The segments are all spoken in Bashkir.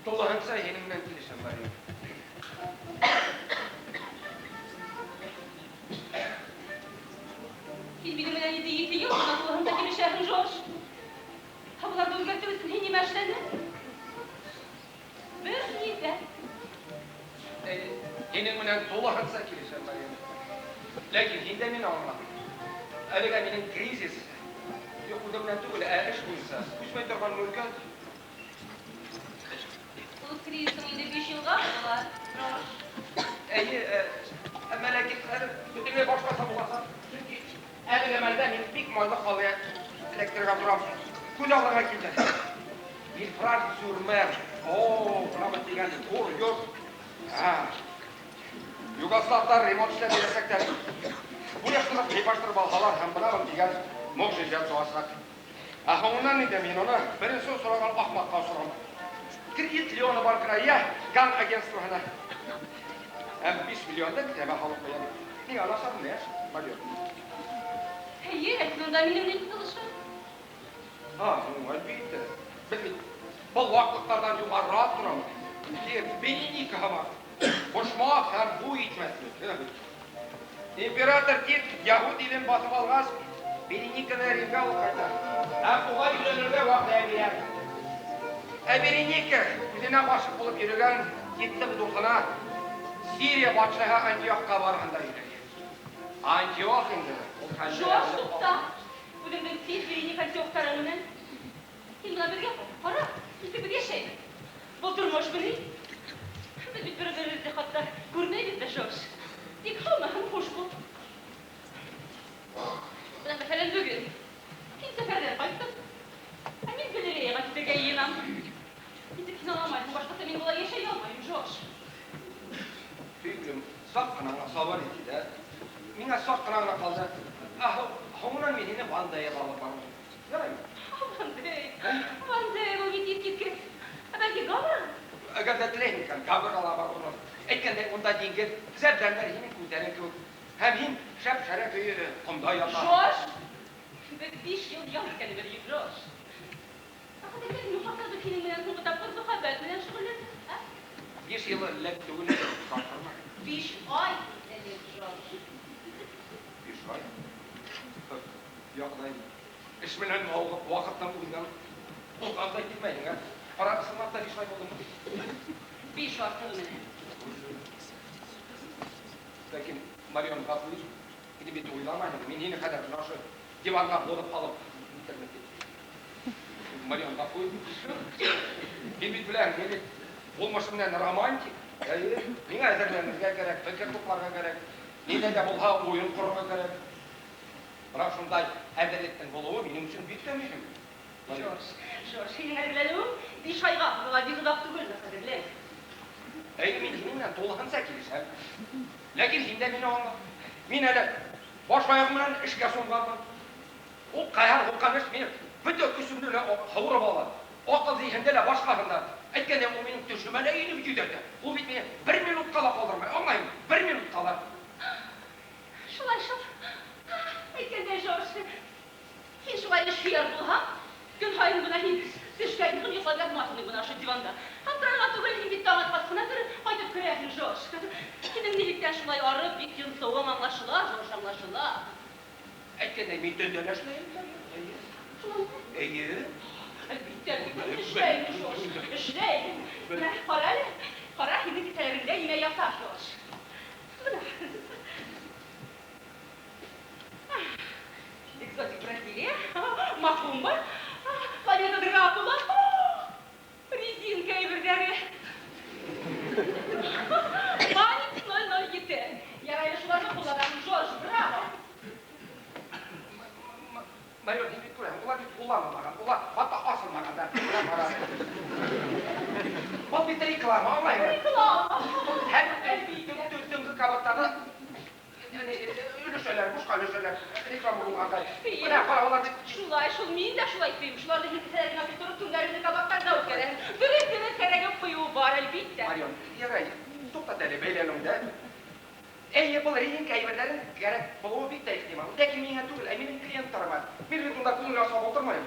Тулыһынса һинең менән килешәм, Марион. Һин минең менән инде 7 ел гына тулыһынса килешәһең, Жорж. Ә боларҙы үҙгәртеү өсөн һин нимә эшләнең? Бер ни ҙә. Һинең менән тулыһынса килешәм, Марион. Ләкин һин дә мине аңла. Әлегә минең кризис, юк, үҙем менән түгел, ә эш буйынса. Күсмәй торған мөлкәт. Ул кризисың инде 5 йылға була, Жорж. Әйе, әмма ләкин хәҙер бөтөнләй башҡаса буласаҡ. Сөнки әлеге мәлдә мин бик майлы халыя эләктерергә торам. Күҙ алдыңа килде. Вильфран-сюр-Мер. О, бына бит дигән ҙур йорт. Югославтар ремонт эшләп бирәсәктәр. Буяштырып, тыйпаштырып алһалар һәм бына бит дигән могжиза туасаҡ. Ә һуңынан инде мин уны беренсе осраған ахмаҡҡа осорам. Кредит Леона банкына йә Ган агентствоһына. Һәм 5 миллионды кеҫәмә һалып ҡуям. Миңә насар ни, Марион? Эйе, ләкин унда минең ни ҡыҙылышым? Ну, әлбиттә. Беҙ бит был ваҡлыҡтарҙан юғарыраҡ торабыҙ. Береника һымаҡ. Бошмаҡ һәм буй итмәҫлек. Император Тит яһүд илен баҫып алғас, Берениканы Римгә алып ҡайта. Һәм уға өйләнергә вәғәҙә бирә. Ә Береника үҙенә ғашиҡ булып йөрөгән Титтың дуҫына Сирия батшаһы Антиохҡа барғанда өйләнә. Антиох инде ул хәлде Жорж, туҡта. Үҙеңдең Тит, Береника Антиохтарың менән. Һин бына беҙгә ҡара, нисек беҙ йәшәйбеҙ. Был тормошмо ни? Беҙ бит бер-беребеҙҙе хатта күрмәйбеҙ ҙә, Жорж. Тик һаумы һәм хуш бул. Бына, мәҫәлән, бөгөн һин сәфәрҙән ҡайттың. Ә мин галереяға китергә йыйынам. Нисек һин аңламайһың, башҡаса мин былай йәшәй алмайым, Жорж. Һөйөклөм, саҡ ҡына сабыр ит инде. Миңә саҡ ҡына ғына ҡалды. Ә һуңынан мин һине Вандеяға алып барырмын. Яраймы? Вандей, Вандей, был бит иҫ киткес. Ә бәлки Гаврға? Әгәр ҙә теләйһең икән, Гаврға ла барырбыҙ. Әйткәндәй, унда диңгеҙ, зәбдәннәр һинең күҙҙәрең кеүек. Һәм һин шәп-шәрә көйө ҡомда ятаһың. Жорж, беҙ 5 йыл ял иткәнебеҙ юҡ, Жорж. Ә хәтерләйһеңме, ҡасан беҙ һинең менән һуңғы тапҡыр мөхәббәт менән шөғөлләндек, ә? 5 йыл элек түгел, шаштырма. 5 ай элек, Жорж. 5 ай? Яҡынайым. Эш менән мауығып, ваҡыттан үҙенән уҙғандай килмәйһең, ә? Ҡара, ысынлап та 5 ай булдымы? 5 артығы менән. Ләкин, Марион, ғәфү ит, һине бит уйламайһың. Мин һине хәҙер бына ошо диванға һуҙып һалып китермен тип. Марион, ғәфү ит. Һин бит беләһең, мин бит булмышы менән романтик. Әйе, миңә әҙерләнергә кәрәк, фекер тупларға кәрәк. Ниндәй ҙә булһа уйын ҡорорға кәрәк. Бына шундай әҙерлектең булыуы минең өсөн бик тә мөһим. Жорж, Жорж, һинең әҙерләнеүең 5 айға һуҙыла, бик оҙаҡ түгел, ҡәҙерлем. Әйе, мин һинең менән тулыһынса килешәм. Ләкин һин дә мине аңла. Мин әле баш аяғым менән эшкә сумғанмын. Ул ҡәһәр һуҡҡан эш мине бөтә көсөмдө лә һурып ала. Аҡыл зиһенде лә башҡаһын да. Әйткәндәй, ул минең төшөмә лә инеп йөҙәтә. Ул бит мине бер минутҡа ла ҡалдырмай, аңлайһыңмы? Бер минутҡа ла. Шулай шул. Әйткәндәй, Жорж, һин шулай эш һөйәр булһаң, көн һайын бына һин төшкә яҡын йоҡлап ятмаҫһың бына ошо диванда. Аптырарға түгел, һин бит таң атмаҫ ҡына тороп ҡайтып керәһең, Жорж. Һинең нилектән шулай арып, бик йонсоуың аңлашыла, Жорж, аңлашыла. Әйткәндәй, мин төндә лә эшләйем, Әйе. Шулай. Әйе. Әлбиттә, мин эшләйем, Жорж, эшләйем. Менә, ҡара әле, ҡара, һинең кеҫәләреңдә нимә ята, Жорж. Бына. Экзотик Бразилия, Макумба, планета Дракула, резинка әйберҙәре. Маник ноль ноль ете. Ярай, шуларҙы ҡулланам, Жорж, браво! Марион, һин бит күрәһең, улар бит ҡулланылмаған, улар хатта асылмаған да. Бына ҡара. Был бит реклама, аңлайһыңмы? Реклама. Һәр төнгө кабаттарҙа өлөшәләр, бушҡа өлөшәләр, реклама булғандай. Бына ҡара, улар бит Шулай, шул, мин дә шулай тием. Шуларҙы һин кеҫәләреңә тултырып, түңгәреңде кабаттарҙа үткәрәһең. Дөрөҫ, дөрөҫ, кәрәге ҡуйыуы бар, әлбиттә. Марион, ярай, туҡтат әле бәйләнеүеңде. Әйе, был резинка әйберҙәрен кәрәк булыуы бик тә ихтимал. Ләкин миңә түгел, ә минең клиенттарыма. Мин бит унда күңел асып ултырмайым.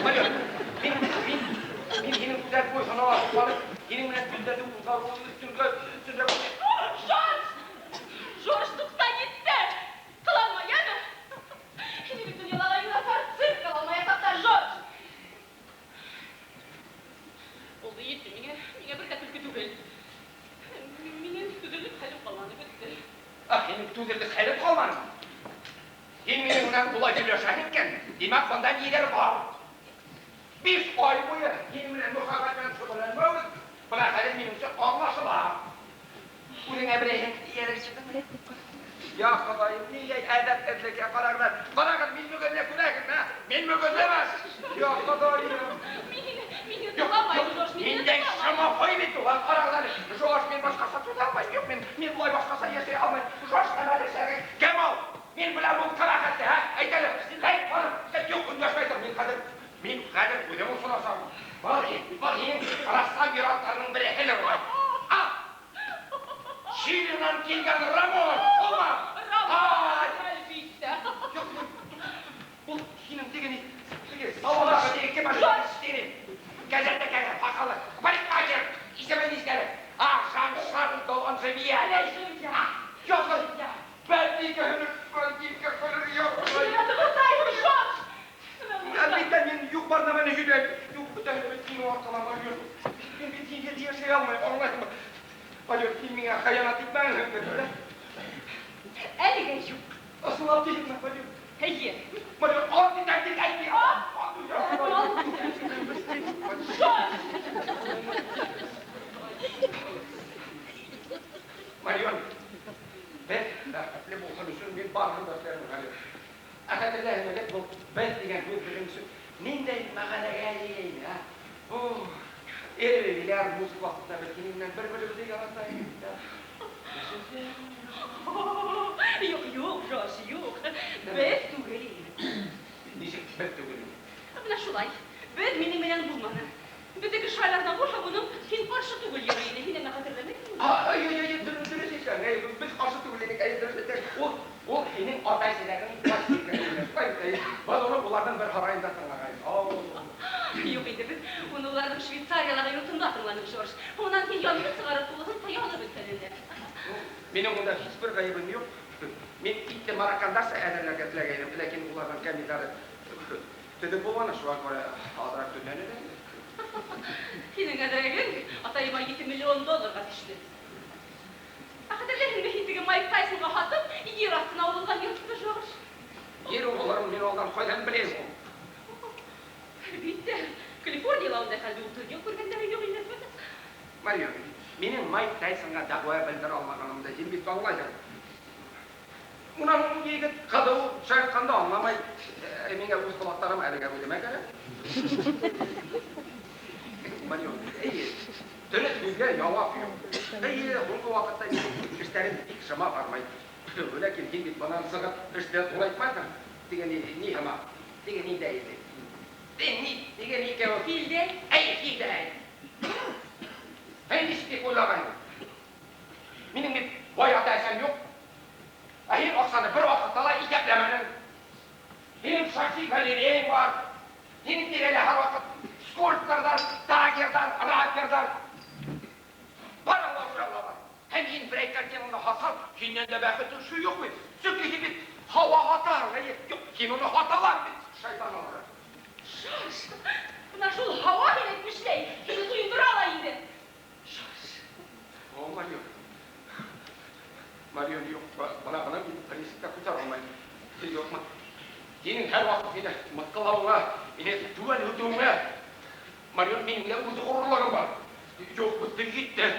Марион, мин гүзәл буйһоноуға һоҡланып, һинең менән көндәрҙе уҙғарыуы өҫтөнгә өҫтөндә Жорж! Жорж, туҡта, етте! Ҡыланма, йәме? Һине бит донъялағы иң насар цирк алмаясаҡтар, Жорж! Булды, етте, миңә, миңә бер ҙә көлкө түгел. Минең түҙерлек хәлем ҡалманы, бөттө. Ах, һинең түҙерлек хәлең ҡалманы. Һин минең менән улай һөйләшәһең икән, тимәк, бында ниҙер бар. 5 ай буйы һинең менән мөхәббәт менән шөғөлләнмәү, бына хәҙер минеңсә аңлашыла. Үҙеңә берәйһен эйәреп сыҡтың. Я Хоҙайым, нигә әҙәпһеҙлеккә ҡарағыҙ. Ҡарағыҙ, мин мөгөҙлө күрәһең, ә? Мин мөгөҙлө эмәҫ. Я Хоҙайым. Мин һине, мин һине тыңламайым, Жорж, мин һине Ниндәй тыңламайым. шымаҡай бит ул, ҡарағыҙ әле. Жорж, мин башҡаса түҙә алмайым. Юҡ, мин былай башҡаса йәшәй алмайым. Жорж, әле сәгең. Кем ул? Мин беләм ул ҡәбәхәтте, һә? Әйт әле. Әйт, барып. Юҡ, өндәшмәй тор. Мин хәҙер үҙем осрашам. Был һинең рәссам ир-аттарының береһелер ул. А! Чилинан килгән Рамон, улмы? Рамон, Ай! әлбиттә. Юҡ, ул һинең теге ни, теге салондағы теге кем әле? Жорж! Теге гәзәттә кәгә, һаҡаллы, парикмахер, исеме нисек әле? А, Жан-Шарль Доланжевье. Доланжевье. Юҡ, бәлки көлөр, бәлки көлөр, юҡ. Мин туҡтайым, Жорж! Әлбиттә, мин юҡ бар нәмәне һөйләйем. Юҡ, бөтәһе бит һинең арҡала, Марион. Мин бит һинһеҙ йәшәй алмайым, аңлайһыңмы? Марион, һин миңә хыянат итмәгәнһеңдер, дә? Әлегә юҡ. Ысынлап тиһеңме, Марион? Эйе. Марион, ант итәм тип әйт миңә. Ант Жорж! Марион, беҙ бәхетле булһын өсөн мин барыһын да эшләрмен, Марион. Ә хәтерләһең элек был беҙ тигән һүҙ беҙҙең өсөн ниндәй мәғәнәгә эйә ине, ә? О, эреләр музыка ваҡытында беҙ һинең менән бер-беребеҙҙе ярата инек. Юҡ, юҡ, Жорж, юҡ. Беҙ түгел инек. Нисек беҙ түгел инек? Бына шулай. Беҙ минең менән булманы. Беҙҙеке шайларҙа булһа, уның һин ҡаршы түгел йөрөй ине. Һин әммә хәтерләмәйһеңме? А, ай, ай, ай, дөрөҫ, дөрөҫ әйтәң. Әй, беҙ ҡаршы түгел инек, әй, дөрөҫ әйтәң. Ул һинең атай-әсәләрең пластинка. Беҙ уны уларҙың бер һарайында тыңлағайныҡ. Ау. Юҡ инде, беҙ уны уларҙың Швейцариялағы йортонда тыңланыҡ, Жорж. Унан һин янгын сығарып, тулыһынса янып бөткән инде. Минең унда һис бер ғәйебем юҡ. Мин итте мароккандарса әҙерләргә теләгәйнем, ләкин уларҙың кәмиҙәре төҙөк булманы, шуға күрә аҙыраҡ төҙләне лә инде. Һинең әҙерәгең атайыма 7 миллион долларға төштө. Ә хәтерләһеңме һин теге Майк Тайсонға һатып, ер аҫтына убылған йортто, Жорж? Ер убылырын мин алдан ҡайҙан беләм ул? Әлбиттә, Калифорнияла ундай хәлде 30 йыл күргәндәре юҡ инде. Марион, минең Майк Тайсонға дәғүә белдерә алмағанымды һин бит аңлайһың. Унан ул егет ҡыҙыу шаяртҡанды аңламай, миңә үҙ ҡолаҡтарым әлегә үҙемә кәрәк. Марион, эйе, дөрөҫ һүҙгә яуап юҡ. Эйе, һуңғы ваҡытта минең эштәрем бик шыма бармай. Ләкин һин бит бынан сығып эште ҙурайтмайһың. Теге ни һымаҡ, теге ниндәй ине? Теге ни, теге ни икән ул? Филдәй? Әй, филдәй. Һин нисек тип уйлағайның? Минең бит бай ата-әсәм юҡ. Ә һин аҡсаны бер ваҡытта ла иҫәпләмәнең. Һинең шәхси галереяң бар. Һинең тирәлә һәр ваҡыт скульпторҙар, тагерҙар, раперҙар. Бар Алла бар. Һәм һин берәй картинаңды һатһаң, һинән дә бәхетле кеше юҡ бит. Сөнки һин бит һауа һатаһың, әйе. Юҡ, һин уны һаталар бит, шайтан алғыры. Жорж, бына шул һауа һин әйтмешләй, һине туйындыра ла инде. Жорж. О, Марион. Марион, юҡ, бына бына мин принципта күтәрә алмайым. Юҡмы? Һинең һәр ваҡыт мине мыҫҡыллауыңа, мине түбән һүтеүеңә, Марион, минең дә үҙ ғорурлығым бар. Юҡ, бөттө китте.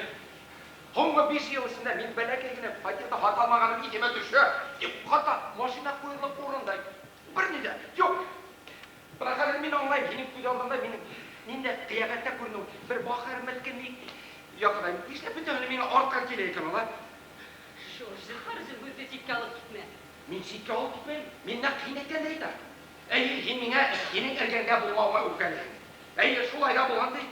Һуңғы 5 йыл эсендә мин бәләкәй генә фатирҙы һата алмағаным иҫемә төшә. Юҡ, хатта машина ҡуйырлыҡ урын да бер ни ҙә юҡ. Бына хәҙер мин аңлайым, һинең күҙ алдыңда минең ниндәй ҡиәфәттә күренеү, бер бахыр меҫкен яҡынайым. Нишләп бөтәһе миңә арттан килә икән ул, ә? Жорж, зинһар өсөн һүҙҙе ситкә алып китмә. Мин ситкә алып китмәйем. Мин нәҡ һин әйткәнде әйтәм. Әйе, һин миңә һинең эргәңдә булмауыма үпкәләйһең. Әйе, шулай ҙа булған ти.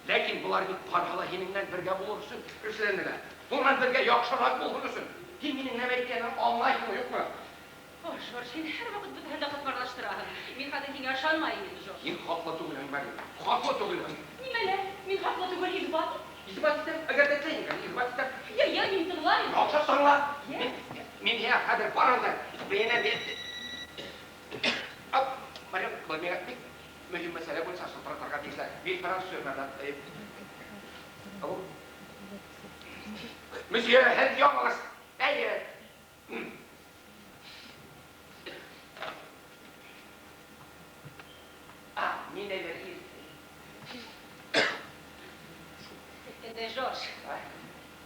Ләкин былар бит барыһы ла һинең менән бергә булыр өсөн эшләнеләр. Унан бергә яҡшыраҡ булһын өсөн. Һин минең нәмә әйткәнемде аңлайһыңмы, юҡмы? О, Жорж, һин һәр ваҡыт бөтәһен дә ҡатмарлаштыраһың. Мин хәҙер һиңә ышанмайым инде, Жорж. Һин хаҡлы түгелһең, Марион. Хаҡлы түгелһең. Нимәлә? Мин хаклы түгел, исбат ит. Исбат итәм, әгәр дә теләйм икән, исбат итәм. Я, я, мин тыңлайм. Яхшы тыңла. Я. Мин һиңа хәзер барам да. Менә мин. Мариам, был миңа бик мөһим мәсьәлә буенча шылтыратырга тиешләр. Мин француз сүзләрдән. Ау. Месье, һеҙ яңылыш. Әйе. А, мин әйбер. Әйткәндәй, Жорж.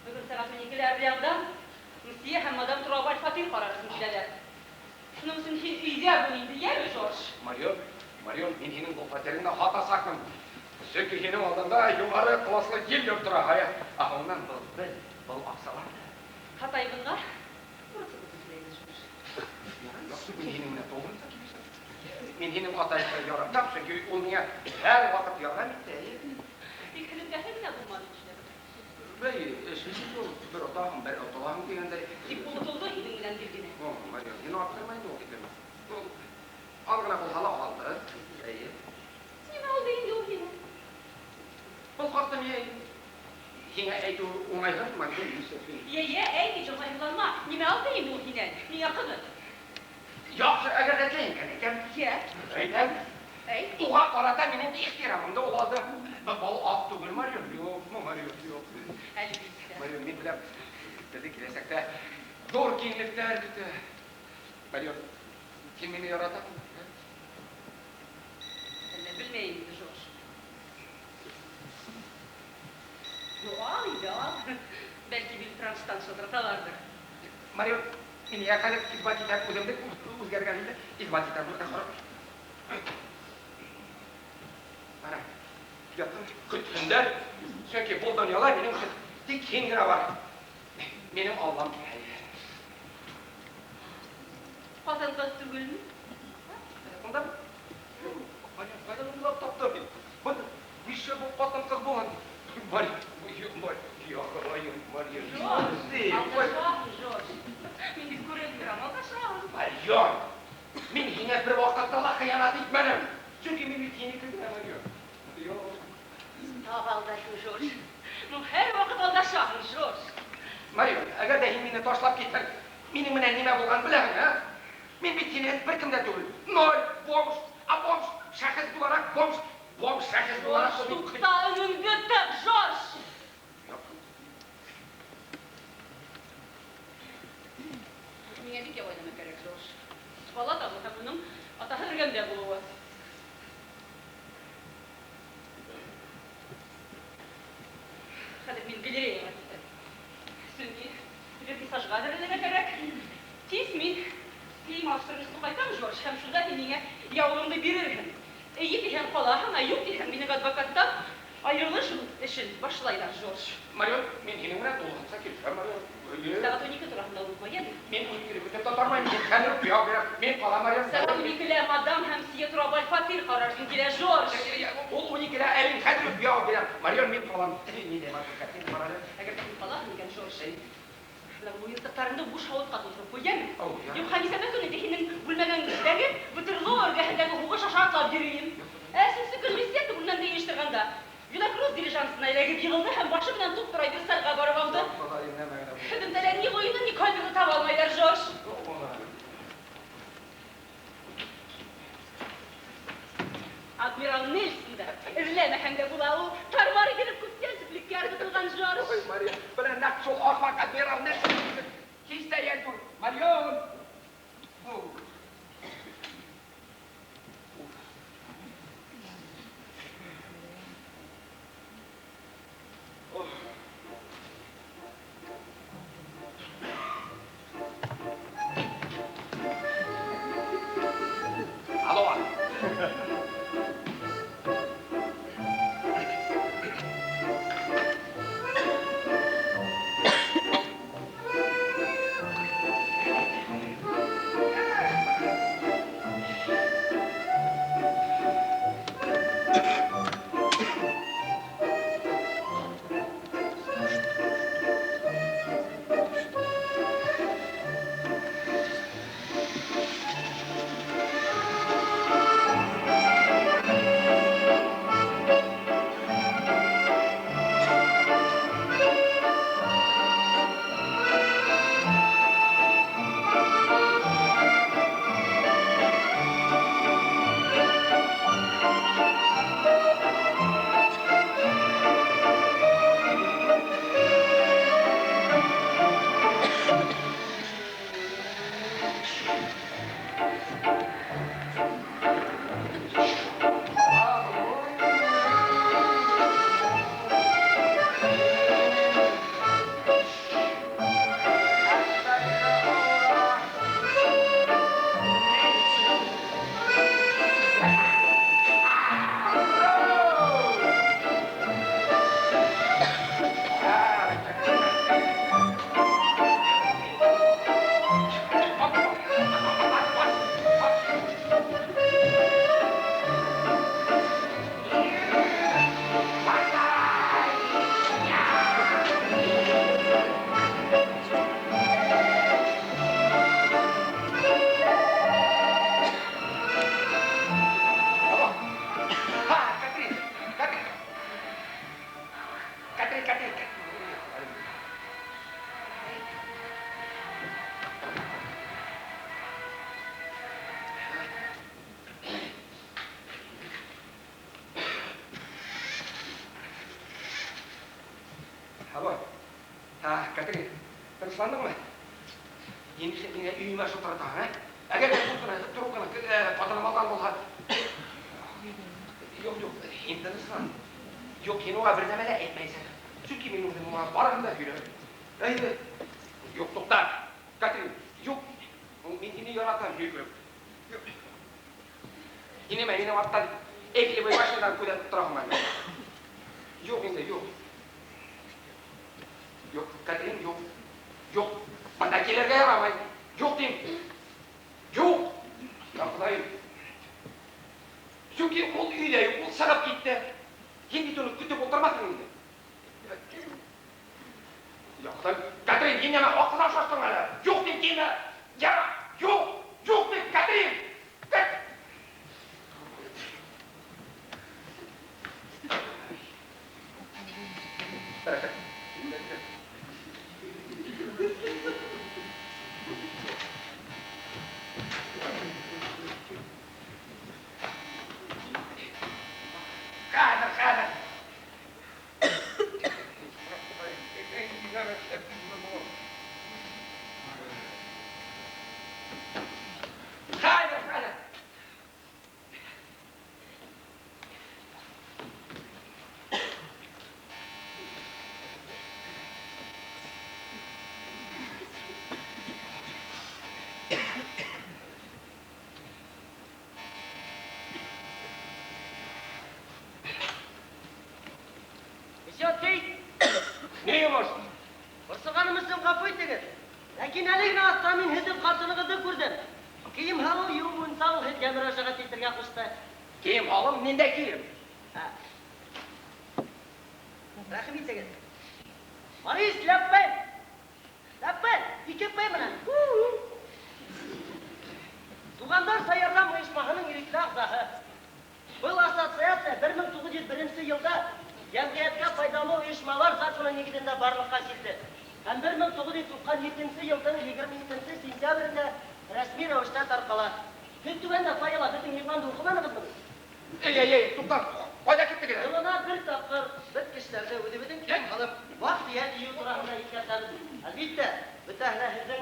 Бөгөн сәғәт 12-лә Орлеандан мсье һәм мадам Турабаль фатир ҡарар өсөн киләләр. Шуның өсөн һин өйҙә бул инде, йәме, Жорж? Марион, Марион, мин һинең был фатирыңда һатасаҡмын. Сөнки һинең алдында юғары класслы гильдер тора. Һая. Ә унан был бел, был аҡсалар. Һатайбынға бурысыбыҙҙы түләйбеҙ, Жорж. Яҡшы, мин һинең менән тулыһынса килешәм. Мин һинең атайыңды яратам, сөнки ул миңә һәр ваҡыт ярҙам итте. Тик һөҙөмтәһе генә булманы нишләп? Бәй, эш нисек ул? Бер отаһың, бер отолаһың тигәндәй. Тик онотолдо һинең менән гел генә. О, Марион, һин арттырма инде ул тиклем. Ул аҙ ғына булһа ла алды. Әйе. Нимә алды инде ул һинән? Был хаҡта миңә һиңә әйтеү уңайһыҙ, Марион, нишләп һин? Йә, йә, әйт, һис уңайһыҙланма. Нимә алды инде ул һинән? Миңә ҡыҙыҡ. Яҡшы, әгәр ҙә теләйем икән, әйтәм. Йә. Әйтәм. Әйт. Уға ҡарата минең ихтирамымды ул алды. Был аҡ түгел, Марион. Юҡ, Марион, юҡ. Әлбиттә. Марион, мин беләм, беҙҙе киләсәктә ҙур киңлектәр көтә. Марион, һин мине яратаһыңмы? Әллә белмәйем инде, Жорж. Ну, ал инде, ал. Бәлки Вильфранстан шылтыраталарҙыр. Марион, мин һиңә хәҙер исбат итәм, үҙемдең үҙгәргәнемде исбат итәм. Ана, ятын, көтһөндәр. Сөнки был донъяла минең өсөн тик һин генә бар. Минең Аллам. Ҡатын-ҡыҙ түгелме? Унда Марион, ҡайҙан уйлап таптым мин? Бында нишләп был ҡатын-ҡыҙ булған? Марион, Марион, Марион. Жорж, алдашаһың, Жорж. Мин бит күреп торам, алдашаһың. Марион, мин һиңә бер ваҡытта ла хыянат итмәнем. Сөнки мин бит һинеке генә, Марион. Юҡ. Тағы алдашың, Жорж. Ну, һәр ваҡыт алдашаһың, Жорж. Марион, әгәр ҙә һин мине ташлап китһәң, минең менән нимә булғанын беләһең, ә? Мин бит һине бер кем дә түгел. Ноль, бомж, а бомж шәхес булараҡ, бомж, бомж шәхес булараҡ. Жорж, туҡта, өнөңдө тыҡ, Жорж! Миңә бик ябайлана кәрәк, Жорж. Бала табыу һәм уның атаһы эргәмдә булыуы. Хәҙер мин галереяға китәм. Сөнки вернисажға әҙерләнергә кәрәк. Тиҙ мин кейем алыштырып өсөн ҡайтам, Жорж, һәм шунда һин миңә яулығыңды бирерһең. Эйе тиһәң ҡалаһың, ә юҡ тиһәң минең адвокаттан айырылыш эшен башлайҙар, Жорж. Марион, мин һинең менән тулыһынса килешәм, Марион. Сәғәт 12 тураһында онотма, йәме? Мин 12-ле көтөп тә тормайым, мин хәҙер үк яуап бирәм. Мин ҡалам, Марион. Сәғәт 12-лә мадам һәм мсье Турабаль фатир ҡарар өсөн килә, Жорж. Ул 12-лә, ә мин хәҙер үк яуап бирәм. Марион, мин ҡалам. Ни дә матур картина бар әле. Әгәр һин ҡалаһың икән, Жорж, бына муйынсыҡтарыңды буш һауытҡа тултырып ҡуй, йәме? Ау, я. Юҡ, хәнисәмә көнө инде һинең бүлмәңдәге Ватерлоо эргәһендәге һуғыш аша атлап йөрөйөм. Ә өсөнсө көн беседка бүлмәмдә йыйыштырғанда Вилакрус дилижансына эләгеп йығылды һәм башы менән туп-тура Версальға барып ауҙы. Хоҙайым, нәмә генә булды? Һөҙөмтәлә ни ҡуйыны, ни кальберҙы таба алмайҙар, Жорж. Адмирал Нельсон да эҙләмәһәң дә була ул. Тармар ителеп күптән сүплеккә ырғытылған, Жорж. Ой, Марион, бына нәҡ шул ахмаҡ адмирал Нельсон. Һис тә йәл түгел. Марион! Алло. Алло. Һа, Катрин, тынысландыңмы? Нишләп миңа өемә шылтыратаң, ә? Әгәр дә трубканы хатыным алган булһа. Юк, юк, һин тынычлан. Юк, һин уға бер нәмә лә әйтмәйсең. Сөнки мин үзем уға барыһын да һөйләнем. Әйҙә. Юк, туҡта. Катрин, юк. Мин һине яратам, һөйөклөм. Юк. Һин нимә, минең арттан Эйфелевый башнядан күҙәтеп тораһыңмы әллә? Юк инде, юк. Юк, Катрин, юк. Юк. Бында килергә ярамай. Юк тим. Юк. Я Хоҙайым. Сөнки ул өйҙә юк, ул сығып китте. Һин бит уны көтөп ултырмаҫһың инде. Я Хоҙайым. Катрин, һин нимә аҡылдан шаштың әле? Юк тим килмә. Яра, юк, юк тим, Катрин. Хәҙер, хәҙер. Хәҙер, хәҙер. Месье Тейт, Ни йомош? борсоғаным өсөн ғәфү итегеҙ. Ләкин әле генә аҫта мин һеҙҙең ҡатынығыҙҙы күрҙем. Кейем һалым йыуыу буйынса ул һеҙгә мөрәжәғәт итергә ҡушты. Кейем һалым, ниндәй кейем? Рәхим итегеҙ. Морис Ляпен! Ляпен! Ике П менән. Туғандарса ярҙам ойошмаһының ирекле ағзаһы. Был ассоциация 1901 йылда йәмғиәткә файҙалы ойошмалар законы нигеҙендә барлыҡҡа килде. Һәм 1997 йылдың 27 сентябрендә рәсми рәүештә тарҡала. Һеҙ түбәндә файла беҙҙең иғланды уҡыманығыҙмы? Эй, эй, эй, туҡта, ҡайҙа киттегеҙ? Йылына бер тапҡыр беҙ кешеләрҙе үҙебеҙҙең кейем һалып, ваҡ-төйәк йыйыу тураһында иҫкәртәбеҙ. Әлбиттә, бөтәһе лә һеҙҙең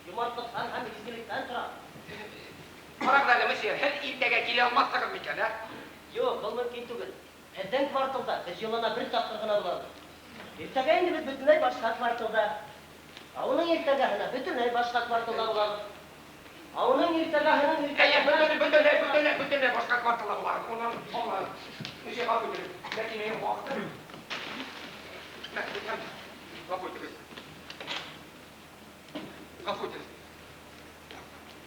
йомартлыҡтан һәм изгелектән тора. Ҡарағыҙ әле, месье, һеҙ иртәгә килә алмаҫһығыҙ микән, ә? Юҡ, был мөмкин түгел. Һеҙҙең кварталда беҙ йылына бер тапҡыр ғына булабыҙ. Иртәгә инде беҙ бөтөнләй башҡа кварталда. Ә уның иртәгәһенә бөтөнләй башҡа кварталда булабыҙ. Ә уның иртәгәһенең Әйе, иртәгәһенә бөтөнләй, бөтөнләй, бөтөнләй башҡа кварталда булабыҙ. Унан аңлағыҙ. Месье, ғәфү итегеҙ. Ләкин минең ваҡытым. Ғәфү итегеҙ. Ғәфү итегеҙ.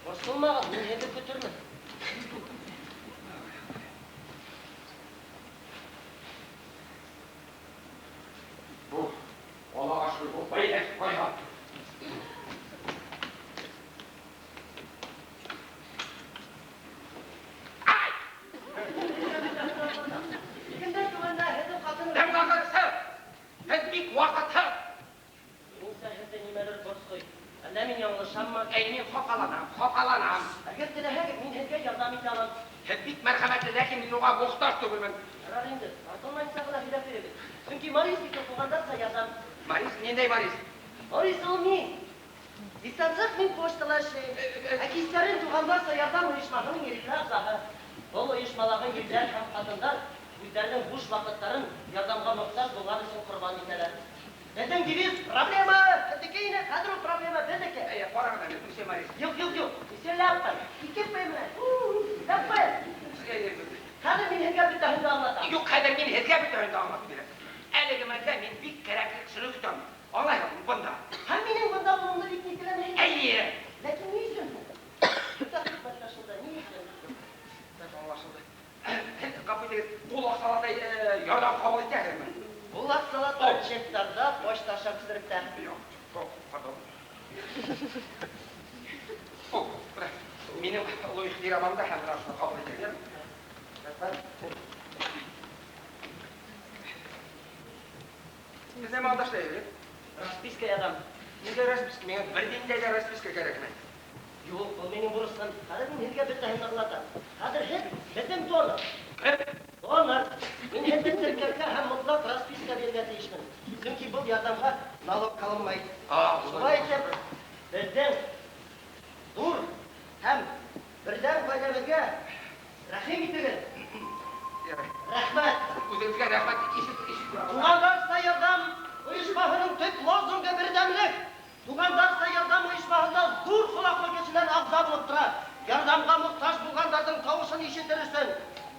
Борсолмағыҙ, мин һеҙҙе көтөрмөн. Бу, Аллаға шөкөр, бу бәйләш ҡайҙа? Ай! Кемдәр түбәндә һеҙҙең ҡатынығыҙ? Кем ваҡытһыҙ? Һеҙ бик ваҡытһыҙ. Минеңсә, һеҙҙе нимәлер борсой. Әллә мин яңылышаммы? Әй, мин хафаланам, хафаланам. Әгәр теләһәгеҙ, мин һеҙгә ярҙам итә алам. Һеҙ бик мәрхәмәтле, ләкин мин уға мохтаж түгелмен. Ярар инде, тартылмайынса ғына һөйләп бирегеҙ. Сөнки Морис бит туғандарса ярҙам. Морис, ниндәй Морис? Морис ул мин. Дистанцияк мин почтала эшләйем. Ә кистәрен туғандарса ярҙам ойошмаһының ирекле ағзаһы. Был ойошмалағы ирҙәр һәм ҡатындар үҙҙәренең буш ваҡыттарын ярҙамға мохтаж булған өсөн ҡорбан итәләр. Беҙҙең девиз проблема беҙҙеке ине, хәҙер ул проблема беҙҙеке. Әйе, ҡарағыҙ әле, месье Морис. Юҡ, юҡ, юҡ. Месье Ляппен, ике П менән. Ляппен. Хәҙер мин һеҙгә бөтәһен дә аңлатам. Юҡ, хәҙер мин һеҙгә бөтәһен дә аңлатып бирәм. Әлеге мәлдә мин бик кәрәкле кешене көтәм. Аңлайһың, бында. Һәм минең бында булыуымды бик ни теләмәйһең. Әйе. Ләкин ни өсөн һуң? Бөтә хикмәт шунда, ни өсөн? Бәк аңлашылды. Ғәфү итегеҙ, ҡул аҡсалата ярҙам ҡабул итәһегеҙме? Ҡул аҡсалата чектарҙа почта аша күсереп тә. Юҡ, юҡ, пардон. О, бына, минең оло ихтирамымда һәм бына шуны ҡабул итегеҙ. Рәхмәт. Һеҙ нимә анда эшләйһегеҙ? Расписка яҙам. Ниндәй расписка? Миңә бер ниндәй ҙә расписка кәрәкмәй. Юҡ, был минең бурысым. Хәҙер мин һеҙгә бөтәһен аңлатам. Хәҙер һеҙ беҙҙең донор. Кем? Донор. Мин һеҙҙе теркәргә һәм мотлаҡ расписка бирергә тейешмен. Сөнки был ярҙамға налог алынмай. Шулай итеп, беҙҙең ҙур һәм берҙәм ғаиләбеҙгә рәхим итегеҙ. Рәхмәт. Үҙегеҙгә рәхмәт. Ишет. Туғандарса ярҙам ойошмаһының төп лозунгы берҙәмлек. Туғандарса ярҙам ойошмаһында ҙур холоҡло кешеләр ағза булып тора. Ярҙамға мохтаж булғандарҙың тауышын ишетер өсөн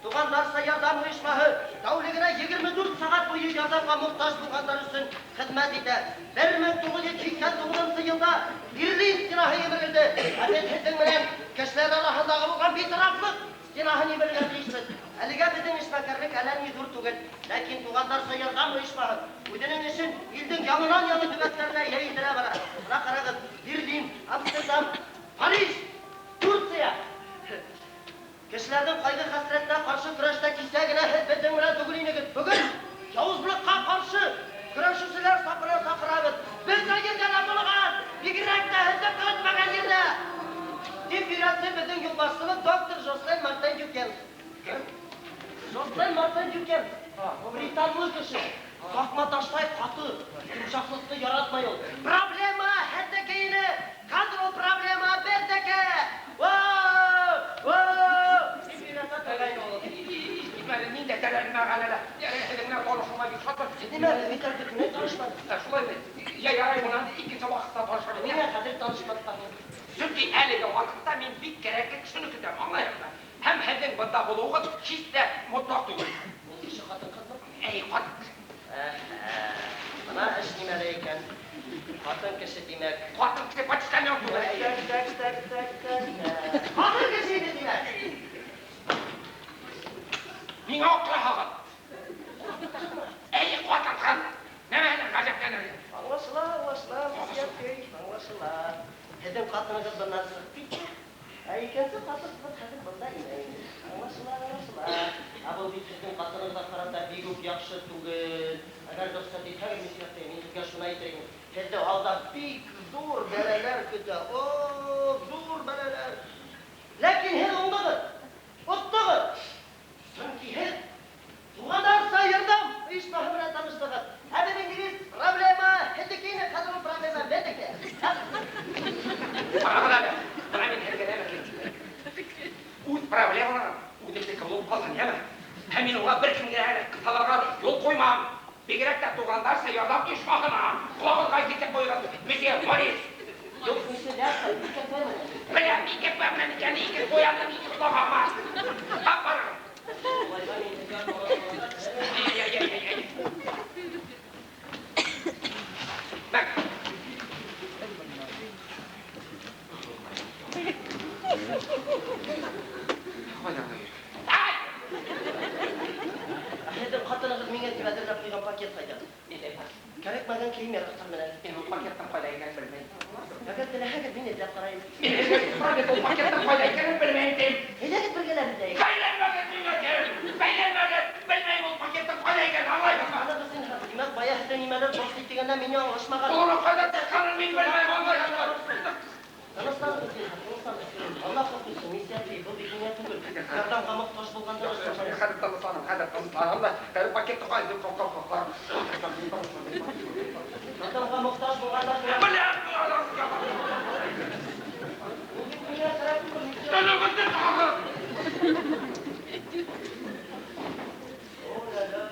Туғандарса ярҙам ойошмаһы тәүлегенә 24 сәғәт буйы ярҙамға мохтаж булғандар өсөн хеҙмәт итә. 1989 йылда Берлин стенаһы емерелде. Ә беҙ һеҙҙең менән кешеләр араһындағы булған битарафлыҡ стенаһын емерергә тейешбеҙ. Әлегә беҙҙең эшмәкәрлек әллә ни ҙур түгел, ләкин Туғандарса ярҙам ойошмаһы үҙенең эшен илдең яңынан яңы төбәктәренә йәйелдерә бара. Бына ҡарағыҙ, Берлин, Амстердам, Париж, Турция. Кешеләрҙең ҡайғы-хәсрәтенә ҡаршы көрәштә кисә генә һеҙ беҙҙең менән түгел инегеҙ. Бөгөн яуызлыҡҡа ҡаршы көрәшеүселәр сафына саҡырабыҙ. Беҙҙә ерҙә лә булған, бигерәк тә һеҙҙе көтмәгән ерҙә. Тип өйрәтте беҙҙең юлбашсыбыҙ доктор Жослен Мартен Дюкен. Кем? Жослен Мартен Дюкен. Британлы кеше. Ҡаҡма таштай ҡаты, йомшаҡлыҡты яратмай ул. Проблема һеҙҙеке ине. Хәҙер ул проблема беҙҙеке. Воу! Воу! Тип өйрәтә торғайны ул. Искитмәле, ниндәй тәрән мәғәнәлә. Һеҙҙең менән танышыуыма бик шатмын. Нимә, бит әле бөтөнләй танышманыҡ. Шулай бит. Я ярай, бынан икенсе ваҡытта танышырбыҙ. Ниңә хәҙер танышманыҡ? Сөнки әлеге ваҡытта мин бик кәрәкле кешене көтәм, аңлайһыңмы? Һәм һеҙҙең бында булыуығыҙ һис тә мотлаҡ түгел. Ул кеше ҡатын-ҡыҙмы? Әй, ҡатын. Бына эш нимәлә икән? Ҡатын кеше тимәк. Ҡатын кеше почтальон түгел. Так, так, так, так, так, так. Ҡатын кеше ине тимәк. Миңә аҡлаһағыҙ. Әй, ҡатын-ҡыҙ. Нәмәһенән ғәжәпләнергә? Аңлашыла, аңлашыла, Мөсйәкәй, аңлашыла. Һеҙҙең ҡатынығыҙ бынан сығып китте. Ә икенсе ҡатын-ҡыҙ хәҙер бында инә инде. Аңлашыла, аңлашыла. Ә был бит һеҙҙең ҡатынығыҙға ҡарата бик үк яҡшы түгел. Әгәр рөхсәт итһәгеҙ, Мөсйәкәй, мин һеҙгә шуны әйтер инем. Һеҙҙе алда бик ҙур бәләләр көтә. О, ҙур бәләләр. Ләкин һеҙ уңдығыҙ, оттоғоҙ. Сөнки һеҙ Туғандарса ярҙам ойошмаһы менән таныштығыҙ. Ә беҙҙең девиз проблема һеҙҙеке ине, хәҙер ул проблема беҙҙеке. Ҡарағыҙ әле, бына мин һеҙгә нәмә әйтәм. Үҙ проблемаларым үҙемдеке булып ҡалһын, йәме? Һәм мин уға бер кемгә лә ҡыҫаларға юл ҡуймам. Бигерәк тә Туғандарса ярҙам ойошмаһына. Ҡолағыҙға китеп ҡуйығыҙ, месье Морис. Юҡ, месье Ляса, ике менән. Беләм, ике менән икән, ике ҡуяндың ике ҡолағы бар. Тап барығыҙ. Эй, эй, эй, эй, эй. Бак. Ай! Һеҙҙең ҡатынығыҙ миңә тип әҙерләп ҡуйған пакет ҡайҙа? Ниндәй пакет? Кәрәкмәгән кейем яраҡтар менән. Мин ул пакеттың ҡайҙа икәнен белмәйем. Әгәр теләһәгеҙ, мин эҙләп ҡарайым. Мин һеҙгә ул пакеттың ҡайҙа икәнен белмәйем тим. Әйҙәгеҙ бергәләп эҙләйек. Бәйләнмәгеҙ миңә тим. Бәйләнмәгеҙ. Белмәйем ул пакеттың ҡайҙа икәнен, аңлайһыңмы? Ҡарағыҙ, зинһар, тимәк, бая һеҙҙең нимәлер борсой тигәндә мин яңылышмаған. Уның ҡайҙа тыҡҡанын мин белмәйем, аңлайһыңмы? Тынысланығыҙ, зинһар, тынысланығыҙ. Аллаһ ҡотҡарһын, Миссия, был бит миңә түгел. Ярҙамға мохтаж булғандар өсөн. Хәҙер тынысланым, хәҙер тынысланым да. Хәҙер пакетты ҡайҙа? Ярҙамға мохтаж булғандар өсөн. Беләм! Ул бит миңә кәрәк түгел, Миссия. Тыныгыҙҙы тағыҙ! О-ля-ля.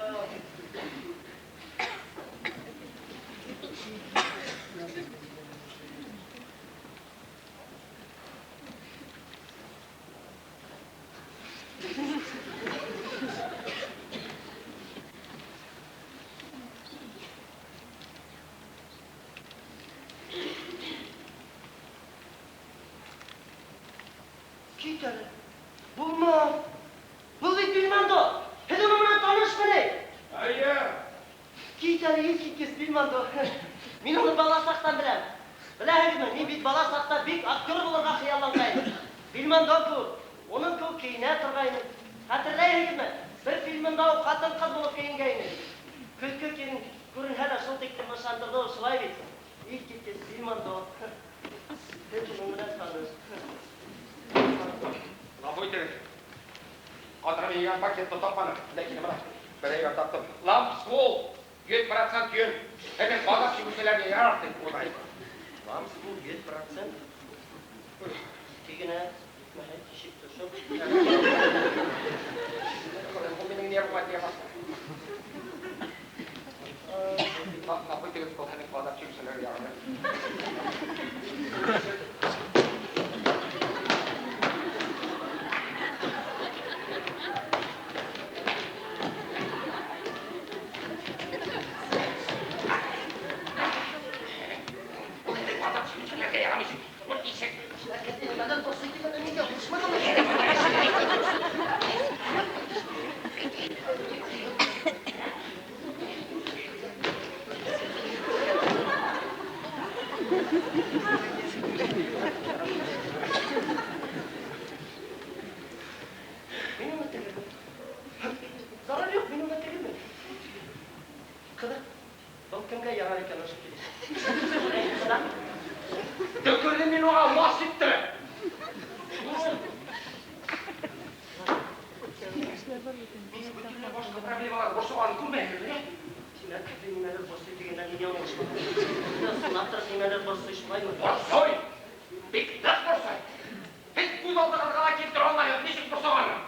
Кит әле. Булма. Был бит Бельмондо. Һеҙ уның менән танышмы ни? Әйе. Кит әле, иҫ киткес Бельмондо. Мин уны бала саҡтан беләм. Беләһегеҙме, мин бит бала саҡта бик актер булырға хыялланғайным. Бельмондо кеүек, уның кеүек кейенә торғайным. Хәтерләйһегеҙме? Бер фильмында ул ҡатын-ҡыҙ булып кейенгәйне. Көлкө күренһә лә шул тиклем ышандырҙы ул, шулай бит. Иҫ киткес Бельмондо. Һеҙ уның менән таныш. Ғәфү итегеҙ. Ҡатыным йыйған пакетты тапманым, ләкин бына бер әйбер таптым. Лампа ствол. 100% йөн. Һеҙҙең баҙар сигеүселәргә ярар тип уйлайым. Бармы ул 100%? Ике генә, етмәһә, тишеп төшөп. Бу минең нервыма тия башлады. Ғәфү итегеҙ, был һеҙҙең баҙар сигеүселәргә ярамай. Ул һеҙҙең баҙар сигеүселәргә ярамай. Ул нисек? Нимәлер борсой тигәндә мин ялғышманым. Мин уны тегермен. Зарар юҡ, мин уны тегермен. Ҡыҙыҡ, был кемгә ярар икән ошо килеш? Ҡыҙыҡ. Төкөрҙөм мин уға, лас иттереп. Мине бөтөнләй башҡа проблемалар борсоғанын күрмәйһегеҙме? Тимәк, һеҙҙе нимәлер борсой тигәндә мин яңылышманым. Сынап тороп нимәлер борсой, шулаймы? Борсой! Бик ныҡ борсой! Һеҙ күҙ алдығыҙға ла килтерә алмайһығыҙ, нисек борсоғанын.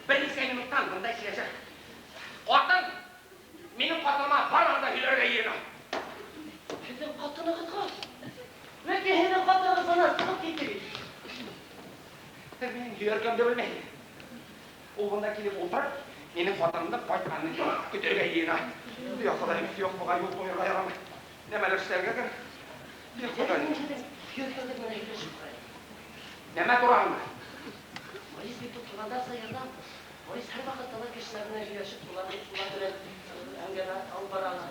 Бер нисә минуттан бында киләсәк. Ҡатын минең ҡатыныма барыһын да һөйләргә йыйына. Һеҙҙең ҡатынығыҙға? Бәлки һеҙҙең ҡатынығыҙ бынан сығып китте бит. Һеҙ минең һөйәркәмде белмәйһегеҙ. Ул бында килеп ултырып, минең ҡатынымдың ҡайтҡанын көтөргә йыйына. Я Хоҙайым, юҡ, быға юл ҡуйырға ярамай. Нәмәлер эшләргә кәрәк. Я Хоҙайым. Мин һеҙҙең һөйәркәгеҙ менән һөйләшеп ҡарайым. Нәмә тураһында? Морис бит ул туғандарса ярҙам. Морис һәр ваҡытта ла кешеләр менән һөйләшеп, улар менән әңгәмә алып бара ала.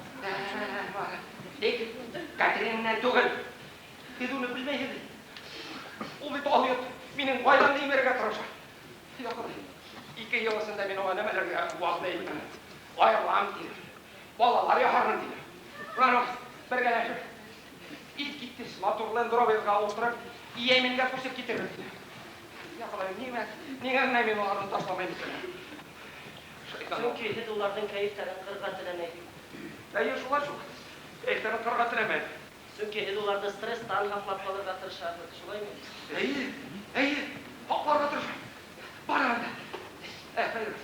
Тик Катрин менән түгел. Һеҙ уны белмәйһегеҙ. Ул бит алйот, минең ғаиләмде имерергә тырыша. Я Хоҙайым. 2 йыл эсендә мин уға нәмәләргә вәғәҙә иттем. Айырылам тинем. Балалар яһармын тинем. Бына бергәләшеп ит киттек, матур Land Roverға ултырып, Йәмәнгә күсеп китербеҙ тинем. Я Хоҙайым, ниңә генә мин уларҙы ташламайым икән? Шайтан. Сөнки һеҙ уларҙың кәйефтәрен ҡырырға теләмәйһегеҙ. Әйе, шулай шул. Кәйефтәрен ҡырырға теләмәйем. Сөнки һеҙ уларҙы стресстан һаҡлап ҡалырға тырышаһығыҙ, шулаймы? Әйе, әйе, һаҡларға тырышам. Бар анда. Хәҙер,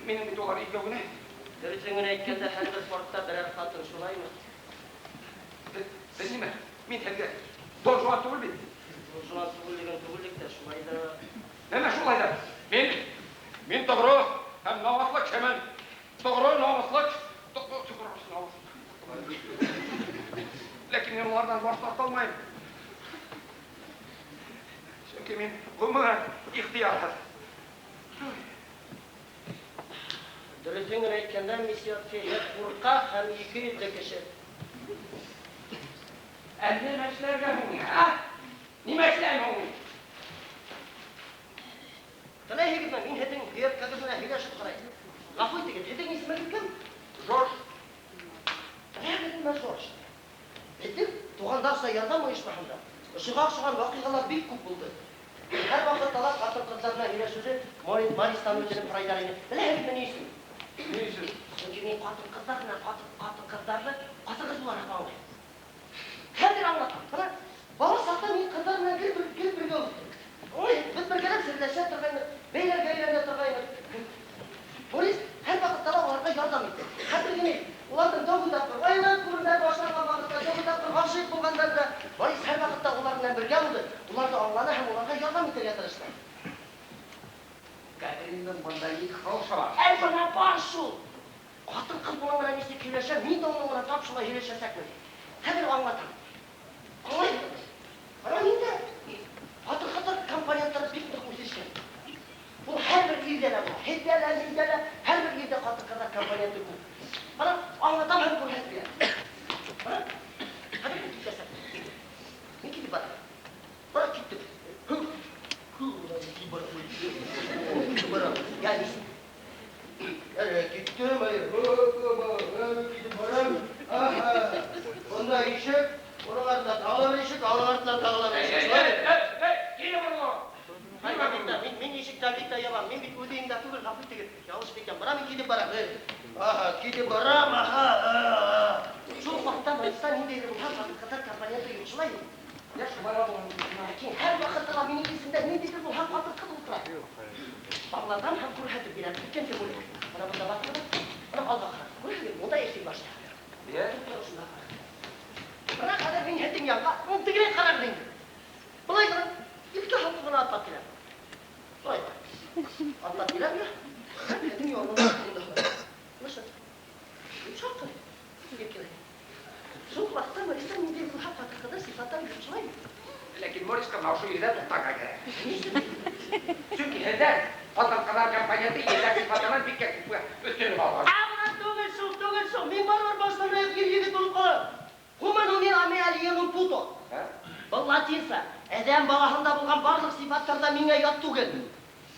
минең бит улар икәү генә. Дөрөҫөн генә әйткәндә, һәр бер портта берәр ҡатын, шулаймы? Беҙ нимә? Мин һеҙгә Дон Жуан түгел бит. Дон Жуан түгел тигән түгеллек тә, шулай да. Нәмә шулай да? Мин тоғро һәм намыҫлы кешемен. Тоғро, намыҫлы, тоғро, намыҫлы. Ләкин мин уларҙан баш тарта алмайым. Сөнки мин ғөмүмән ихтыярһыҙ. Дөрөҫөн генә әйткәндә, месье Ферье ҡурҡаҡ һәм ике йөҙлө кеше. Ә нимә эшләргә һуң? Ә? Нимә эшләйем һуң? Теләйһегеҙме, мин һеҙҙең һөйәркәгеҙ менән һөйләшеп ҡарайым. Ғәфү итегеҙ, һеҙҙең исемегеҙ кем? Жорж. Теләйһегеҙме, Жорж? Беҙҙең туғандарса ярҙам ойошмаһында ошоға оҡшаған ваҡиғалар бик күп булды. Һәр ваҡытта ла ҡатын-ҡыҙҙар менән һөйләшеүҙе Мористан үтенеп һорайҙар ине. Беләһегеҙме ни өсөн? Ни өсөн? Сөнки мин ҡатын-ҡыҙҙар менән ҡатын-ҡыҙҙарҙы ҡатын-ҡыҙ булараҡ аңлайым. Хәҙер аңлатам. Бына бала саҡта мин ҡыҙҙар менән гел бергә үҫтем. Ой, беҙ бергәләп серләшә торғайныҡ, бәйләргә өйрәнә торғайныҡ. Борис һәр ваҡытта ла уларға ярҙам итте. Хәҙер генә уларҙың тәүге тапҡыр ғаилә күренә башлаған ваҡытта, тәүге тапҡыр ғашиҡ булғандарҙа Борис һәр ваҡытта улар менән бергә булды, уларҙы аңланы һәм уларға ярҙам итергә тырышты. Катеринаның бында ни ҡылышы бар? Әй, бына бар шул. Ҡатын-ҡыҙ уның менән нисек һөйләшә, мин дә уның менән тап шулай һөйләшәсәкмен. Хәҙер аңлатам. Аңлайһығыҙмы? Бына мин дә ҡатын-ҡыҙҙар компоненттары бик ныҡ үҫешкән. Ул һәр бер илдә лә була. Һеҙҙә лә, миндә лә, һәр бер илдә ҡатын-ҡыҙҙар компоненты күп. Бына аңлатам һәм күрһәтеп бирәм. Бына хәҙер мин китәсәкмен. Мин китеп барам. Бына киттек. Һү, һү, бына китеп барам. Китеп барам. Я, нисек? Әле киттем, әле. Һү, һү, һү, китеп барам. Аһа. Бында ишек, уның артында тағы ла бер ишек, алың артында тағы ла бер ишек. Эй, эй, эй, эй, килеп бороло. Мин ишектә бик тә ябам. Мин бит үҙ өйөмдә түгел, ғәфү итегеҙ. Ялыш икән. Бына мин китеп барам. Эй. Ага, китеп барам, аха. Шул ваҡытта Мариста ниндәйҙер булһа ҡатын-ҡыҙҙар компоненты юҡ, шулай. Я шулай булған. Ләкин һәр ваҡытта ла минең исемдә ниндәйҙер булһа ҡатын-ҡыҙ ултыра. Аңлатам һәм күрһәтеп бирәм. Икенсе бүлек. Бына бында баҫығыҙ. Бына алға ҡарап. Күрһәгеҙ, монда эшләй башлай. Йә. Шунда. Бына хәҙер мин һеҙҙең янға, тегеләй ҡарағыҙ инде. Былай ғына, ике һалҡы ғына атлап киләм. Былай. Атлап киләм дә, һеҙҙең янына. Йомшаҡ ҡына. Иркәләй. Шул ваҡытта Мариста ниндәй булһа ҡатын-ҡыҙҙар сифаттан юҡ, шулай. Ләкин Мориска мына ошо ерҙә туҡтарға кәрәк. Сөнки һеҙҙә ҡатын-ҡыҙҙар компоненты ирҙәр сифатынан бик күпкә өҫтөнлөк алған. Ә бына түгел шул, түгел шул. Мин барыбер баштан аяҡ ир егет булып ҡалам. Homo non a me alienum puto. Был латинса. Әҙәм балаһында булған барлыҡ сифаттар ҙа миңә ят түгел.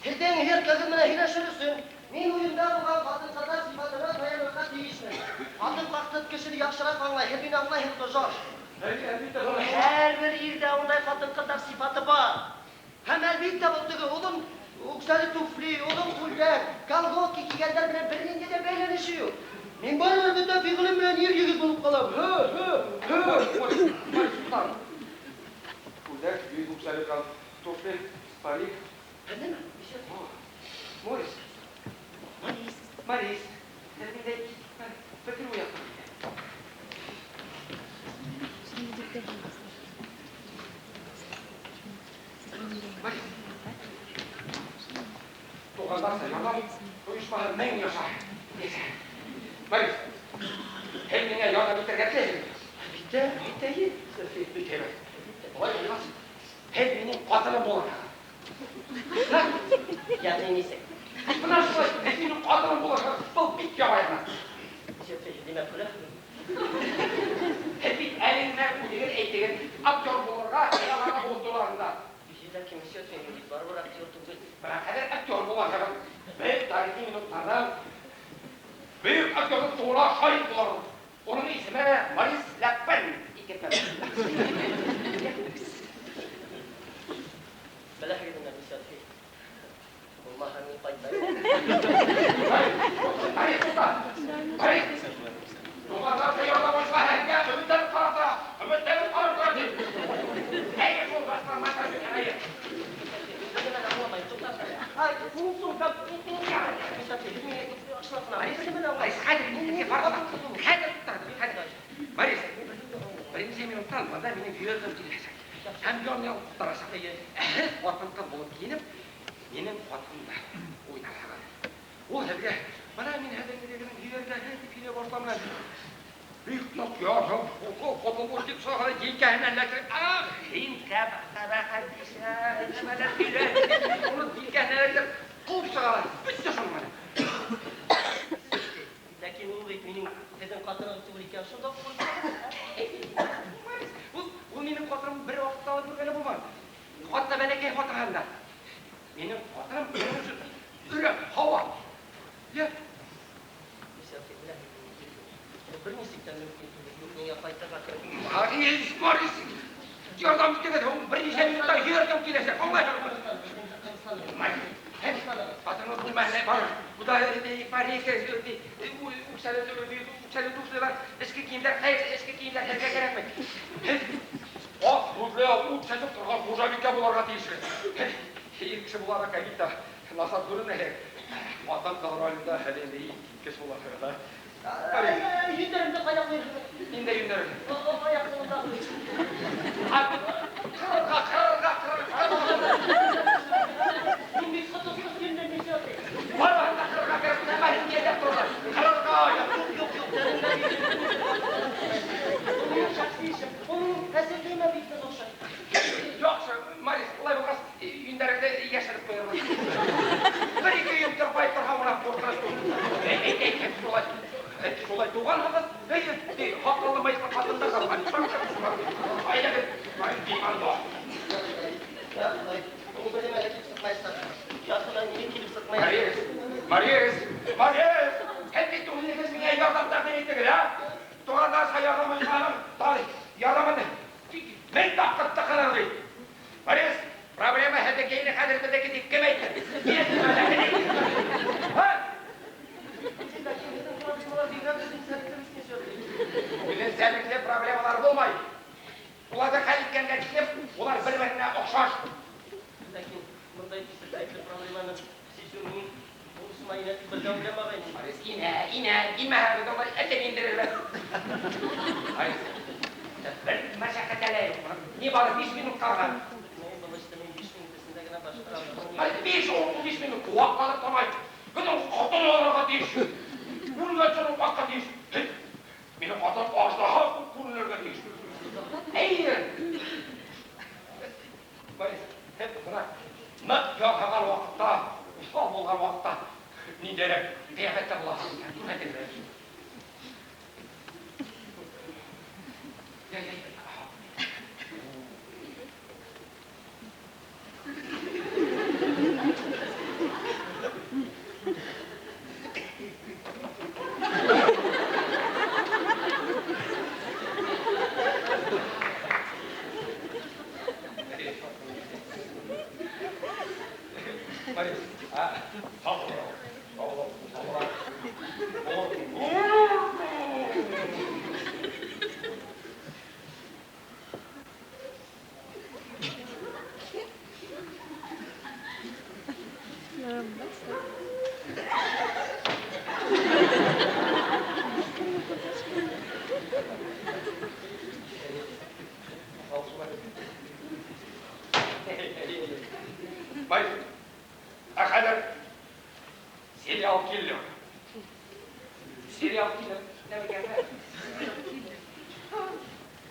Һеҙҙең һәр кем менән һөйләшер өсөн мин үҙемдә булған ҡатын-ҡыҙҙар сифатына таянырға тейешмен. Ҡатын-ҡыҙ кешене яҡшыраҡ аңлай, һеҙ мине аңлайһығыҙмы, Жорж? Һәр бер ирҙә ундай ҡатын-ҡыҙҙар сифаты бар. Һәм әлбиттә был теге оҙон үксәле туфли, оҙон күлдәк, колготки кейгәндәр менән бер ниндәй ҙә бәйләнеше юҡ. Мин барыбер бөтә фиғелем менән ир егет булып ҡалам. Һы, һы, һы. Күлдәк, бөйөк үксәле туфли, парик. Нимә? Морис. Морис. Морис. Һеҙ миндә фекер уятты. Морис. Туғандарса ярҙам ойошмаһы мең яша. Морис, һин миңә ярҙам итергә теләйһеңме? Әлбиттә, әлбиттә, София. Бик һәйбәт. Улай булғас, һин минең ҡатыным булырһың. Йәғни нисек? Бына шулай, һин минең ҡатыным булырһың. Был бик ябай ғына. София, нимә көләһең? Һеҙ бит әле генә үҙегеҙ әйтегеҙ, актер булырға хыяллана булдыларында. Ләкин София, мин бит барыбер актер түгел. Бына хәҙер актер булырһығыҙ. Беҙ тарихи минуттарҙа бөйөк актерҙың тыуыуына шаһит булырбыҙ. Уның исеме Морис Ләппән икән. Беләһегеҙме, София? Булмаһа мин ҡайтайым. Морис, туҡта! Морис! Туғандарса ярҙам ойошмаһы һеҙгә өмөтләнеп ҡарап тора, өмөтләнеп ҡарап тора, ти. Әйе, шул баштан маташып әйе. Ай, сумка. Морис, хәҙер мин һеҙгә барып хәҙер туҡтағыҙ, хәҙер. Морис, бер нисә минуттан бында минең һөйәркәм киләсәк. Һәм ян-ян ҡутарасаҡ. Һеҙ ҡатын-ҡыҙ булып кейенеп, минең ҡатынымда уйнарһығыҙ. Ул һеҙгә, бына мин хәҙер генә һөйәркәһе тип һөйләй башлам. Бик ныҡ ярһып, ҡатын булып китеп сығарған елкәһенән эләктереп, ах, һин ҡәбәхәт нәмәләр һөйләй. Уны елкәһенән эләктереп, ҡыуып сығара. Бөттө шуның менән. Ләкин ул бит минең һеҙҙең ҡатынығыҙ түгел икән, шунда уҡ Ул минең ҡатыным бер ваҡытта ла күргәне булманы. Хатта бәләкәй ҡатыны да. Минең ҡатыным минең өсөн өрәк, һауа. Йә. Бер нисек тә мөмкин түгел, юҡ, миңә ҡайтырға кәрәк. Морис, Морис, ярҙам итегеҙ, ул бер нисә минутта һөйәркәм киләсәк, аңлайһығыҙмы? Ҡатынығыҙ бүлмәһенә барыр. Унда парик, үксәле туфлилар, эске кейемдәр, хәйер, эске кейемдәр һеҙгә кәрәкмәй. Һеҙ аҡ һүҙле, ут сәсеп торған хужабикә булырға тейешһегеҙ. Ир кеше булараҡ, әлбиттә, насар күренмәһәгеҙ. Ҡатын-ҡыҙ ролендә һеҙ инде иҫ киткес булырһығыҙ, ә? Йөндәремде ҡайҙа ҡуйырһығыҙ? Ниндәй йөндәрең? Аяҡ ҡулымда. Ҡырырға, ҡырырға, ҡырырға. Мин бит ҡотосһоҙ йөндәр нисә? Барыһын да ҡырырға кәрәк, нәмәһен йәлләп торорға. Ҡырырға. Юҡ, юҡ, юҡ, Ул минең шәхси эшем. Ул минең хәсрәтемә бик ныҡ оҡшай. Яҡшы, Морис, улай булғас, йөндәреңде йәшереп ҡуйырмын. Бер-ике йөн тырпайып торһа, бына ҡурҡыныс түгел. Әйт, әйт, әйт, шулай. Шулай туғанһығыҙ, әйе, һаҡаллы мыйыҡлы ҡатындар ҙа бар. Әйҙәгеҙ, анда. Я, Хоҙай, ул бер нәмә лә килеп сыҡмаясаҡ. Я, Хоҙай, ниңә килеп сыҡмай? Морис, Морис, Морис, һеҙ бит үҙегеҙ миңә ярҙам тәҡдим иттегеҙ, ә? Туғандарса ярҙам ойошмаһының ярҙамын мең тапҡыр тыҡыныр бит. Морис, проблема һеҙҙеке ине, хәҙер беҙҙеке тип кем әйтте? Һин әйттеңме әллә? Һин әйттеңме? Һа? инә дип бер дә уйламагайным. Харис, инә, инә, инмәһә без анда әллә ни индерербеҙ. Харис, бер мәшәҡәт әле юҡ. Ни бары 5 минутҡа ғына. Ни, был эште мин 5 минут эсендә генә башҡара алам. Харис, 5-15 минут ваҡланып тормай. Беҙҙең ҡатын алырға тейеш. Үлгәнсе атҡа тейеш. Минең ҡатын аждаһа кеүек күренергә тейеш. Әйе. Борис, бына ныҡ яһаған ваҡытта, уҫал булған ваҡытта ниндәйерәк ҡиәфәттә булаһың икән, күрһәтегеҙ. Я, я, я. Борис, а? Борис, ә хәҙер сериал киллер. Сериал киллер нәмә икән?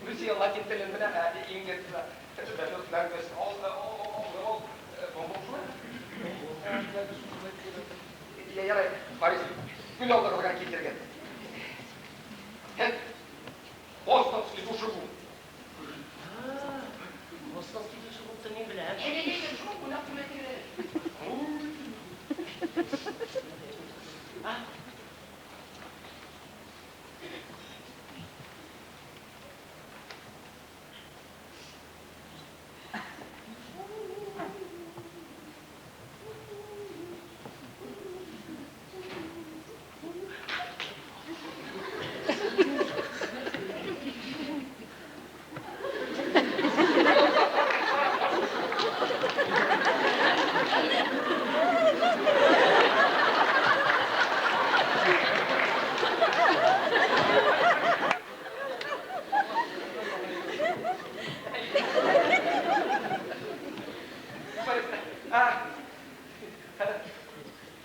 Русия латин телен белә, ә инглиз телен Ярай, Борис, күҙ алдығыҙға килтергән. Бостонский душегуб. Бостонский душегубты мин беләм.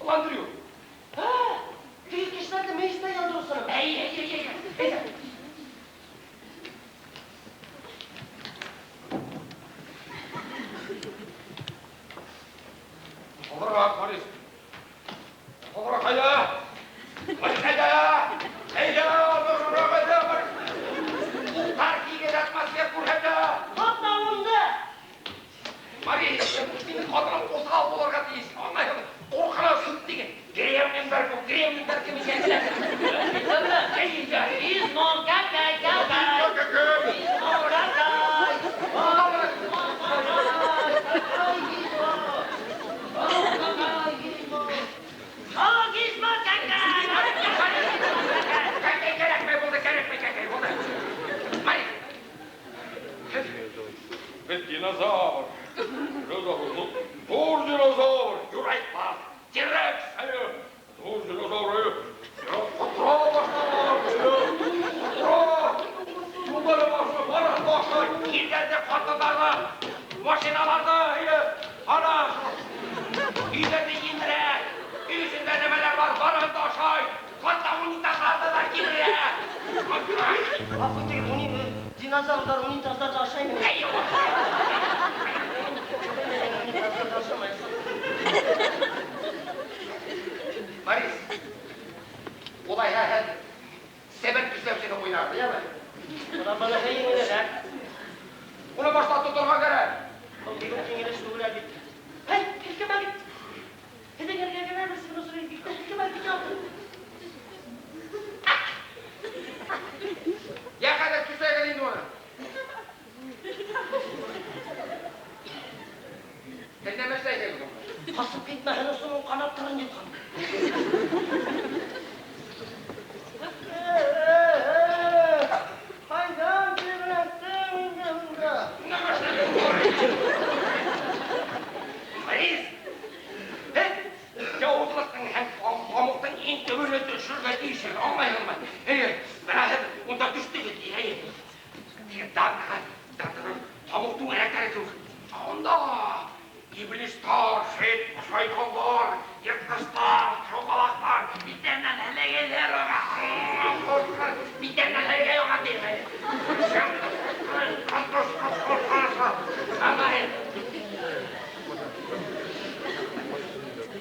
Ландрю. Теге кешеләрҙе мейестә яндырыусыны. Әй, әй, әй, әй, әй. Алыраҡ, Борис. Алыраҡ, әйҙә. Борис, әйҙә. Әйҙә, алыраҡ, әйҙә, Борис. Ултар кигеҙ атмосфер күрһәтә. Тотмауымды. Борис, минең ҡатыным уҫал булырға тейеш. Аңлайһыңмы? Ҡурҡыныс тигән. Гремлиндар был, гремлиндар кем икәнен беләһең. Әйҙә. Гизмо, какай, какай. Гизмо, какай. Какай, Гизмо. Какай, Гизмо. О, Гизмо, какай. Какай кәрәкмәй булды, кәрәкмәй, какай булды. Марик. Беҙ динозавр. Ҙур динозавр. Юрай парк. Тирекс. Ҙур динозавр. Ҡотора башланылар. Ҡотора. Юлдары башы, барыһын да ашай. Ирҙәрҙе, ҡатындарҙы, машиналарҙы, ана, өйҙәрҙе емерә. Өй эсендә нәмәләр бар, барыһын да ашай. Хатта унитаздарҙы ла кимерә. Ғәфү итегеҙ, динозаврҙар унитаздарҙы ашаймы? Әй, Унитаздарҙы ашамай. Борис, улайһа һеҙ себер көсләүсене уйнарҙы, яме? Бына быныһы еңелерәк. Уны башта тоторға кәрәк. Был бик үк еңел эш түгел, әлбиттә. Һәй, һелкемәгеҙ. Һеҙҙең эргәгә генә берсе быны сорайым. Бик тә һелкемәгеҙ, бик алтын. Йә, хәҙер көсләгеҙ инде уны. Һеҙ нәмә эшләйһегеҙ унда? Ҡасып китмәһен өсөн ул ҡанаттарын йотҡан. Ҡайҙан килеп эләктең инде бында? Нәмә эшләйһегеҙ? Борис! Һеҙ яуызлыҡтың һәм Ишек, аңлайһыңмы? Әйе, менә һеҙ унда төштөгөҙ, әйе. Теге Дантаның тамуҡ түңәрәктәре кеүек. Унда иблистар, шайтандар, йыртҡыстар, шоңғалаҡтар, биттәренән һеләгәйҙәр аға. Биттәренән һеләгәй аға тием.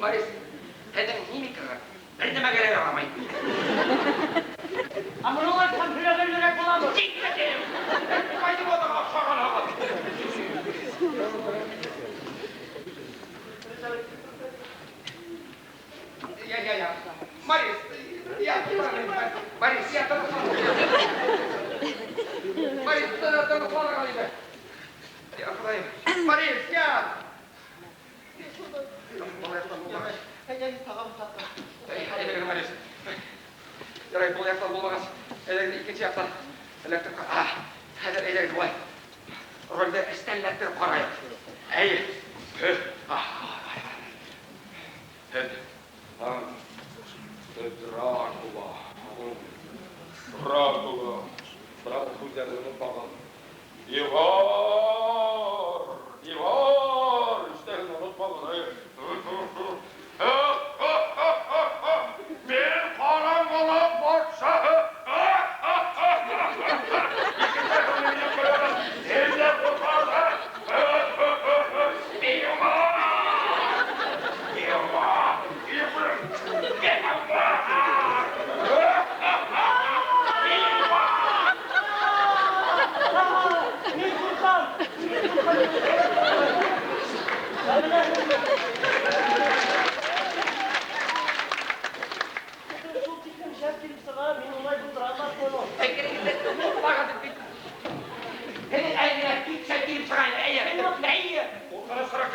Борис, һеҙҙең мимикаға бер нәмәгә лә ярамай. Ә моның айтһам һөйләгәнлерәк буламы? Китмә тием. Ҡайҙа балаға оҡшаған аға. Я, я, я. Борис, я, Борис, я Борис, тынысланырға инде. Я, Хоҙайым. Борис, я. Был яҡтан булмағас. Әйҙәгеҙ, Борис. Ярай, был яҡтан булмағас, әйҙәгеҙ икенсе яҡтан эләктереп ҡара. Хәҙер әйҙәгеҙ былай. Ролде эстән эләктереп ҡарайыҡ. Әйе. Һеҙ Дракула. Дракула. Бына ул һүҙҙәрҙе онотмағыҙ. Дивар! Дивар! Өҫтәген онотмағыҙ. Мин ҡараңғылыҡ батшаһы! Һин дә ҡурҡарһың! Дивар! Дивар! Мин ҡурҡам! Мин ҡурҡам! Ә менә шул тиклем шәп килеп сыға, мин улай булдыра алмаҫмын ул.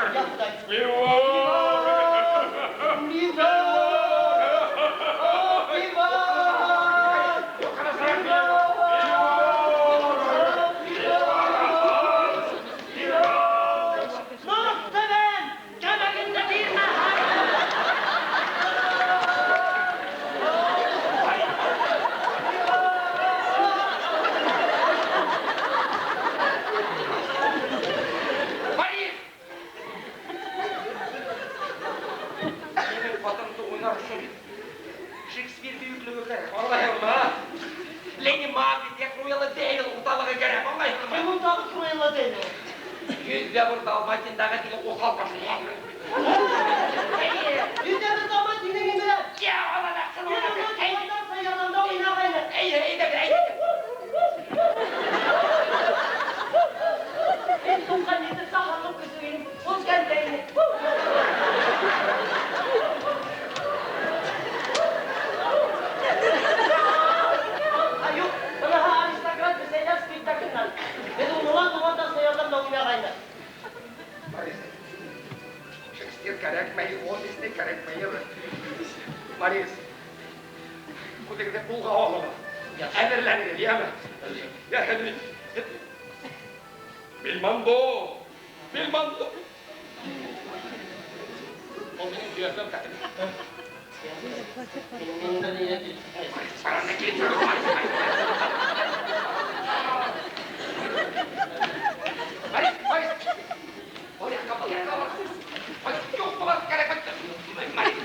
Я Хоҙай. Дивар! Дивар! Мөхтәбән! Кәмәгеңде бирмә! Борис! Минең ҡатынды уйнар өсөн Шекспир бөйөклөгө кәрәк, аңлайһыңмы? Леди Макбет, я Круэлла де Вил урталығы кәрәк, аңлайһыңмы? Кем ул тағы Круэлла де Вил? 101 Далматиндағы теге уҫал баш. Әйе. 101 Далматин мин беләм. Я, ана нәҡсен Мин уны уйнап. Әйе. Туғандар Саярҙанда уйнағайны. Әйе, әйҙә, әйҙә. Мин 97 сахарлыҡ көсөк инем. Ул кәлтә ине. Ә, юҡ, быныһы аристократ бесәйҙәр спектакленән. Беҙ уны ла Туғандар Саярҙанда уйнағайны. Борис, Шекспир кәрәкмәй, Уолт Дисней кәрәкмәй. Борис, күҙегеҙҙе ҡулға алығыҙ. Әҙерләнегеҙ, йәме? Я, Белмондо! Белмондо! Ул минең һөйәклем кәтеп. Мин бер ни ҙә килеп сыҡмай. Борис, килеп сығыр, Борис, Борис. Борис, Был яҡҡа, был яҡҡа, Борис, юҡ, булыр кәрәк. Борис,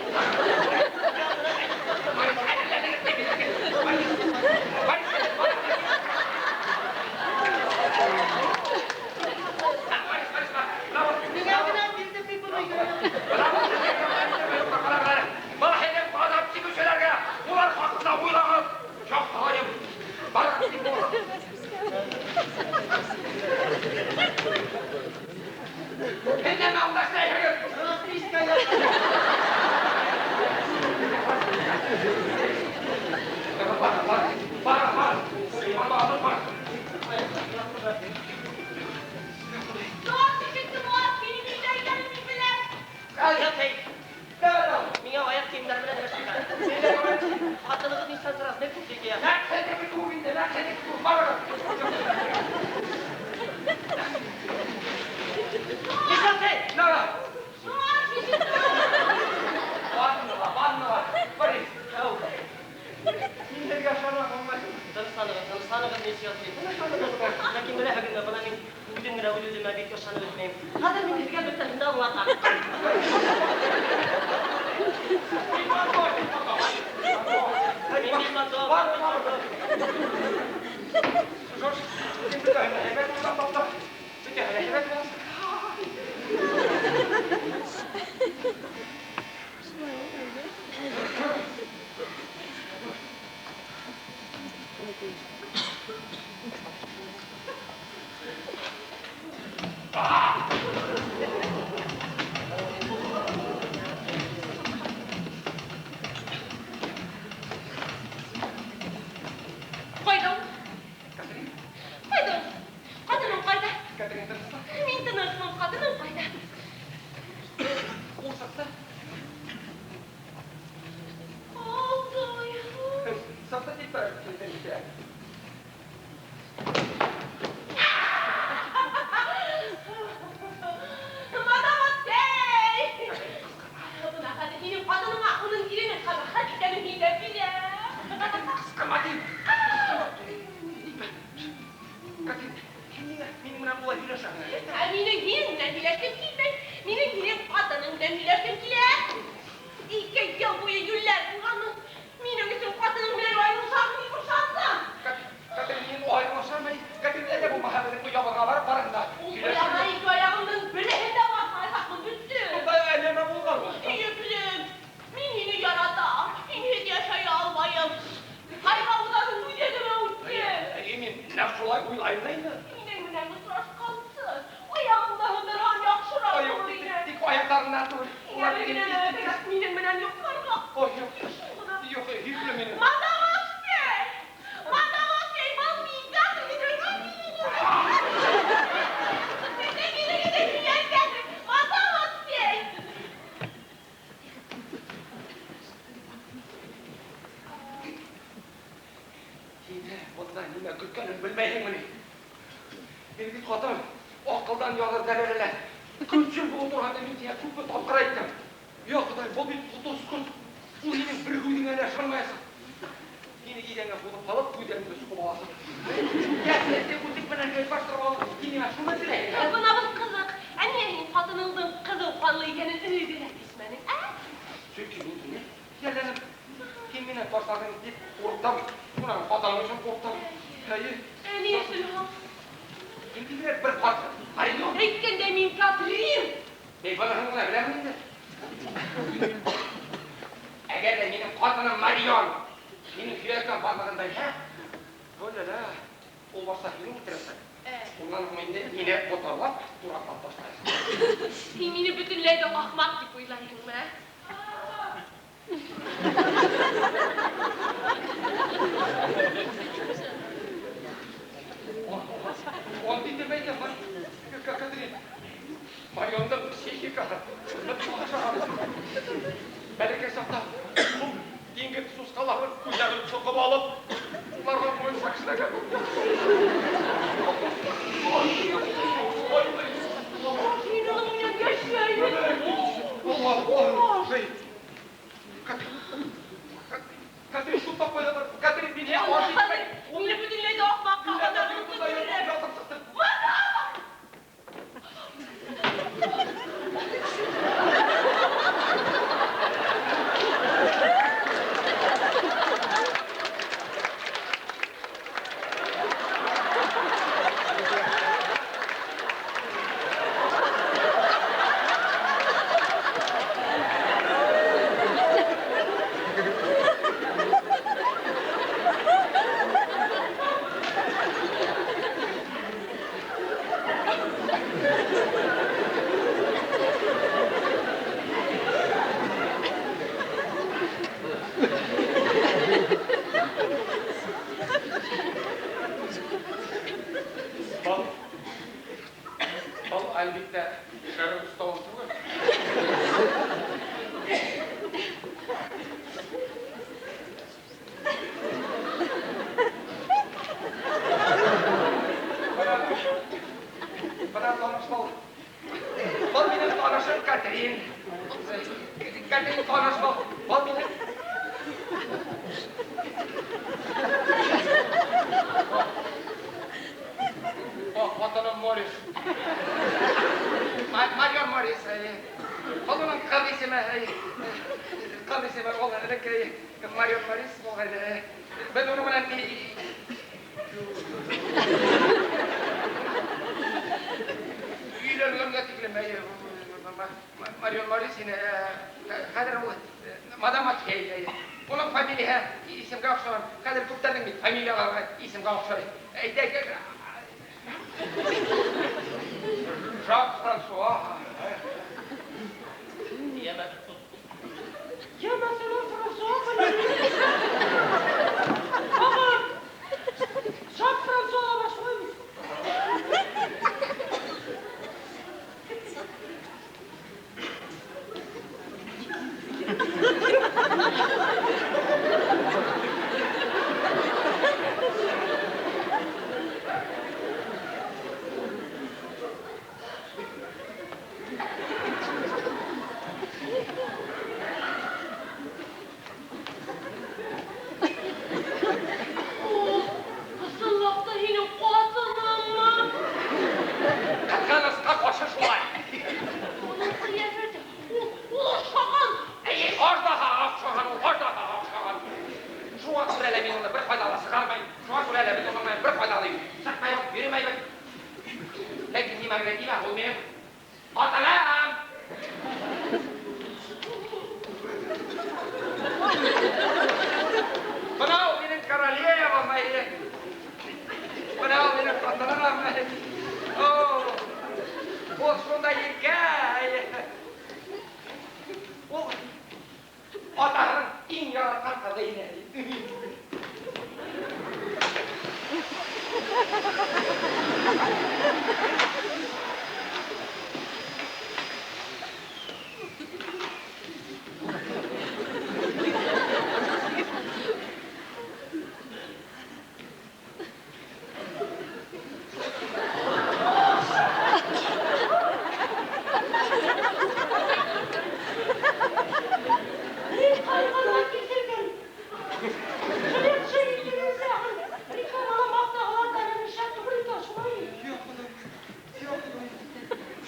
Борис, әҙерләнегеҙ, Борис, Борис, Борис, Борис, Миңә генә бирҙем мин быны. Был һеҙҙең ғазап сигеүселәргә, улар хаҡында уйлағыҙ. Шаһайым, барығыҙ тип булыр. Һеҙ нәмә унда эшләйһегеҙ? Расписка яҙҙым. Бар, бар, бар, бар. Бар, бар. Жорж ишетте, минең өйҙә икәнен мин беләм. Ятый. Миңә аяҡ кейемдәре менән эшләгән. Ҡатынығыҙ нисәнсе размер туфли кейә? Нәҡ һеҙҙеке кеүек инде, нәҡ һеҙҙеке кеүек. Барығыҙ. Нисәнсе? Нара. Жорж ишетте. Ваннаға, ваннаға. Борис. Әү. ышанып бөтмәйем. Хәҙер мин һеҙгә бөтәһен дә аңлатам. Мин бит матур. Бар, бар. Жорж, һин бөтәһен дә һәйбәт уйлап таптың. Бөтәһе лә һәйбәт буласаҡ. Ҡайҙа ул? Катрин, Ҡайҙа ул? Ҡатыным ҡайҙа? Катрин, тыныслан. Мин тынысмын, ҡатыным ҡайҙа? Ул сыҡты. Алдай. Сыҡты тип әйтә. Мадам Отсей! Бына хәҙер һинең ҡатыныңа уның иренең ҡәбәхәт икәнен һөйләп бирәм. Ҡысҡырма тим. Катрин, һин ниңә минең менән улай һөйләшәһең? Ә минең һинең менән һөйләшкем килмәй. Минең һинең ҡатының менән һөйләшкем килә. 2 йыл буйы йүләр булғанмын. Минең өсөн ҡатының менән айырылышаң тип ышандым. Катрин, мин айырылышам әле. Катрин, әллә булмаһа беҙҙең оябыҙға барып барың да. Ул ояға ике аяғымдың береһен дә баҫмаясаҡмын, бөттө. Унда әллә нәмә булған ул. Һөйөклөм, мин һине яратам. Һинһеҙ йәшәй алмайым. Ҡайғыбыҙҙың үҙәгемә үтте. Әйе, мин нәҡ шулай уйлайым да инде. Һинең менән осрашҡансы, аяғымды һындырһам яҡшыраҡ Ай, юҡ, булыр ине. тик аяҡтарыңдан түгел. Һиңә бер генә нәмә кәрәк, минең менән йоҡларға. Ой, юҡ. Шул ғына. Юҡ, һөйөклөм минең. Мадам Отсей! Мадам Отсей, был мин Катрин. Мадам Отсей! Һине бында нимә көткәнен белмәйһеңме ни? Мин бит ҡатыным аҡылдан яҙыр дәрәжәлә. Көнсөл булыу тураһында мин һиңә күпме тапҡыр әйттем. Я Хоҙай, был бит ҡот осҡос. Ул һинең бер һүҙеңә лә ышанмаясаҡ. Һине иҙәнгә һуҙып һалып, күҙҙәреңде соҡоп аласаҡ. Йәшерте үтек менән гел баштырып алып, һин ниңә шуны теләйһең? Ә бына был ҡыҙыҡ. Ә ниңә һин ҡатыныңдың ҡыҙыу ҡанлы икәнен элегерәк әйтмәнең, ә? Сөнки мин һине йәлләнеп, һин мине ташланың тип ҡурҡтым. Шунан ҡатының өсөн ҡурҡтым. Әйе. Ә ни өсөн һуң? Һин тиҙерәк бер ҡатын. Марион. Әйткәндә мин Катрин. Мин быныһын ғына беләм инде. Әгәр ҙә минең ҡатыным Марион минең һөйәктән барлығын белһә, өлә-лә, ул башта һине үлтерәсәк. Унан һуң инде мине ботарлап, тураҡлап ташлаясаҡ. Һин мине бөтөнләй ҙә ахмаҡ тип уйлайһыңмы, ә? Он тип әйтәм, Катрин. Мариондың психикаһы ныҡ ҡаҡшаған. Бәләкәй саҡта ул диңгеҙ сусҡаларын күҙҙәрен соҡоп алып, уларға муйынсаҡ эшләгән. Мин уның менән йәшәйем. Алла, Катрин, шул тапҡайҙалар. Катрин, мине Алла, ат итмәй. Мине бөтөнләй ҙә ахмаҡҡа ҡатырҙың. Ятып сыҡты. ул элек Марион Морис булған. Беҙ уның менән өйләнгәнгә тиклем Марион Морис ине. Хәҙер ул мадам Атхей. Уның фамилияһы исемгә оҡшаған. Хәҙер күптәрҙең бит фамилиялары исемгә оҡшай. Әйтәйек, Жак Франсуа. Я мәсәлән, Франсуа Ага, Жак Франсуа башлай бит. Ул, ысынлап та һинең ҡатыныңмы? Ҡыҙғанысҡа ҡаршы шулай. Уның ҡиәфәте, ул оҡшаған. Әйе, аждаһаға оҡшаған ул, аждаһаға оҡшаған. Шуға күрә лә мин уны бер ҡайҙа ла сығармайым. Шуға күрә лә беҙ уның менән бер ҡайҙа ла сыҡмайбыҙ, йөрөмәйбеҙ. Ләкин нимә генә тимә, ул минең ҡатыным. Бына ул минең королевам, әйе. Бына ул минең ҡатыным. О, ул шундай иркә, әйе. Ул атаһының иң яратҡан ҡыҙы ине. Ни ҡайғыға килтергән? Жилет телевизия рекламала маҡтағылар шәп түгел икән, шулай. Юҡ, Хоҙай, юҡ, Хоҙай.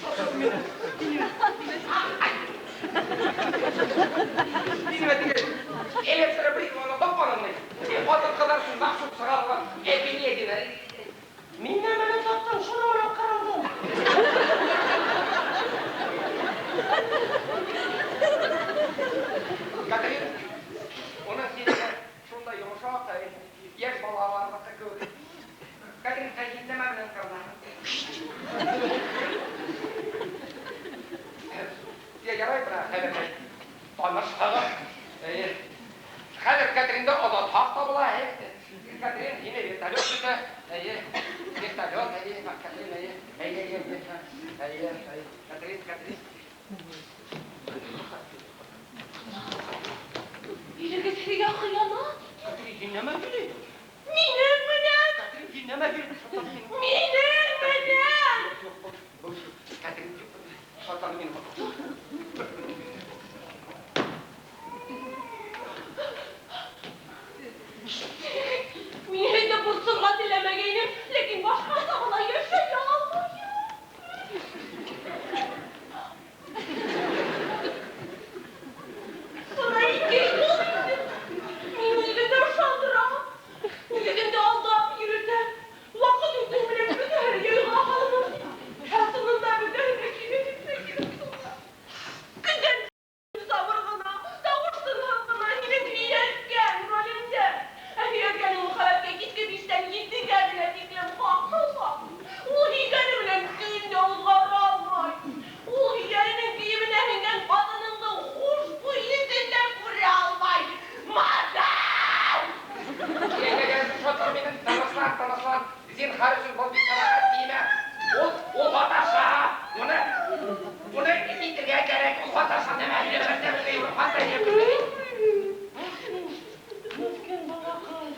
Шатлыҡ мине. Нимә теге электробритваны тапҡаныңмы? Ҡатын-ҡыҙҙар өсөн махсус сығарылған эпиле тине. Мин нәмәне таптың, шуның менән ҡырылдым. Катрин, уның тиреһе шундай йомшаҡ, йәш балаларҙыҡы кеүек. Катрин, һин нәмә менән ҡырылаһың? Ярай, бына хәҙер танышһығыҙ. Хәҙер Катринде оҙатһаҡ та була. Катрин, һине вертолет көтә. Эйе, вертолет, эйе, Катрин, эйе, эйе, эйе, эйе, эйе, Катрин, Катрин. Ирегеҙ һеҙгә хыянат итә. Катрин, һин нәмә һөйләйһең? Минең менән! Катрин, һин нәмә һөйләйһең? Минең менән! Юҡ, был Катрин, юҡ, шатланым мин. Мин һеҙҙе борсорға теләмәгәйнем, ләкин башҡаса ғына йәшәй алмайым. Бына ике йыл инде. Мин үҙемде ышандырам, үҙемде алдап йөрөтәм. Ваҡыт үтеү менән бөтәһе яйға һалыныр. Ә сынында бөтәһе лә кире китә. Көндән сабыр ғына, тауыш-тынһыҙ ғына һинең һөйәркәң ролендә. Ә һөйәркәнең мөхәббәткә киске биштән етегә генә тиклем хаҡы бар. Ул һөйгәне менән төн дә уҙғара алмай. Ул һөйгәненең кейеменә һеңгән ҡатыныңдың хушбуй еҫен дә күрә алмай. Мадам! Шатлыҡ минең, тыныслан, тыныслан. Зинһар өсөн был бит ҡәбәхәт тимә. Ул һаташа. Уны итергә кәрәк. Ул һаташа. Нәмә һөйләмәҫ тә белмәй, ул һаташа. Меҫкен балаҡай.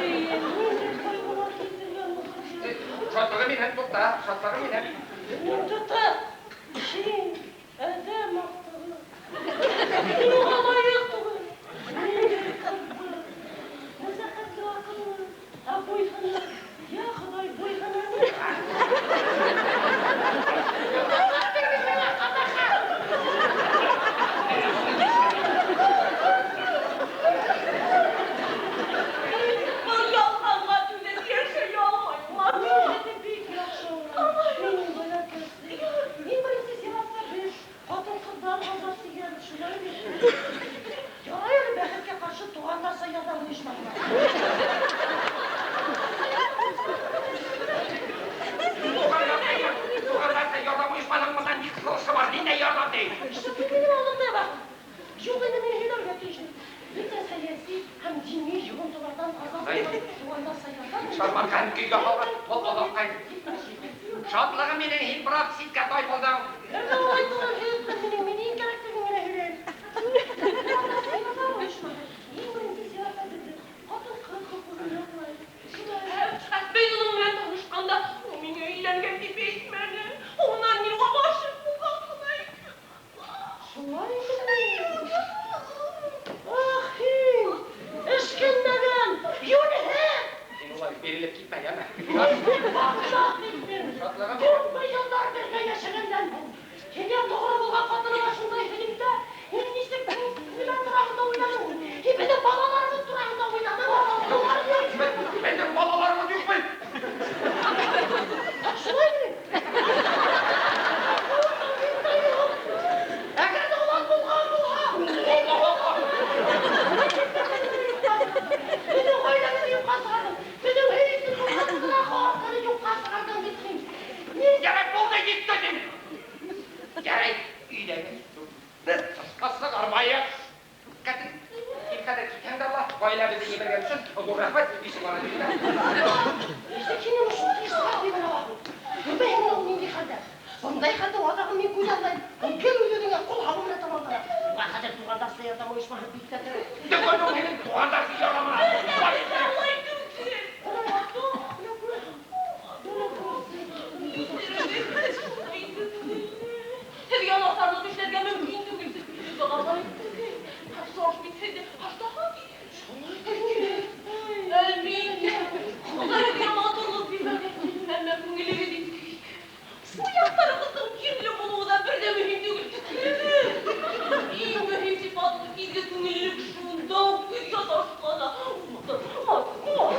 Эйе, ниндәй ҡайғыға килтергән был хәбәр? Шатлығы минең, туҡта, шатлығы минең. Мин тота, һин әҙәм аҡтығы. Мин уға лайыҡ түгел. Ниндәй ҡыҙҙы? Нәзәкәтле аҡыллы, ә буйһыны, йә Хоҙай, буйһыны. тиешле. Бөтә сәйәси һәм дини йоғонтоларҙан азат булған Туғандарса ярҙам Шарманкаһын көйгә һалып, ул оҙаҡҡай. Шатлығы менән һин бераҙ ситкә тайпылдың. Әллә улай түгел, һөйөклөм минең, мин иң кәрәклеген генә һөйләйем. Туғандарса ярҙам ойошмаһы иң беренсе сиратта беҙҙе ҡатын-ҡыҙ хоҡуғын яҡлай. Беҙ уның менән танышҡанда, ул миңә өйләнгән тип әйтмәне. Унан мин уға ғашиҡ булған ғына әйтте. Шулай инде. Ах, һин, эшкинмәгән, йүнһеҙ! Һин улай бирелеп китмә, йәме? Баҡсаҡ иттең. Шатлығым Күпме йылдар бергә йәшәгәндән һуң һиңә тоғро булған ҡатыныңа шундай һөйләйем, һин нисек нимә тураһында уйланың? Һин беҙҙең балаларыбыҙ тураһында уйланың? Беҙҙең балаларыбыҙ юҡмы? Шулаймы? Әгәр ҙә улар булған булһа, беҙҙең ғаиләбеҙҙе юҡҡа сығарҙың. Беҙҙең һөйөклө туғанды юҡҡа сығарҙың бит һин. Ярай, булды, етте тим. Ярай, өйҙәге тышҡа сығармайыҡ. Ҡатын, һин хәҙер китһәң дә була. Ғаиләбеҙҙе ебәргән өсөн ҙур рәхмәт. Ишек ара бирҙе. Нисек һин уны шул тиклем сығарып ебәрә алаһың? Күрмәйһеңме ул ниндәй хәлдә? Бындай хәлдең аҙағын мин күҙ алмайым. Ул гел үҙ-үҙеңә ҡул һалыу менән тамамлана. Уға хәҙер Туғандарса ярҙам ойошмаһы бик тә кәрәк. Төгөл һинең туғандарсы ярҙамына. Улай түгел. Һеҙгә насарлыҡ эшләргә мөмкин түгел. Алай түгел. Жорж бит һеҙҙе аждаһа тигән. Әлбиттә. Хоҙай һеҙгә матурлыҡ бирмәгән. Әммә күңелегеҙ изге. Аяҡтарығыҙҙың йөнлө булыуы ла бер ҙә мөһим түгел. Иң мөһим сифат изге күңеллелек шунда уҡ күҙгә ташлана. Матур, матур, матур.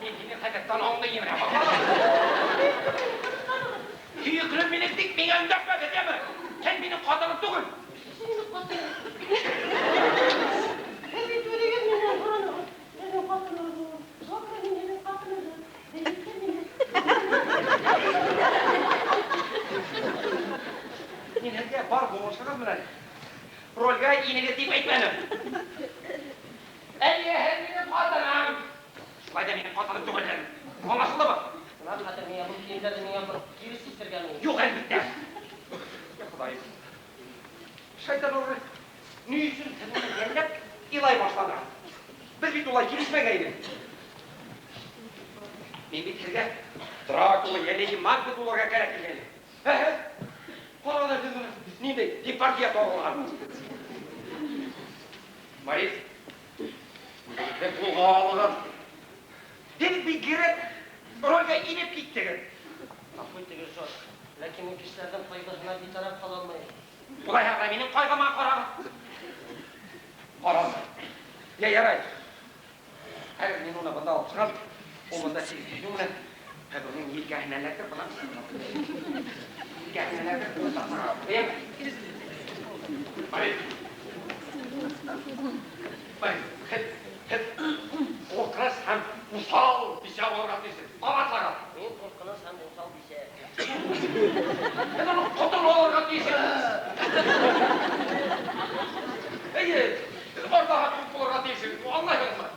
Мин һине хәҙер танауыңды емерәм. Һөйөклөм минең тик миңә өндәшмәгеҙ, йәме? Һин минең ҡатыным түгел. Һеҙ бит үҙегеҙ минән һоранығыҙ. Һеҙҙең ҡатынығыҙ булыу. Шуға күрә мин һеҙҙең ҡатынығыҙ. Әлбиттә мине. Мин һеҙгә бар булмышығыҙ менән ролгә инегеҙ тип әйтмәнем. Әйе, һеҙ минең ҡатыным. Шулай ҙа минең ҡатыным түгелһең. Аңлашылдымы? Бына хәҙер миңә был кейемдәрҙе миңә бер кире систергән. Юҡ, әлбиттә. Я Хоҙайым. Шайтан уры, ни өсөн һеҙ уны йәлләп илай башланығыҙ? Беҙ бит улай килешмәгәйнек. Мин бит һеҙгә Дракула йә Леди Макбет булырға кәрәк тигәйнем. Әһә. Ҡарағыҙ һеҙ уны, ниндәй Депардье тағылған. Морис, үҙегеҙҙе ҡулға алығыҙ. Һин бигерәк ролгә инеп киттегеҙ. Ғәфү итегеҙ, Жорж. Ләкин мин кешеләрҙең ҡайғыһына битараф ҡала алмайым. Улайһа ғына минең ҡайғыма ҡарағыҙ. Ҡарағыҙ. Йә, ярай. Хәҙер мин уны бында алып сығам. Ул бында һинең менән. Хәҙер уның елкәһенә эләктер, бына. Елкәһенә эләктер, бына сығам. Эйеме? Морис. Морис, һеҙ ҡурҡыныс һәм уҫал бисә булырға тейешһегеҙ. Ҡабатлағыҙ. Мин ҡурҡыныс һәм уҫал бисә. Һеҙ уның ҡотон алырға тейешһегеҙ. Эйе, һеҙ аждаһа кеүек булырға тейешһегеҙ. Аңлайһығыҙмы?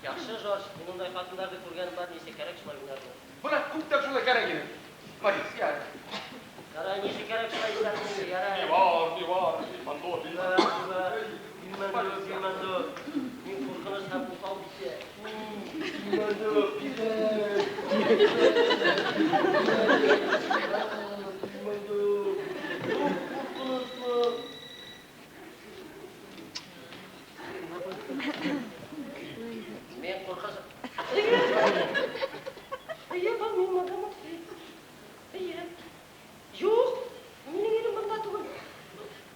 Яҡшы, Жорж, мин ундай ҡатындарҙы күргәнем бар, нисек кәрәк шулай уйнарҙы. Бына күптән шулай кәрәк ине. Морис, ярай. Ярай, нисек кәрәк шулай эшләрмен инде, ярай. Дивар, дивар, дивандо, Дивар, дивар, дивандо, дивандо. Мин ҡурҡыныс һәм уҫал бисә. Дивандо, диван. Дивандо. Ҡурҡыныслы. Мин ҡурҡыныс. Эйе, был мин, мадам Отфри. Эйе. Юҡ, минең ирем бында түгел.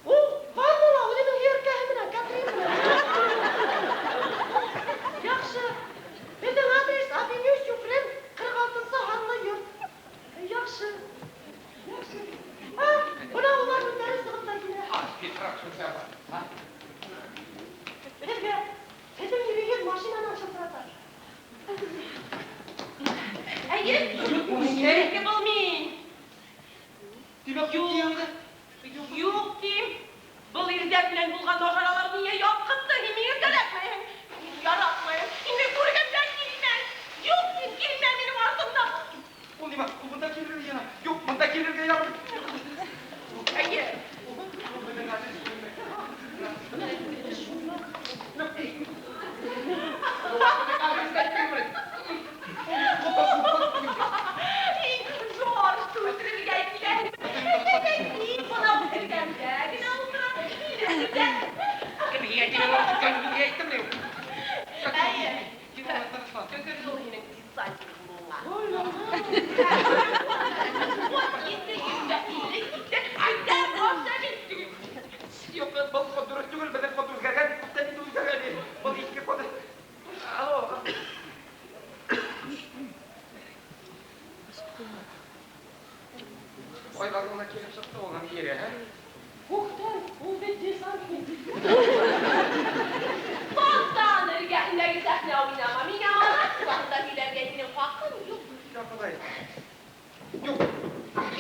Ул ваннала үҙенең һөйәркәһе белән булган маҗаралар миңа якынды, һин миңа кирәкмәйһең. Мин яратмыйм. Инде күргән дә килмә. Юк, син килмә минем артымнан. Ул нимә? Ул монда килергә ярамый. Юк, монда килергә ярамый. Әйе. Ул безнең газиз Һин Жоржты үтерергә киләһең. Мин моны үтергәндә генә утырам. Мин үтердем. Кем һиңә әйттем ни? Әйе. Шөкөр шул һинең десантник булуыңа. Вот инде 150 китте. Әйдә, башы бит. Юк, был код дөрес түгел, безнең код үзгәргән, күптән инде үзгәргән. Был иске код. Алло. Кайдан гына килеп чыкты ул ире, ә? Күктән, ул бит десантник. Фонтан эргәһендәге сәхнә уйнама. Миңа моның турында һөйләргә һинең хакың юк. Я Ходай. Юк.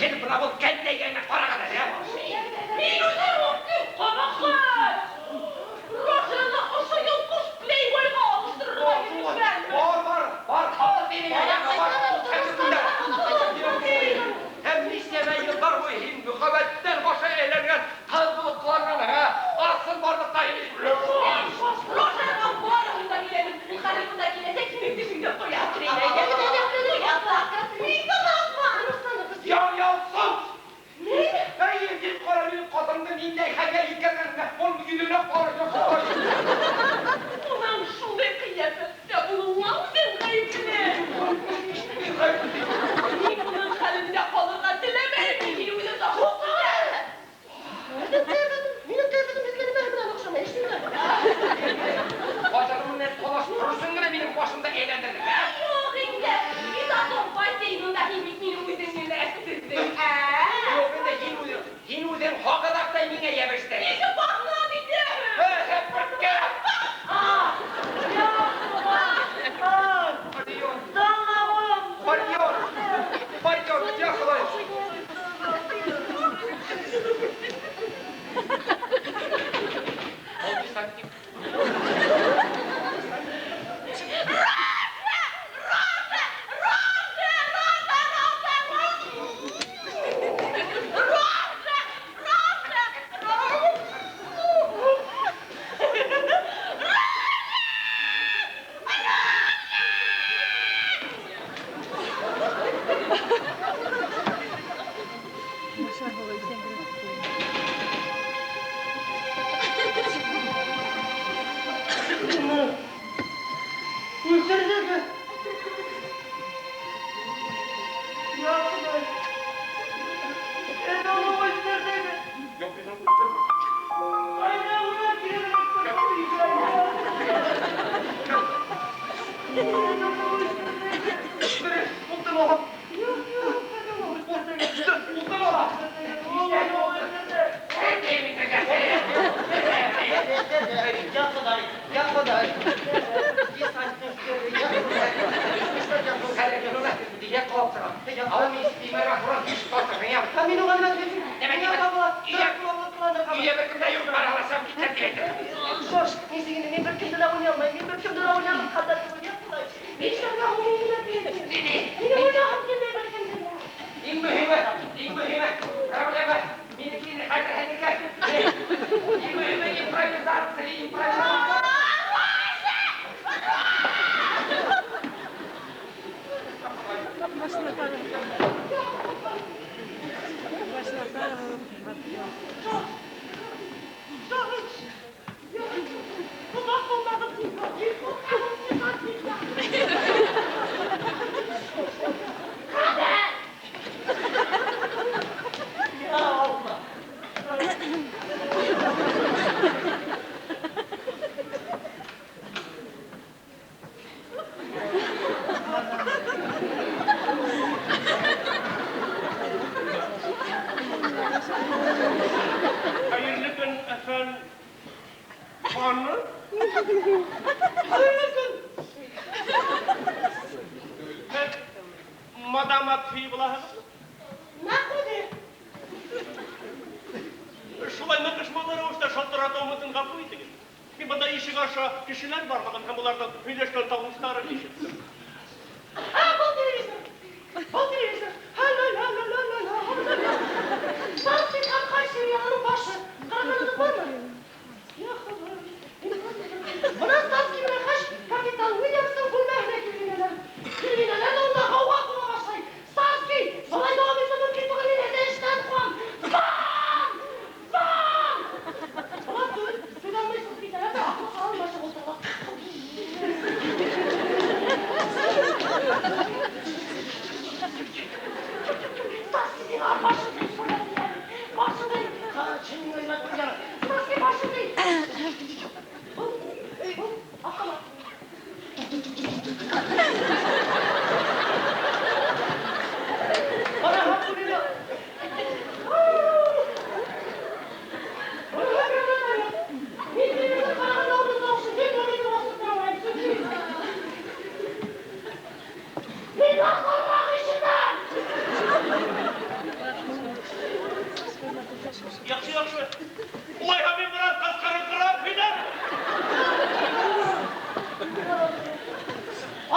Һин менә был кәнтәйгәне караган әле, ә? Мин үзем үк кабахәт! Рожаны ошо йолкыш плейбойга алыштырырга йөргәнмен. Бар, бар, бар, хатыр минең аягыма бар. Һәм ничәмә еллар буе һин мөхәббәттән башы әйләнгән кыз булып кыланган, һә? Асыл барлыкта һин. Рожаның барыһын да беләмен. Ул хәзер монда киләсә, синең тешеңне коя. Мин тыңлатма. Я, я, сус! Әйе, дип кара минем хатынымны ниндәй хәлгә җиткергәнен. Ул йөзенә кара, я Ходай. Уның шундый кыяфәттә булуына үзең гаепле. Мин гаепле. Мин уның хәлендә калырга теләмәйм. Мин үзем дә Минем кыяфәтем һеҙгә нимә менән оҡшамай, ишеттеңме? Хатынымны талаштырырсың гына минем башымда әйләндердең, ә? Юк инде. Изатом бассейнында һин бит минем үзеңне эләктерҙең, ә? Юк инде һин үзең, һин үзең һагыҙаҡтай миңә йәбештең. Нисек баҫмап инде? Һе, Подъем, подъем, подъем, я Ходай. Ул десантник. Роза! Роза! Роза! Роза! Роза! Роза! Роза! Үлтерҙеме? Я Хоҙай. Һин уны үлтерҙеңме? Юк, мин уны үтермәм. Ҡайҙа уны килеп Һин уны үлтерҙеңме? Дөрөҫ, утын алам. Юҡ, юҡ, һин уны үлтерҙең. Утын алам. Ул уны үлтерҙе. Я Хоҙай, я Хоҙай. Десантник, я Хоҙай. Дигән ҡалып торам. Ал мин истемәгә торам, һис тартырһың, я. Ә мин уға нимә тип? Нимә Миңә тип? табыла. Өйҙә бер кем дә юҡ, бара аласам, китәм тип әйтәм. Жорж, нисек инде мин бер кемде лә уйнай алмайым. Мин бер кемде лә уйнай алмайым. Хатта түгел, я Хоҙай. Нишләргә уйнай Ни, ни? Мин уйнағым килмәй бер кемде лә. Иң мөһиме, иң мөһиме, проблема минеке инде хәҙер һинеке. Иң мөһиме импровизация, импровизация. Жорж! Оҙаҡ булмағыҙ, десантник. Ҡәҙәр! Я Алла. Хәйерле көн, әфән ханым. Хәйерле көн. Һеҙ мадам Атфи булаһығыҙмы? Нәҡ үҙе. Шулай ныҡышмалы рәүештә шалтыратыу бында ишек аша кешеләр барлығын һәм уларҙың һөйләшкән тауыштарын ишеттем. Ә, был телевизор! Был телевизор! Ла-ла-ла-ла-ла-ла-ла. Старский ҡапҡа сериалының башы. Ҡарағанығыҙ бармы? Я Хоҙай. Бына Старский менән Хэш капитан Уильямстың бүлмәһенә килгәннәр. Килгәннәр ҙә унда ғауға ҡуба башлай. Старский, былай дауам итеү мөмкин түгел, мин һеҙҙе эштән ҡыуам. Ван! Ван! Былар түгел, түҙә алмай сығып китәләр ҙә аҡылға алмашып ултыралар. Старский миңә башыңды башыңды Старский башыңды. Был, был автомат. Бына һәм пулемет. Бына гранатомет. Мин телевизор ҡарағанда уның тауышын гел бөгөтөп басып тора алмайым, сөнки мин насарыраҡ ишетәм. Яҡшы, яҡшы. Улайһа мин бер аҙ ҡысҡырыңҡырап һөйләм.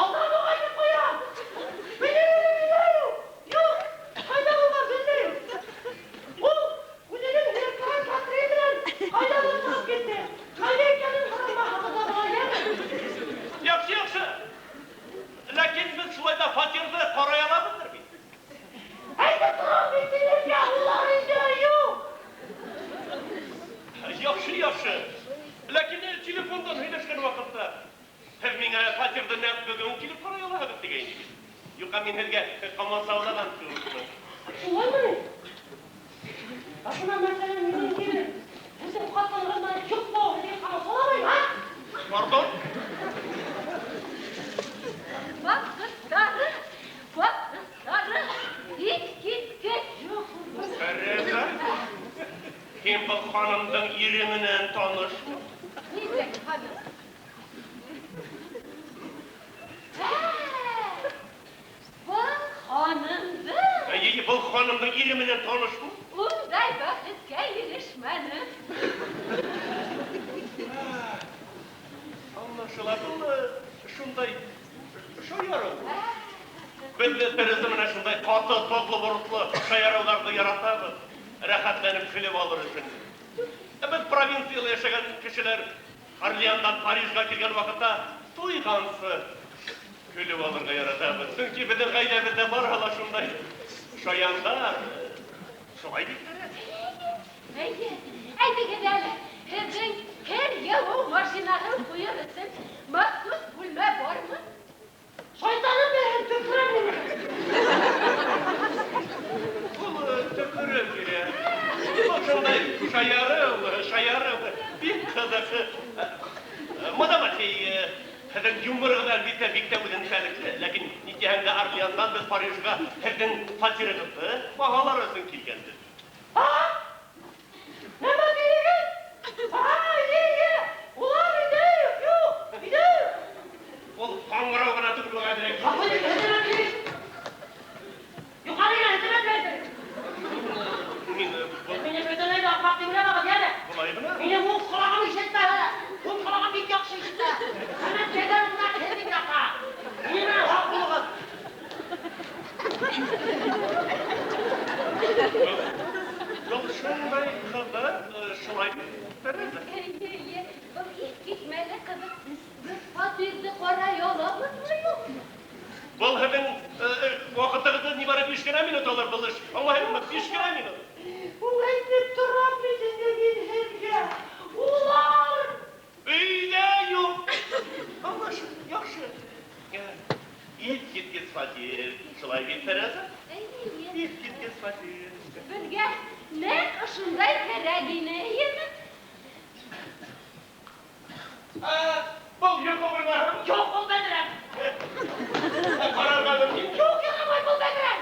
Алдан уҡ әйтеп ҡуям. Белмәйем. Юҡ, ҡайҙа булған белмәйем. Ул үҙенең һөйәктәре Катрин менән ҡайҙалыр сығып китте. Ҡайҙа икәнен һорамағыҙ ҙа була, йәме? Яҡшы, яҡшы. Ләкин беҙ шулай ҙа фатирҙы ҡарай алабыҙҙыр бит. Әйтеп торам бит һеҙгә, улар өйҙә юҡ. Яҡшы, яҡшы. Ләкин телефондан һөйләшкән ваҡытта һеҙ миңә фатирҙы нәҡ бөгөн килеп ҡарай алаһығыҙ тигәйнегеҙ. Юҡҡа мин һеҙгә ҡамасауламан кеүекмен. Шулаймы ни? Ә бына мәҫәлән, минең килен һеҙҙең ҡатынығыҙ менән йоҡлау һеҙгә ҡамасауламаймы, а? Пардон? Ваҡыттары, ваҡыттары, иҫ киткес. Тереза, һин был ханымдың ире менән танышмы? Ниндәй ханым? Ә, был ханымды. Әйе, был ханымдың ире менән танышмы? Ундай бәхеткә ирешмәнем. Аңлашыла, был шундай шаярыу. Беҙ Тереза менән шундай ҡаты, тоҙло, боросло шаярыуҙарҙы яратабыҙ. Рәхәтләнеп көлөп алыр өсөн. Беҙ провинцияла йәшәгән кешеләр Орлеандан Парижға килгән ваҡытта туйғансы көлөп алырға яратабыҙ. Сөнки беҙҙең ғаиләбеҙҙә барыһы ла шундай шаяндар. Шулай бит, Тереза? Әйе, әйтегеҙ әле, һеҙҙең кер йыуыу машинаһын ҡуйыр өсөн махсус бүлмә бармы? Шайтаным бәрһен, төкөрәм мин. Ул төкөрөп бирә. Ул шундай шаярыу, шаярыу, бик ҡыҙыҡ. Мадам Матвей, һеҙҙең юморығыҙ әлбиттә бик тә үҙенсәлекле, ләкин ни тиһәң дә Орлеандан беҙ Парижға һеҙҙең фатирығыҙҙы баһалар өсөн килгәнбеҙ. А? Нәмә тинегеҙ? А, эйе, эйе. Улар өйҙә юҡ, юҡ, өйҙә юҡ. Ул ҡаңғырау ғына түгел буғай, әҙерәк. Ғәфү итегеҙ, һеҙ нимә? Юғары гына, һеҙ нимә? Мин был Мине бөтөнләй ҙә ахмаҡ тип уйламағыҙ, йәме? Былай ғына. Минең уң ҡолағым ишетмәй әле. Уң ҡолағым бик яҡшы ишетә. Әммә кәзә унан һеҙҙең яҡҡа. Минең менән һаҡ булығыҙ. Был шундай ҡыҙыҡ, шулай бит, Тереза? Эйе, эйе, был иҫ китмәле ҡыҙыҡ. Беҙ фатирҙы ҡарай алабыҙмы, юҡмы? Был һеҙҙең ваҡытығыҙҙы ни бары 5 кенә минут алыр был эш. Аңлайһыңмы? 5 кенә минут. Ул әйтеп торам бит инде мин һеҙгә. Улар өйҙә юҡ. Аңлашылды, яҡшы. Иҫ киткес фатир. Шулай бит, Тереза? Эйе, эйе. Иҫ киткес фатир. Беҙгә нәҡ ошондай кәрәк ине, эйеме? Был йоҡо бүлмәһе. Юҡ, был бәҙрәф. Ҡарарға мөмкин. Юҡ, ярамай, был бәҙрәф.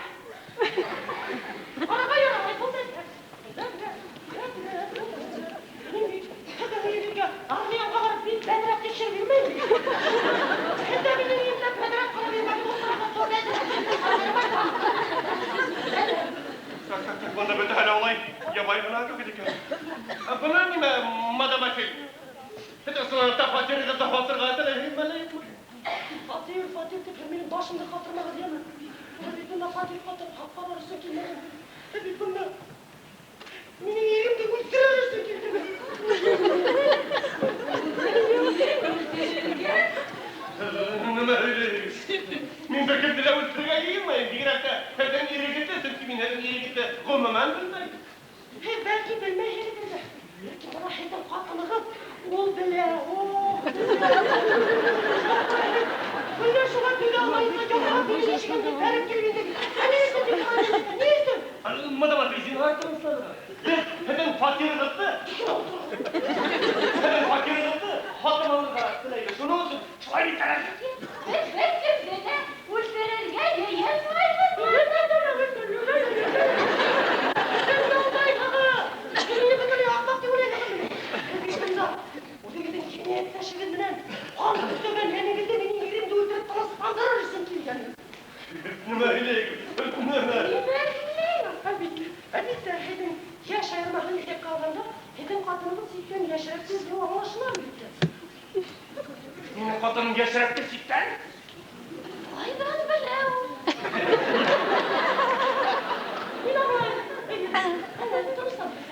Ҡарарға ярамай, был бәҙрәф. Бәҙрәф, бәҙрәф, бәҙрәф. Мин бит һеҙҙең өйөгөҙгә Орлеанға барып мин бәҙрәф тикшереп йөрөмәйем. Һеҙ ҙә минең өйөмдә бәҙрәф ҡарап йөрөмәгеҙ, ултырағыҙ, шул бәҙрәф. Так, так, так, бында бөтәһе лә улай ябай ғына түгел икән. Бына нимә, мадам Афель? Һеҙ фатирығыҙҙы һатырға теләйһегеҙме әллә юҡмы? Фатир, фатир тип минең башымды ҡатырмағыҙ, йәме. Бит бында фатир һатып хаҡҡа барыр өсөн килмәгән. Бит бында минең иремде үлтерер өсөн килдем. Нимә һөйләйһегеҙ? Мин бер кемде лә үлтерергә йыйынмайым. Бигерәк тә һеҙҙең ирегеҙҙе, сөнки мин һеҙҙең ирегеҙҙе ғөмүмән белмәйем. Бәлки белмәйһегеҙ ҙә. Ләкин бына һеҙҙең ҡатынығыҙ ул белә, Бына шуға түҙә алмайынса яңынан минең ишегемде бәреп килгәндә. Ә ни өсөн тип һорайһың? Ни өсөн? Мадам, зинһар тынысланығыҙ. Беҙ һеҙҙең фатирығыҙҙы, һеҙҙең фатирығыҙҙы һатып алырға теләйбеҙ. Шуның өсөн шулай бит кәрәк. Беҙ бер кемде лә үлтерергә йыйынмайбыҙ. Үҙегеҙҙең енәйәттәшегеҙ менән ҡан төҫләгән йәнегеҙҙе минең иремде үлтереп тынысландырыр өсөн килгән. Нимә һөйләйһегеҙ? Нимә? Нимә һөйләйһең? Әлбиттә, әлбиттә, һеҙҙең йәш айырмаһын иҫәпкә алғанда, һеҙҙең ҡатынығыҙ сиктән йәшерәк төҫлө аңлашыла, әлбиттә. Минең ҡатыным йәшерәк сиктән? Ҡайҙан белә ул? Мин аңлайым. Аңлайым, тынысланыгыҙ.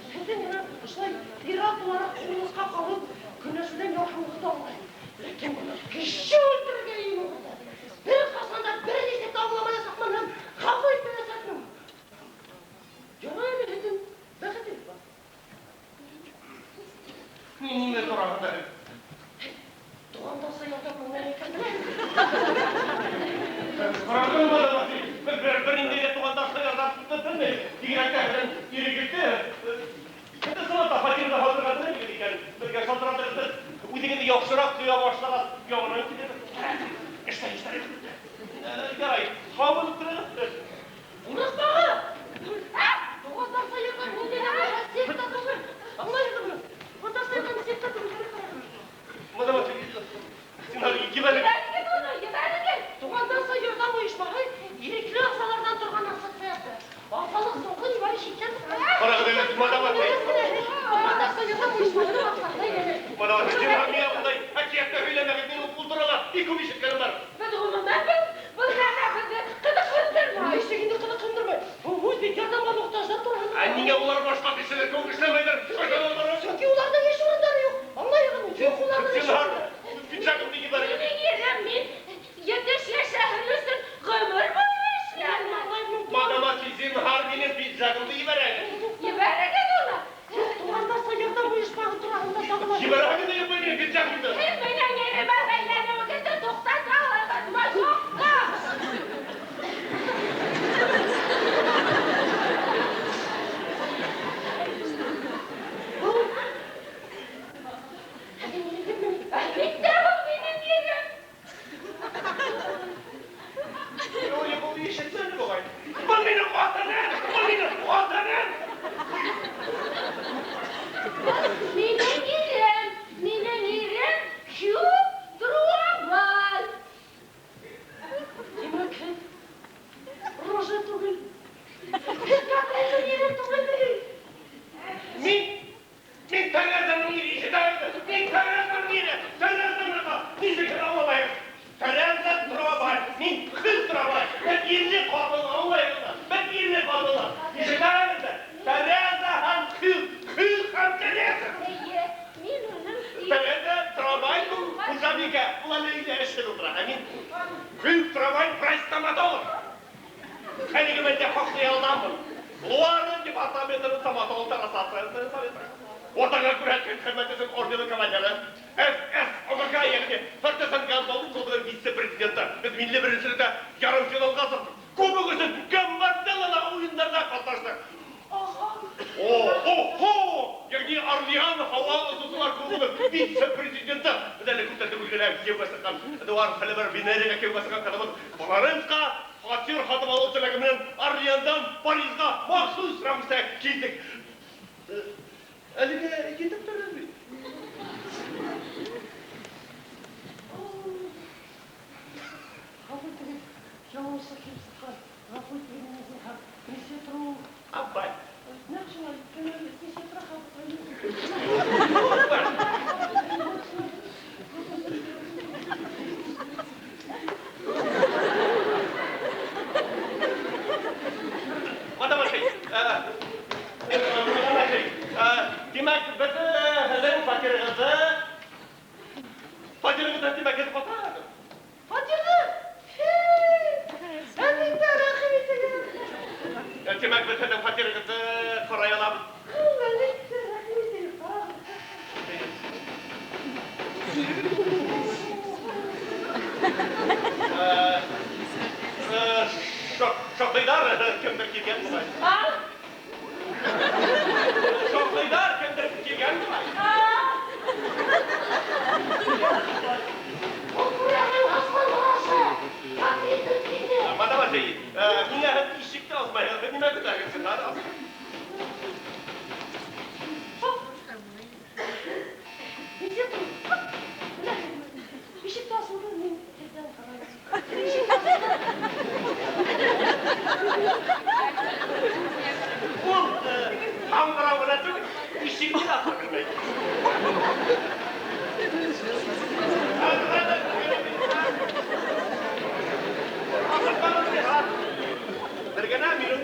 Һеҙҙең генә ошолай ир-ат булараҡ ҡурҡынысҡа ҡалып, көнләшеүҙән ярһыуығыҙҙы аңлайым. Ләкин бына кеше үлтерергә йыйыныуығыҙҙы бер ҡасан да бер нисек тә аңламаясаҡмын һәм ғәфү итмәйәсәкмен. Ярай әле һеҙҙең бәхетегеҙ бар. Нимә тураһында һеҙ? Туғандарса ярҙам нимә икәнен беләм. Ҡарағыҙ, мадам, беҙ бер ниндәй ҙә туғандарса ярҙам белмәйбеҙ. Бигерәк тә һеҙҙең ирегеҙҙе. Һеҙ ысынлап та фатирҙы һатырға теләйһегеҙ икән, беҙгә шылтыратығыҙ, беҙ үҙегеҙҙе яҡшыраҡ тоя башлағас, яңынан килербеҙ. Эштән эштәр. Ярай, һау булып тороғоҙ. Ҡурҡмағыҙ! Туғандарса ярҙам ниндәй ҙә булһа секта түгел. Аңлайһығыҙмы? Туғандарса ярҙам секта түгел. Мадам, зинһар, ебәрегеҙ. Ебәрегеҙ уны, ебәрегеҙ. Туғандарса ярҙам ойошмаһы ирекле ағзаларҙан торған ассоциация. Ағзалыҡ соңғы нибары чиктән Ҡарағыҙ, мадам, Туғандарса ярҙам ойошмаһының ағзаһына әйләнә. Мадам, зинһар, миңә ундай әкиәтте һөйләмәгеҙ, мин ул турала бик күп ишеткәнем бар. Беҙ ғөмүмән беҙ был нәмә беҙҙе ҡыҙыҡһындырмай. Нисек инде ҡыҙыҡһындырмай? Үҙ бит ярҙамға мохтаждар тураһында. Ә ниңә улар башҡа кешеләр кеүек эшләмәйҙәр? Ҡайҙан алалар? Сөнки уларҙың эш урындары юҡ. Аңлайһығыҙмы? Юҡ уларҙың эш Зинһар, урындары. пиджагымды ебәрегеҙ. Минең ирем мин етеш йәшәһен өсөн ғүмер буйы эшләне. Мадам, зинһар, минең пиджагымды ебәрегеҙ. Ебәрегеҙ уны. Юҡ, туғандарса ярҙам ойошмаһы тураһында тағы ла. Ебәрегеҙ минең пиджагымды. Һеҙ минең иремә бәйләнеүегеҙҙе туҡтата алаһығыҙмы, юҡмы? Был һеҙҙең ирегеҙме? Әлбиттә, был минең ирем. Юк, был ишетмәне буғай. Был минең ҡатыным! Был минең ҡатыным! Минең ирем, минең ирем Хью Труабаль. Тимәк, һеҙ Рожа түгел. Һеҙ Катринның ире түгелме? Мин Терезаның ире, ишетәһегеҙме? Мин Терезаның ире! Тереза нисек кенә аңламайым. Тереза Труабаль, мин Хью Труабаль. Беҙ ирле ҡатынлы, аңлайһығыҙмы? Беҙ ирле ҡатынлы. Ишетәһегеҙме? Тереза һәм Хью, Хью һәм Тереза. Эйе, мин уның Тереза Труабаль был хужабикә. Ул әле өйҙә эшһеҙ ултыра. Ә мин Хью Труабаль врач стоматолог. Әлеге мәлдә хаҡлы ялдамын. Луара департаментының стоматологтар ассоциациясының советы. Ватанға күрһәткән хеҙмәт өсөн ордены кавалеры. ФС ОГК, йәғни Фортесан гандбол клубының вице-президенты. Беҙ милли беренселектә ярым финалға сыҡтыҡ. Кубок өсөн Гамбарделлала уйындарҙа ҡатнаштыҡ. О, о, йәғни Орлеан һауа осоусылар клубының вице-президенты. Беҙ әле күптән түгел генә кейәүгә сыҡҡан Эдуард Фәлебер Венерияға кейәүгә сыҡҡан ҡыҙыбыҙ Флоренсҡа фатир һатып алыу теләге менән Орлеандан Парижға махсус рәүештә килдек. Әлегә етеп торабыҙ бит. Ғәфү итегеҙ, яңылышлыҡ килеп сыҡҡан. Ғәфү итегеҙ мине, зинһар. Месье Тру. Аббай. Нәҡ шулай, месье Тру. Фатирығыҙҙы. Фатирығыҙҙы тимәк һеҙ һатаһығыҙ. Фатирҙы? Әлбиттә, рәхим итегеҙ. Тимәк, беҙ һеҙҙең фатирығыҙҙы ҡарай алабыҙ. Әлбиттә, рәхим итегеҙ, ҡарағыҙ. Шаҡыйҙар, кемдер килгән буғай. Шаҡыйҙар, кемдер килгән буғай. Мадемуазель, миңә һеҙ ишекте асмайһығыҙ, нимә көтәһегеҙ? Зинһар, асығыҙ. Ишекте асылды, мин һеҙҙән ҡарайым. Ул һаңғырау ғына түгел, ишекте лә аса белмәй. Бер генә минут.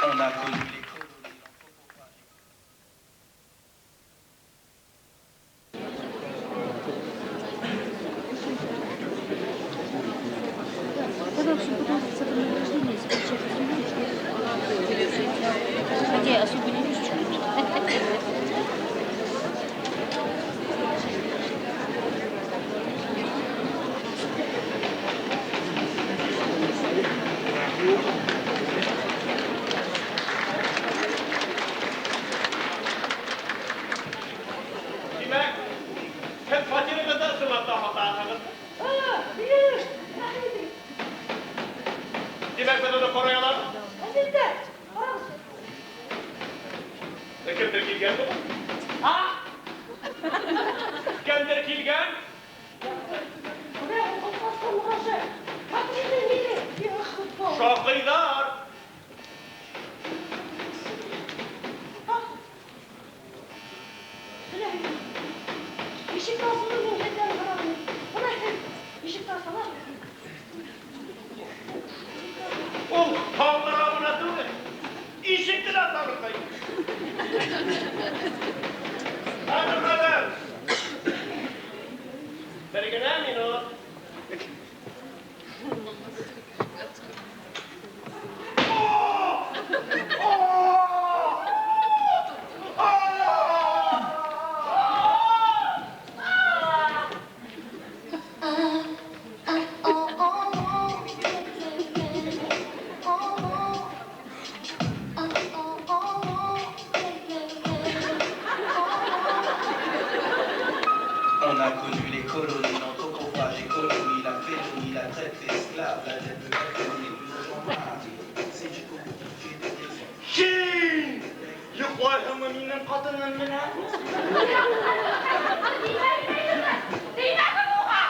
On a connu les colonies, l'anthropophage. Да, в общем, потом с награждение хотя я особо не вижу, что тут. Тимәк, һеҙ фатирығыҙҙы ысынлап та һатаһығыҙ. Рәхим итегеҙ. Тимәк, беҙ уны ҡарай алабыҙ. Әлбиттә, ҡарағыҙ. Кемдер килгән буғай. Кемдер килгән? Шаҡыйҙар. Ишекте асылды, мин һеҙҙән ҡарайым. Бына ишекте асалар. Ул һаңғырау ғына түгел, ишекте лә аса белмәй. Хәҙер, хәҙер. Бер генә минут. On a connu les colonies, l'anthropophage, l'économie, la félonie, la traite esclave, la dette de Catherine, les plus agents. Һин! Йоҡлайһыңмы минең ҡатыным менән? Теймәгеҙ уға!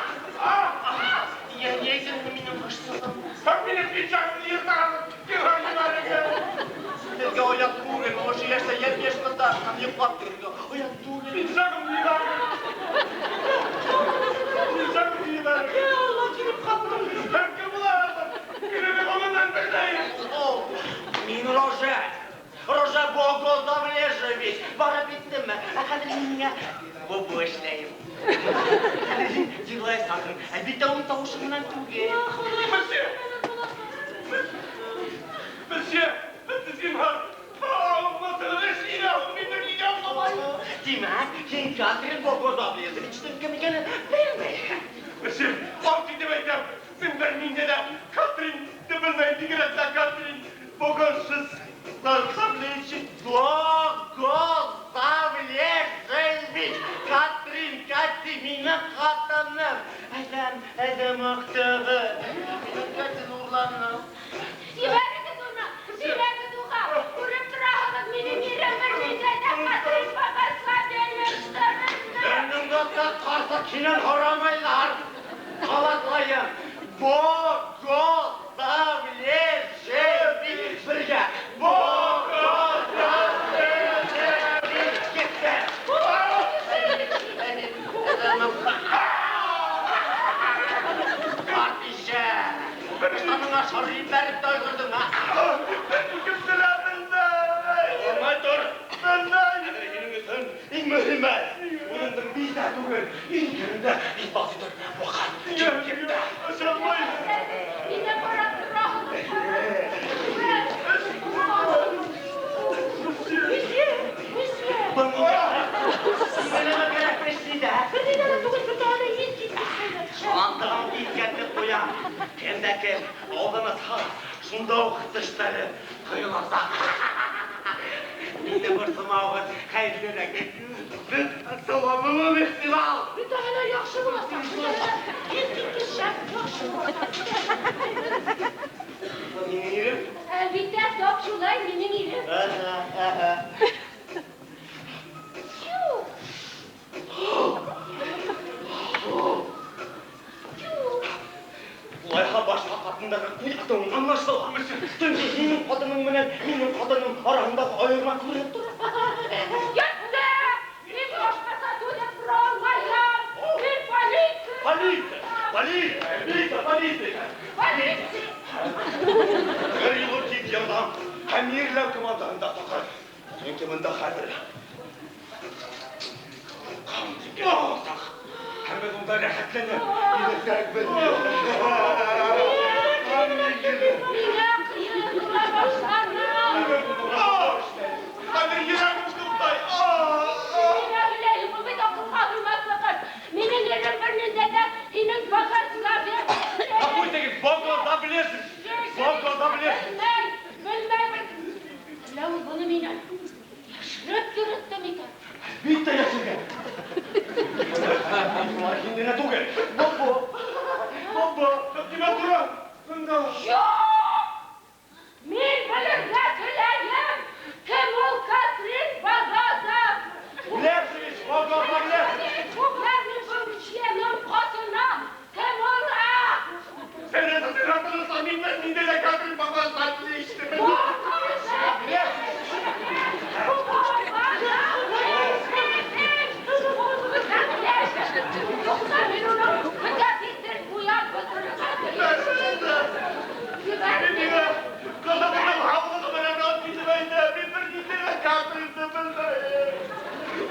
Йәйҙеңме минең ҡошсоғом? Һәм минең пиджагымды йыртағыҙ, ебәрегеҙ. Һеҙгә оят түгелме? Ошо йәштә йәп-йәш ҡыҙҙар менән йоҡлап йөрөргә оят түгелме? Пиджагымды ебәрегеҙ. Пиджагымды ебәрегеҙ. Я Алла, килеп ҡаптым. Һәм кем булаһығыҙ? Мине ғөмүмән белмәйем. Мин Рожа. Рожа Богозавлежевич. Барып еттемме? Ә хәҙер мин һиңә бубу эшләйем. Хәҙер һин йырлайсаҡһың. Әлбиттә, уның тауышы менән түгел. Месье! Месье! Зинһар! Аңлатығыҙ, эшләйем. Мин бер ни ҙә аңламайым. Тимәк, һин Катрин Богозавлежевичтың кем икәнен белмәйһең. Месье, ант итеп әйтәм. Мин бер ниндәй ҙә Катринды белмәйем. Бигерәк тә Катрин Богозавлевич. Богозавлежевич. Катрин, Кати, минең ҡатыным. Әҙәм, әҙәм аҡтығы. Минең Катин урланы. Ебәрегеҙ уны! Ебәрегеҙ уға! Күреп тораһығыҙ, минең ирем бер ниндәй ҙә Катрин Богославлевичты белмәй. Беҙҙең ҡарсыҡ һинән һорамайҙар. Ҡабатлайым. Богославлежевич бергә. Богославлежевич китте. Карт ишә. Ыштаныңа шар ебәреп тә өлгөрҙөң, а? Алмай тор. Хәҙер һинең өсөн иң мөһиме урындың биҙә түгел, иң кемендә иҫбат итер ваҡыт килеп етте. Мине ҡарап тораһығыҙ. Месье, месье. Нимәләр кәрәк эшләйҙә? Бер ни ҙә түгел, бөтәһе лә иҫ киткес һәйбәт. Шаландығын иҫкәртеп ҡуям. Кем дә кем алданыса, шунда уҡ тештәре ҡойоласаҡ. Мине борсомауығыҙ хәйерлерәк. Беҙ сауабымы ихтимал. Бөтәһе лә яҡшы буласаҡ. Бөтәһе лә иҫ киткес шәп яҡшы буласаҡ. Был һинең ирең? Әлбиттә, тап шулай минең ирем. Әһә, әһә. Юҡ. Юҡ. Улайһа башҡа ҡатындарға ҡуйыҡтың аңлашыла. Сөнки һинең ҡатының менән минең ҡатыным араһындағы айырма күренеп тора. Етте! Мин башҡаса түҙеп тора алмайым. Мин полиция! Полиция! Полиция! Полиция! Полиция! Полиция! Бер юлы тиҙ ярҙам һәм ерләү командаһын да саҡыр. Сөнки бында хәҙер ҡан типкән буласаҡ. Һәм беҙ унда рәхәтләнеп киләсәкбеҙ. Миңә ҡыйын була башланы. Хәҙер йөрәгем туҡтай. Миңә һөйләйем, был бит аҡылға һыймаҫлыҡ. Минең ирем бер ниндәй ҙә һинең Богославия. Ғәфү итегеҙ, Богославлежевич. Богославлежевич. Белмәй, белмәй. Әллә ул быны минән йәшереп йөрөттө микән? Әлбиттә йәшергән. Шулай һин генә түгел. Бобо. Бобо, нимә тора? Бында. Юҡ! Мин белергә теләйем, кем ул Катрин Богозов? Левшевич, Богославлежевич. Мин был мсьеның ҡатыны. Кем ул, а? Сен мин ниндәй ҙә Катрин Богославлежевичты белмәйем. Юҡса мин уны бөтә тиҙҙән буяп бөтөрөргә Миңә ҡыҙымдың һаулығы менән ант итеп әйтәм, мин бер ниндәй ҙә Катринды белмәйем.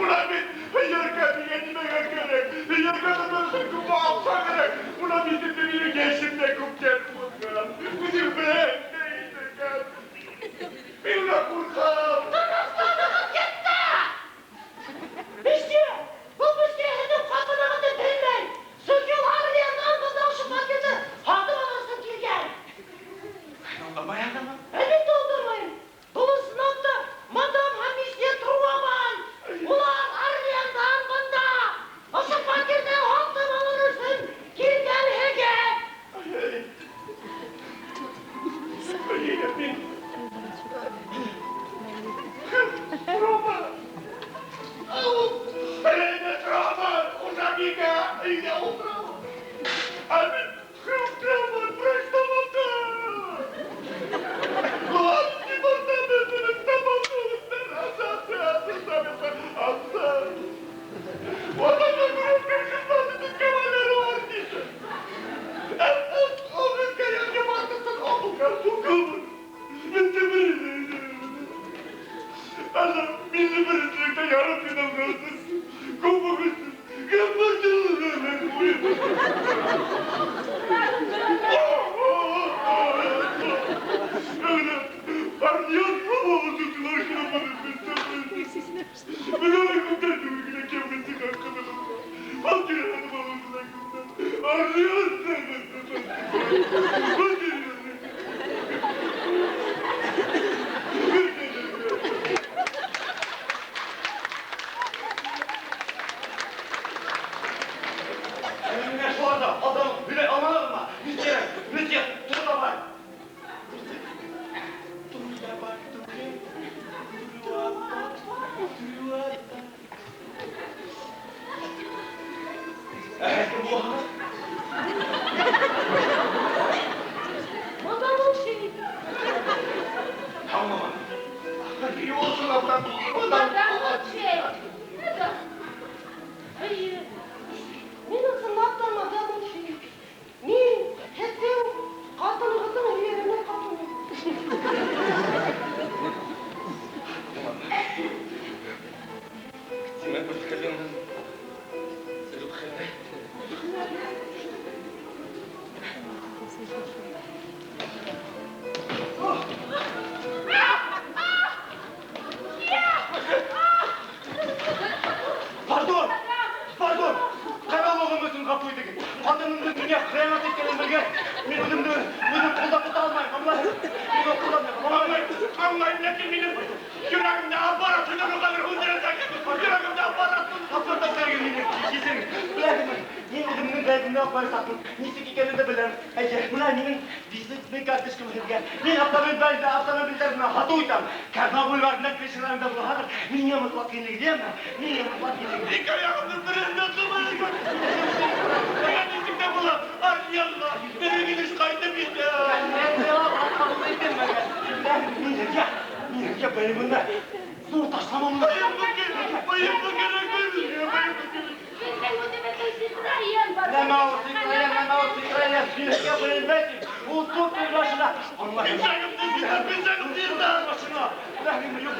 Улар бит һөйәркә миңә нимәгә кәрәк? Һөйәркә тотор өсөн күпме аҡса кәрәк? Улар бит инде минең йәшем дә күптән уҙған. Үҙең беләһең дә инде, Катрин. Мин унан ҡурҡам. Тынысланығыҙ китте! Месье, был месье һеҙҙең ҡатынығыҙҙы белмәй. Сөнки ул Орлеандан бында ошо фатирҙы һатып алыр өсөн килгән. Һин аңламайһыңмы? Әлбиттә аңламайым. Был ысынлап та мадам һәм месье Труабаль. Улар Орлеандан бында ошо фатирҙы һатып алыр өсөн килгәнһегеҙ. Мин Рома! Рейне Рома! Хужабикә өйҙә ултыра. Ә мин Рома врачта. Улар департаментының стоматологтар ассоциациясы Ватанға көрәшкән 16 кавалеры артисты. Ana milli birincilikte yarı final kaldı. Kubok üstün. Миңә шуларҙы алдан һөйләй алманығыҙмы? Месье, месье, Трудовай. Трудовай, түгел, Трудовай. Ә һеҙ кем булаһығыҙ? Мин үҙемде үҙем ҡулда тота алмайым, аңлайһың? Мин ҡулда Аңлайым, аңлайым, ләкин минең йөрәгемдә аппарат хәҙер һүндерәсәк. Йөрәгемдә аппарат. Аппарат мине кисерегеҙ. Беләһеңме, мин үҙемдең ғәйебемде аҡлаясаҡмын. Нисек икәнен дә беләм. Әйе, бына минең визитный карточкам һеҙгә. Мин автомобилдәр менән һатыу итәм. Казна бульварында крышаларында булһалыр, миңә мотлаҡ инегеҙ, йәме? Миңә мотлаҡ инегеҙ. Ике аяғымдың береһен дә тотмайым. Миңә нисек тә була, армиянға тере килеш ҡайтып етәм. Ҡабул ителмәгән. Мин һеҙгә, мин һеҙгә бында ҙур ташлама. Быйылғы кәрәк, быйылғы кәрәк, быйылғы кәрәк. Беҙҙең үҙебеҙҙең Citroen бар. Нәмә ул Citroen, нәмә ул Citroen? Мин һеҙгә BMW ул супер машина. Аңлайһың? Пинжагымды йыртам, пинжагымды йыртам. Машина. Беләһеңме, юҡ,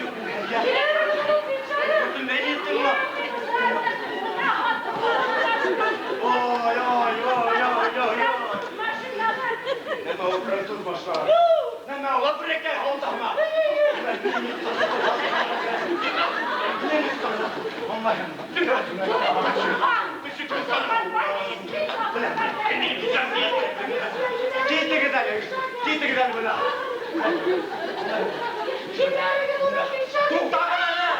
юҡ, мин һеҙгә бөтөнләй еттем. Ой, ой, ой, ой, ой, ой. Нәмә ул француз машина? Нәмә ул апрекай һалдама? Аңлайһыңмы? Китегеҙ әле, китегеҙ әле бына. Туҡтағыҙ әле, туҡтағыҙ әле.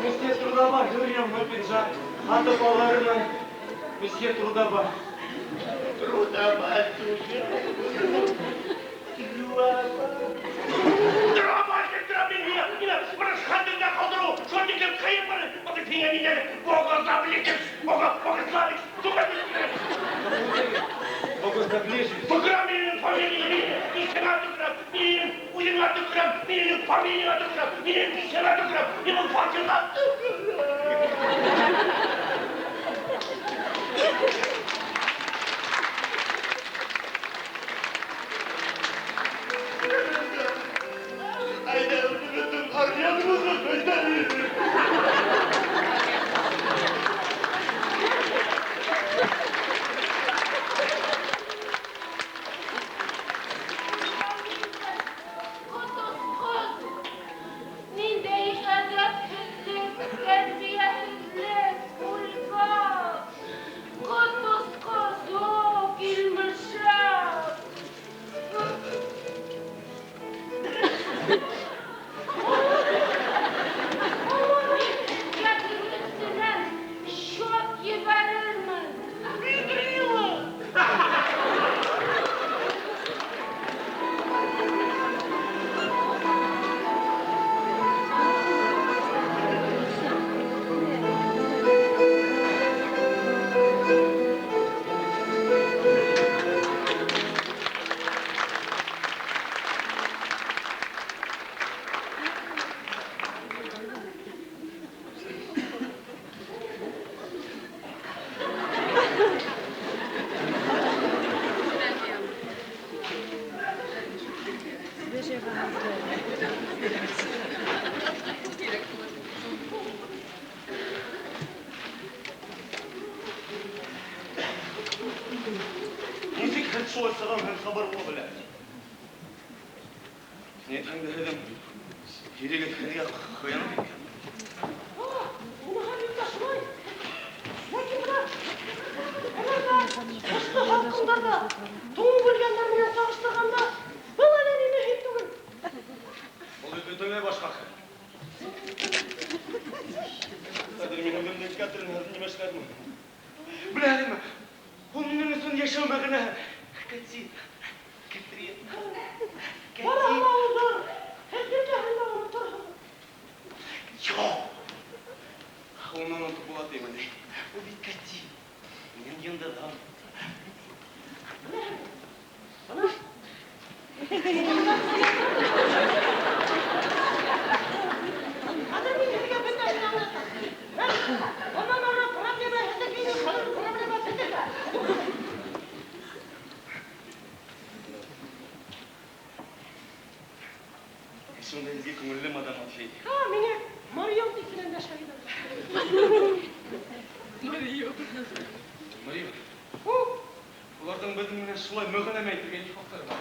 Месье Трудоба, говорим, мой пиджак. Атып алырмын. Месье Трудоба. Трудоба, сука. Трудоба. Трудоба, мине, мине, хәтендә ҡалдырыу, шул тиклем ҡыйын бар. Бына һиңә мине богозабликиш, богославич, сука. Богозаближич. Төкөрәм минең фамилияңа, минең исемә төкөрәм, минең үҙеңә төкөрәм, минең фамилияңа төкөрәм, минең исемә төкөрәм, минең фатирға төкөрәм. Әйҙә, үҙебеҙҙең армияныбыҙға ҡайтайыҡ. Ҡотосҡос! Ниндәй әҙәпһеҙлек, тәрбиәһеҙлек, Ольга! Ҡотосҡос, о, килмешәк! Йәки счет ебәрермен. Педрила! Нисек һеҙ шулай сығам һәм сабырлы беләһегеҙ? Ни әйтһәң дә һеҙҙең ирегеҙ һеҙгә хыянат иткән. Уныһы әлбиттә шулай. Ләкин бына әгәр ҙә ҡышҡы һалҡындарҙа туңып үлгәндәр менән сағыштырғанда, был әллә ни мөһим түгел. Бөтөнләй башҡа хәл. Хәҙер мин үҙемдең Катрин хәҙер нимә эшләрмен? Беләһеңме? Ул минең өсөн йәшәү мәғәнәһе. Кати, Катрин, Кати. Юҡ! Уны онотоп була тиме ни? Ул бит Кати. Минең йондоҙом. Хәҙер мин һеҙгә бөтәһен аңлатам. Бынан ары проблема һеҙҙеке хәҙер проблема беҙҙә. Шундай изге күңелле мадам Алфей. Ха, миңә Марион тип кенә эндәшә ине. Марион. Марион. Уларҙың беҙҙең менән шулай мөғәләмә итергә ни хаҡтары бар?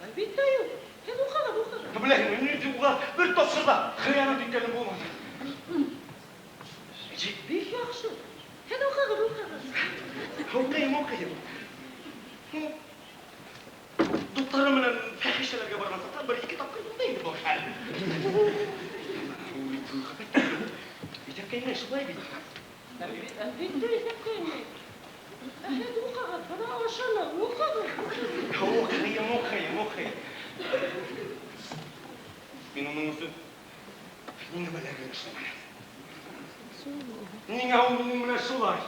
Әлбиттә юҡ. Һеҙ уҡығыҙ, уҡығыҙ. Беләһеңме, мин үҙем уға бер тапҡыр ҙа хыянат иткәнем булманы. Бик яҡшы. Һеҙ уҡығыҙ, уҡығыҙ. Уҡыйым, уҡыйым. Ну, дуҫтарым менән фәхишәләргә барған саҡта бер-ике тапҡыр булды инде был хәл. Ул бит мөхәббәт түгел. Иҫәпкә инмәй, шулай бит. Әлбиттә иҫәпкә инмәй. Ә һеҙ уҡығыҙ, бына ошоно уҡығыҙ. Уҡыйым, уҡыйым, уҡыйым. Мин уның өсөн нимәләр генә эшләмәнем. Ниңә ул минең менән шулай?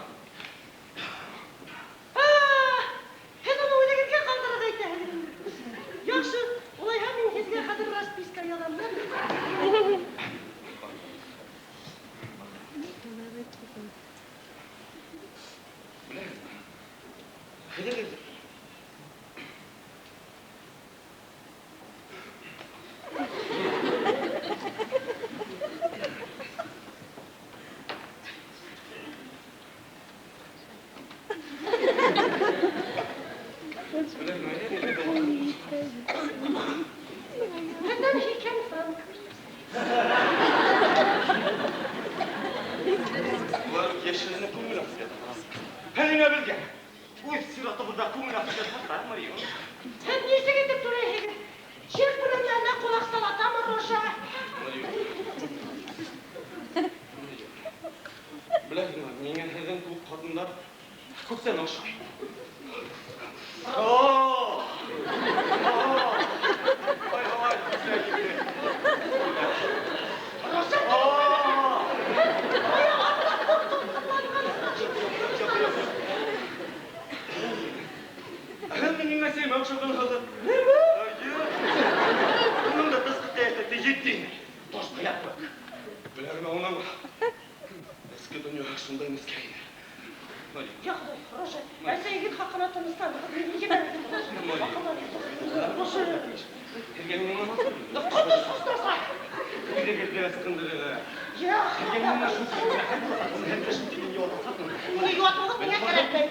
Һеҙ уны үҙегеҙгә ҡалдырырға итәһегеҙ инде. Яҡшы, улайһа мин һеҙгә хәҙер расписка яҙам. Беләһегеҙме? Әйҙәгеҙ. Һеҙҙән һикән франк. Улар йәшеренеп күңел асып ята. Һәм ниңә беҙгә? Үҙ сиратыбыҙҙа күңел асып ятһаҡ, Марион. Һеҙ нисек итеп түләйһегеҙ? Чек менән әллә ҡолаҡ салатамы, Рожа? Марион. Беләһеңме, миңә һеҙҙең кеүек ҡатындар күптән оҡшай. О! О! Ай, ай, күптән китте. Рожа! О! Һеҙ минең әсәйемә оҡшағанһығыҙ. Нимә? Эйе. Уның да тышҡы ҡиәфәте етди. Таш ҡыяҡ кеүек. Беләһеңме, уның эске донъяһы шундай нескә ине. Марион. Я Хоҙай, Рожа, әсәйегеҙ хаҡына тынысланығыҙ, мине ебәрегеҙ, Рожа. Марион. Рожа. Һеҙгә мин аңламаҫмын. Ҡот осҡос. Үҙегеҙҙе ысҡындырығыҙ. Я Һеҙгә мин менә шул тиклем рәхәт буласаҡ, һеҙгә шул тиклем йыуатасаҡмын. Мине йыуатыуығыҙ миңә кәрәкмәй.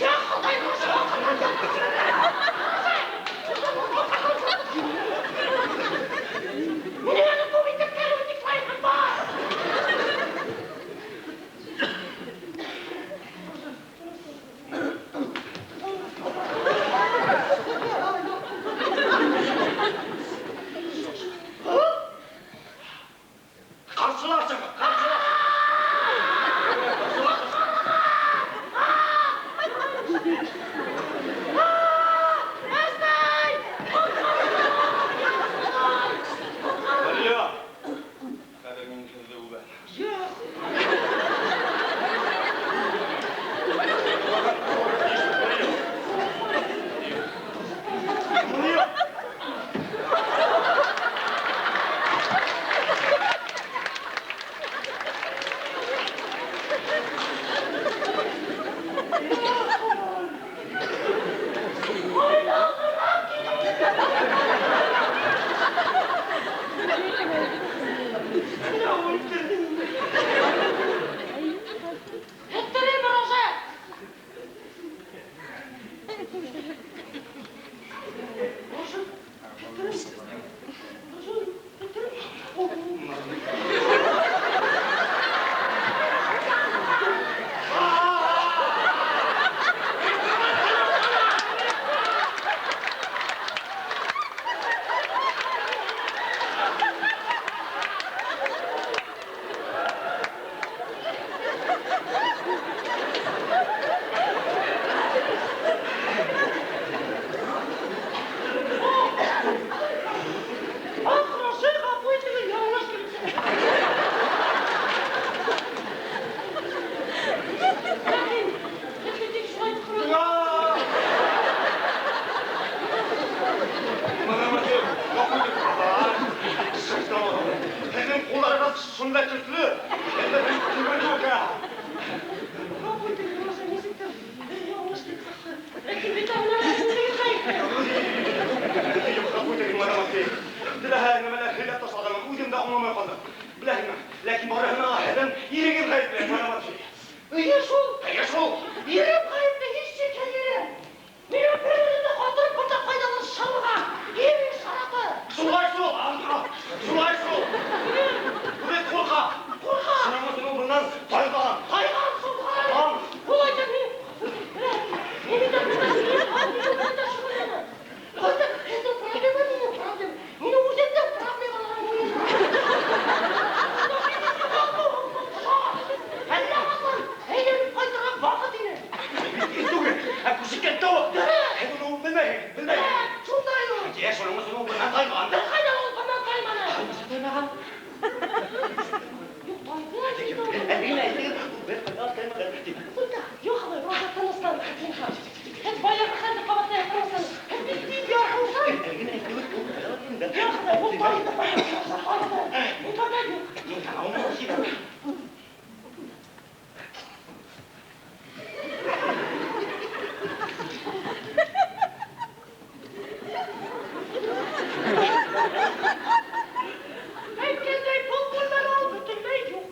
Я Хоҙай, Рожа, Минең әле күп итектәрем тикләйһең бар. Тавышыгыз шундай көсле. Түгел юк. Гафу итегез, Рожа, ничектер бер ялгыш килеп чыкты. Ләкин бит аңа үзегез гаепле. Юк, гафу итегез, мадам Матвей. Теләһә нәмәләр һөйләп ташладым, үзем дә аңламый калдым. Беләһеңме, ләкин барыһына да һеҙҙең ирегеҙ гаепле, мадам Матвей. Әйе шул. Әйе шул. Ирем гаепле, һичшикһеҙ ирем. Мине бер үҙемде ҡалдырып бында ҡайҙалыр шылға. Ирем шарапы. Шулай шул, шулай шул. Ул бит ҡурҡа. Ҡурҡа. Шуның өсөн ул бынан тайған. Тайған шул, тайған. Тайған. Ул әйтә, мин, мин бит бында ирем бында шөғөлләнә. Ҡайҙа, һеҙҙең проблема минең проблема. Минең үҙемдең проблемаларым юҡ. Әллә ҡасан әйләнеп ҡайтырға ваҡыт ине. Ит түгел, ә күсеккән тауыҡ. Дөрөҫ. Һеҙ уны белмәйһегеҙ, белмәйһегеҙ. Шундай ул. Йә, шуның өсөн ул бынан тайған. Бер ҡайҙа ул бынан тайманы? Ниңә таймаған? Юҡ, тайды бит ул. Әле генә әйттегеҙ, ул бер ҡайҙа ла таймаған тип. Ҡуйҙа, юҡ, алай, Роза, тыныслан, зинһар. Һеҙ баяғы хәлде ҡабатлай тыныслан. Һеҙ бик тиҙ ярһыусан. Әле генә әйттегеҙ, ул ҡайҙа ла таймаған. Юҡ, Хоҙай, ул тайды, Роза, тайды. Ул таймай юҡ. Мин танауым сиҙәм. Әйткәндәй, был бүлмәлә ул бөтөнләй юҡ.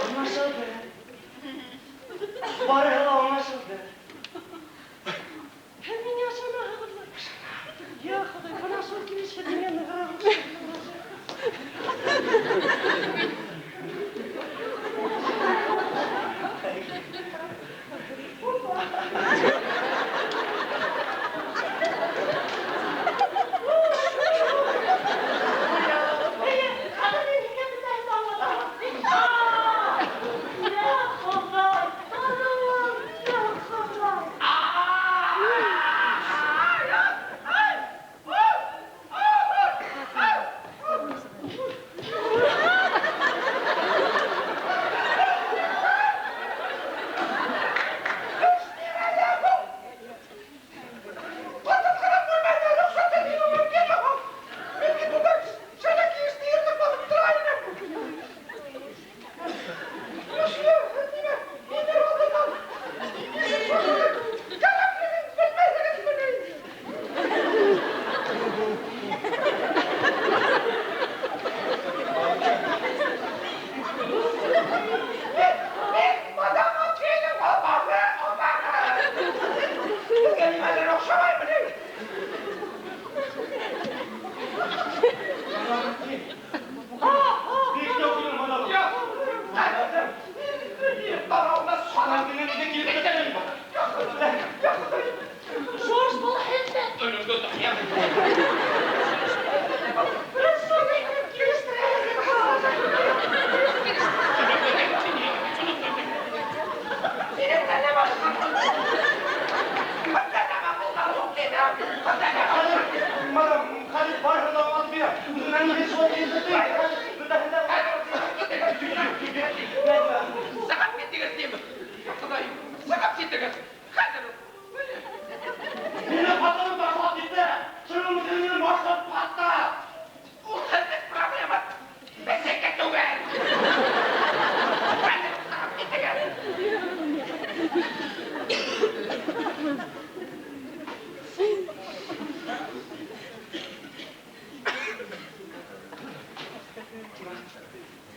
Аңлашылды. Барыһы ла аңлашылды. Һеҙ миңә ышанаһығыҙмы? Йә Хоҙай, бына шул килеш һеҙ миңә нығыраҡ оҡшайһығыҙ. Эйе, хәҙер мин һиңә бөтәһен дә аңлатам. Йә Хоҙай, танылам, йә Хоҙай. Бик тә уҡыйым, мадам. Жорж, был һеҙме? Өнөңдө таһыям. Беҙ шуны итеп килештерәбеҙ. Мадам, хәҙер барыһын да аңлатып бирәм. Менән шулай килештерҙек. Бөтәһен дә Сығып китегеҙ тим. Хоҙайым, сығып китегеҙ. Хәҙер үк. Мине ҡатыным ташлап китте. Шуның өсөн минең башым ҡатты. Ул һеҙҙең проблема. Беҙҙеке түгел. Хәҙер үк сығып китегеҙ.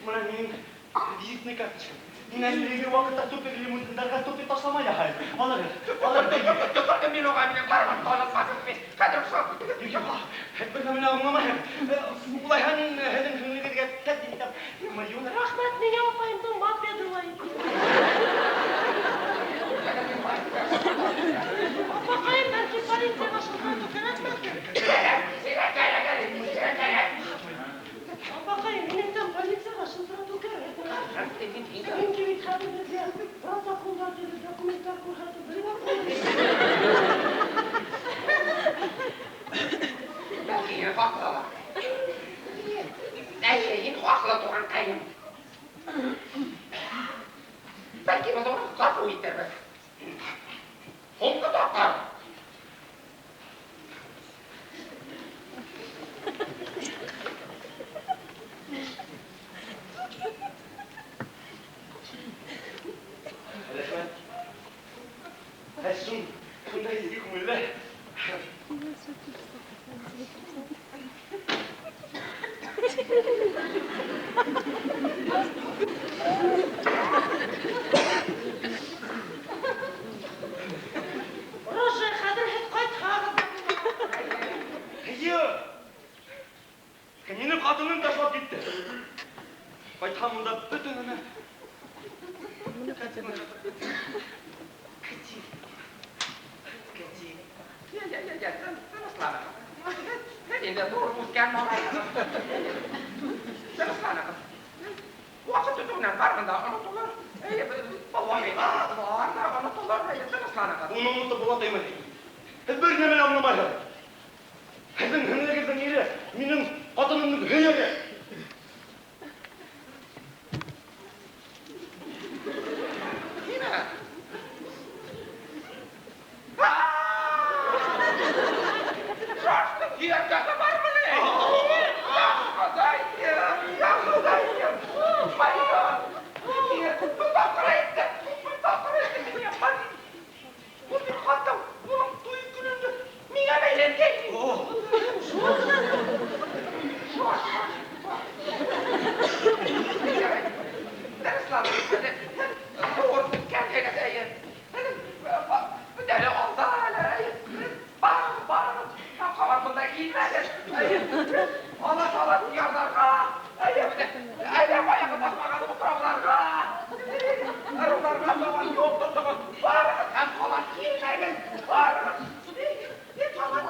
Бына минең визитный карточкам. Мин әлеге ваҡытта супер лимузиндарға супер ташлама яһайым. Алығыҙ, алығыҙ. Төкөрҙөм мин уға, минең барыбер танытмаҫ мин. Хәҙер үк сығып китегеҙ. Юҡ, һеҙ бер нәмә лә аңламайһығыҙ. Улайһа мин һеҙҙең һеңлегеҙгә тәҡдим итәм. Миллион Рәхмәт, миңә апайымдың мопеды лайыҡ. Апаҡайым, бәлки полицияға шылтыратыу кәрәкмәҫтер? Кәрәк, кәрәк, кәрәк. Апаҡайым, минең полицияға шылтыратыу кәрәк. Сөнки бит хәҙер беҙгә протоколдар төҙөп, документтар күрһәтеп бер Бәлки һин хаҡлы ла. Әйе, һин хаҡлы, туғанҡайым. Бәлки беҙ уны ғәфү итербеҙ. Һуңғы тапҡыр. Рәхмәт. Ә шундай изге күңелле. Рожа, хәҙер һеҙ ҡайтһағыҙ ҙа була. Эйе. Мине ҡатыным ташлап китте. Ҡайтһам унда бөтә нәмә. Кати. Кати. Я, я, я, я, тынысланығыҙ. Инде ҙур үҫкән малай. Тынысланығыҙ. Ваҡыт үтеү менән барыһын да онотолор. Әйе, был ваҡиға бар да онотолор. Әйе, тынысланығыҙ. Уны онотоп була тейме? Һеҙ бер нәмә лә аңламайһығыҙ. Һеҙҙең һеңлегеҙҙең ире минең ҡатынымдың һөйәге. Нимә? Жорждың һөйәркәһе бармы ни? Я Хоҙайым, я Хоҙайым. Майор, миңә күпме тапҡыр әйтте, күпме тапҡыр әйтте миңә Париж. Ул бит хатта уның туй көнөндә миңә бәйләнгән. Жорж, Тынысланығыҙ. Ҙур үткән һәйбәт, әйе. Әле алда әле, әйе. Барығыҙ, барығыҙ. Ҡабат бында килмәгеҙ. Әйе. Алыҫ-алыҫ ярҙарға, әйе, әле аяғы баҫмаған утрауҙарға, ырыуҙарға табан юл тотоғоҙ. Барығыҙ һәм ҡабат килмәгеҙ. Барығыҙ. Ҡабат.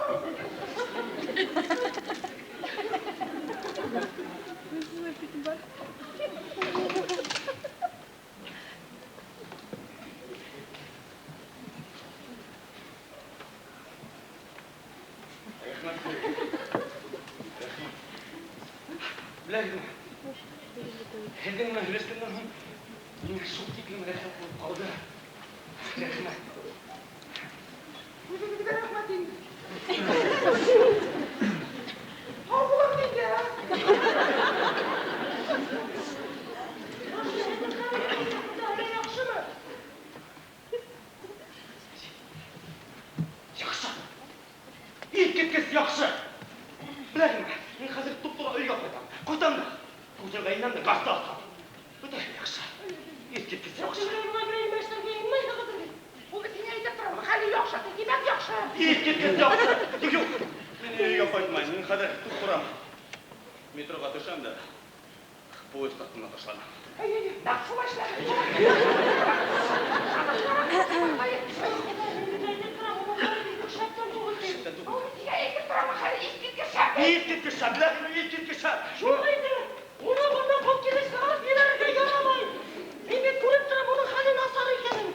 Рәхмәт. Рәхмәт. Беләһегеҙме? Һеҙҙең менән һөйләшкәндән һуң миңә шул тиклем рәхәт булып ҡалды. Рәхмәт. Үҙегеҙгә рәхмәт инде. Һау булығыҙ инде. Рожа, һеҙҙең хәлегеҙ бөтәһе лә яҡшымы? Яҡшы. Иҫ киткес яҡшы. Беләһеңме, мин хәҙер туп-тура өйгә ҡайтам. Ҡайтам да, күҙемгә инәм дә газды асам. Бөтәһе яҡшы. Иҫ киткес яҡшы. Юҡ, мәштәргә инмәйһегеҙ бит. Ул бит һиңә әйтеп тора, хәле яҡшы, тимәк яҡшы. Иҫ киткес яҡшы. Юҡ, юҡ. Мин өйгә ҡайтмайым. Мин хәҙер туп-тура метроға төшәм дә поезд аҫтына ташланам. Әйе, әйе, нәҡ шулай эшләгеҙ. Әйтеп торам, уның хәле бик шәптән түгел ти. Шәптән түгел. Ул бит һиңә әйтеп тора, хәле иҫ киткес шәп. Иҫ киткес шәп, беләһеңме, иҫ киткес шәп. Юҡ инде. Уны бында ҡол килеш сығарып ебәрергә ярамай. Мин бит күреп торам уның хәле насар икәнен.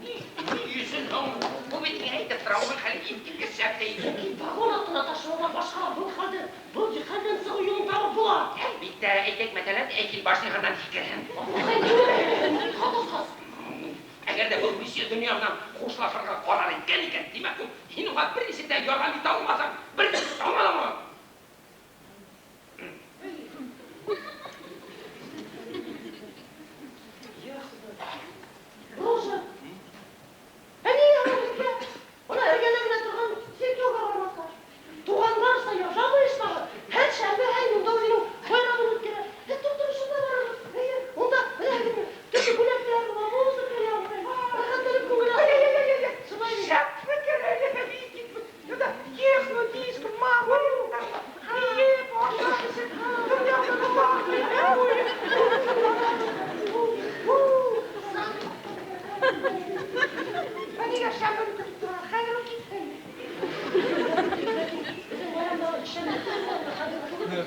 Ни өсөн һуң? Ул бит һиңә әйтеп тора, уның хәле иҫ киткес шәп ти. Ләкин вагон аҫтына ташлауҙан башҡа был хәлде, был хәлдән сығыу юлын табып була. Әлбиттә, әйтәйек, мәҫәлән, Эйфел башняһынан һикерһен. Хатасыз. Әгәр ҙә был месье донъя менән хушлашырға ҡарар иткән икән, тимәк, ул һин уға бер нисек тә ярҙам итә алмаҫһың, бер нисек тә аңламаның. Я Хоҙай. Рожа. Ә ниңә һуң беҙгә? Бына эргәлә генә торған сиркәүгә бармаҫҡа. Туғандар Саяжан ойошмаһы һәр шәмбе һәр йылда үҙенең байрамын үткәрә. Һеҙ туп-тура шунда барығыҙ. Эйе, унда беләһегеҙме, төрлө бүләктәр була, музыка яңғырай. Рәхәтләнеп күңел асып. Шулай бит. Шәп фекер, әйе, иҫ киткес. Техно, диско, мама, бейеп, ашап, эсеп, донъяны Ә нигә шәмбене көтөп тора? Хәҙер үк китһен. Ләкин беҙҙең байрамда шәмбе хәҙер түгел.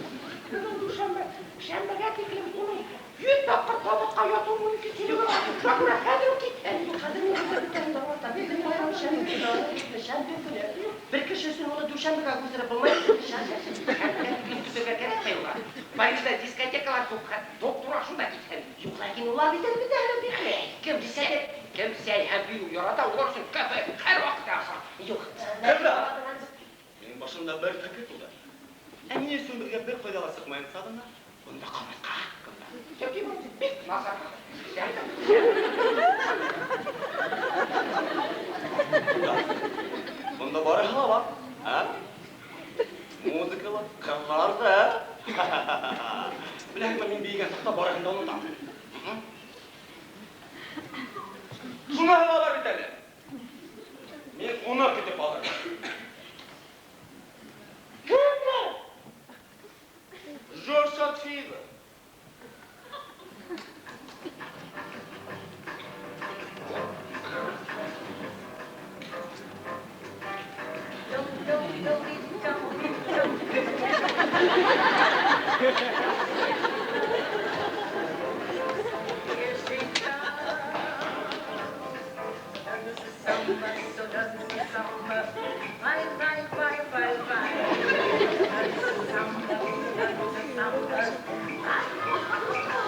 Бөгөн дүшәмбе. Шәмбегә тиклем уның 100 тапҡыр табутҡа ятыу мөмкинлеге бар. Шуға күрә хәҙер үк китһен. Хәҙер мин һеҙгә бөтәһен дә аңлатам. Беҙҙең байрам шәмбе көнө, шәмбе көнө. Бер кеше өсөн уны дүшәмбегә күсереп булмай. Шәмбе. Шәмбегә тиклем көтөргә кәрәкмәй уға. Парижда дискотекалар күп, туп-тура шунда китһен. Юҡ, ләкин улар бит әле бөтәһе лә бикле. Кем Кем сәй һәм бейеү ярата, улар өсөн кафе һәр ваҡытта асыҡ. Юҡ. Кемдә? Минең башымда бер фекер тыуҙы. Ә ни өсөн беҙгә бер ҡайҙа ла сыҡмайынса ғына бында ҡалмаҫҡа? Сөнки был бик насар. Бында барыһы ла бар. Ә? Музыка ла, ҡыҙҙар ҙа. Беләһеңме, мин бейегән саҡта барыһын да онотам. Шуныһы ла бар бит әле. Мин ҡунаҡ итеп алырмын. Кемде? Жорж Атфиева. Here she comes. Dance the samba, so dance the samba. Bye, bye, bye, bye, bye. Dance the samba, dance the samba. Bye, bye, bye.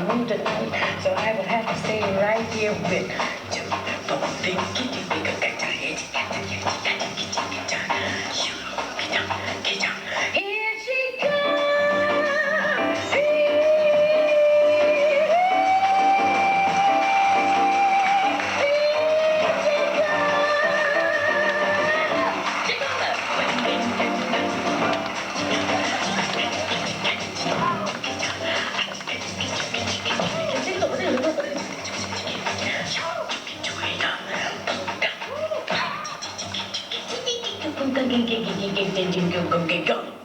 room tonight, so I will have to stay right here with Here she comes! Go.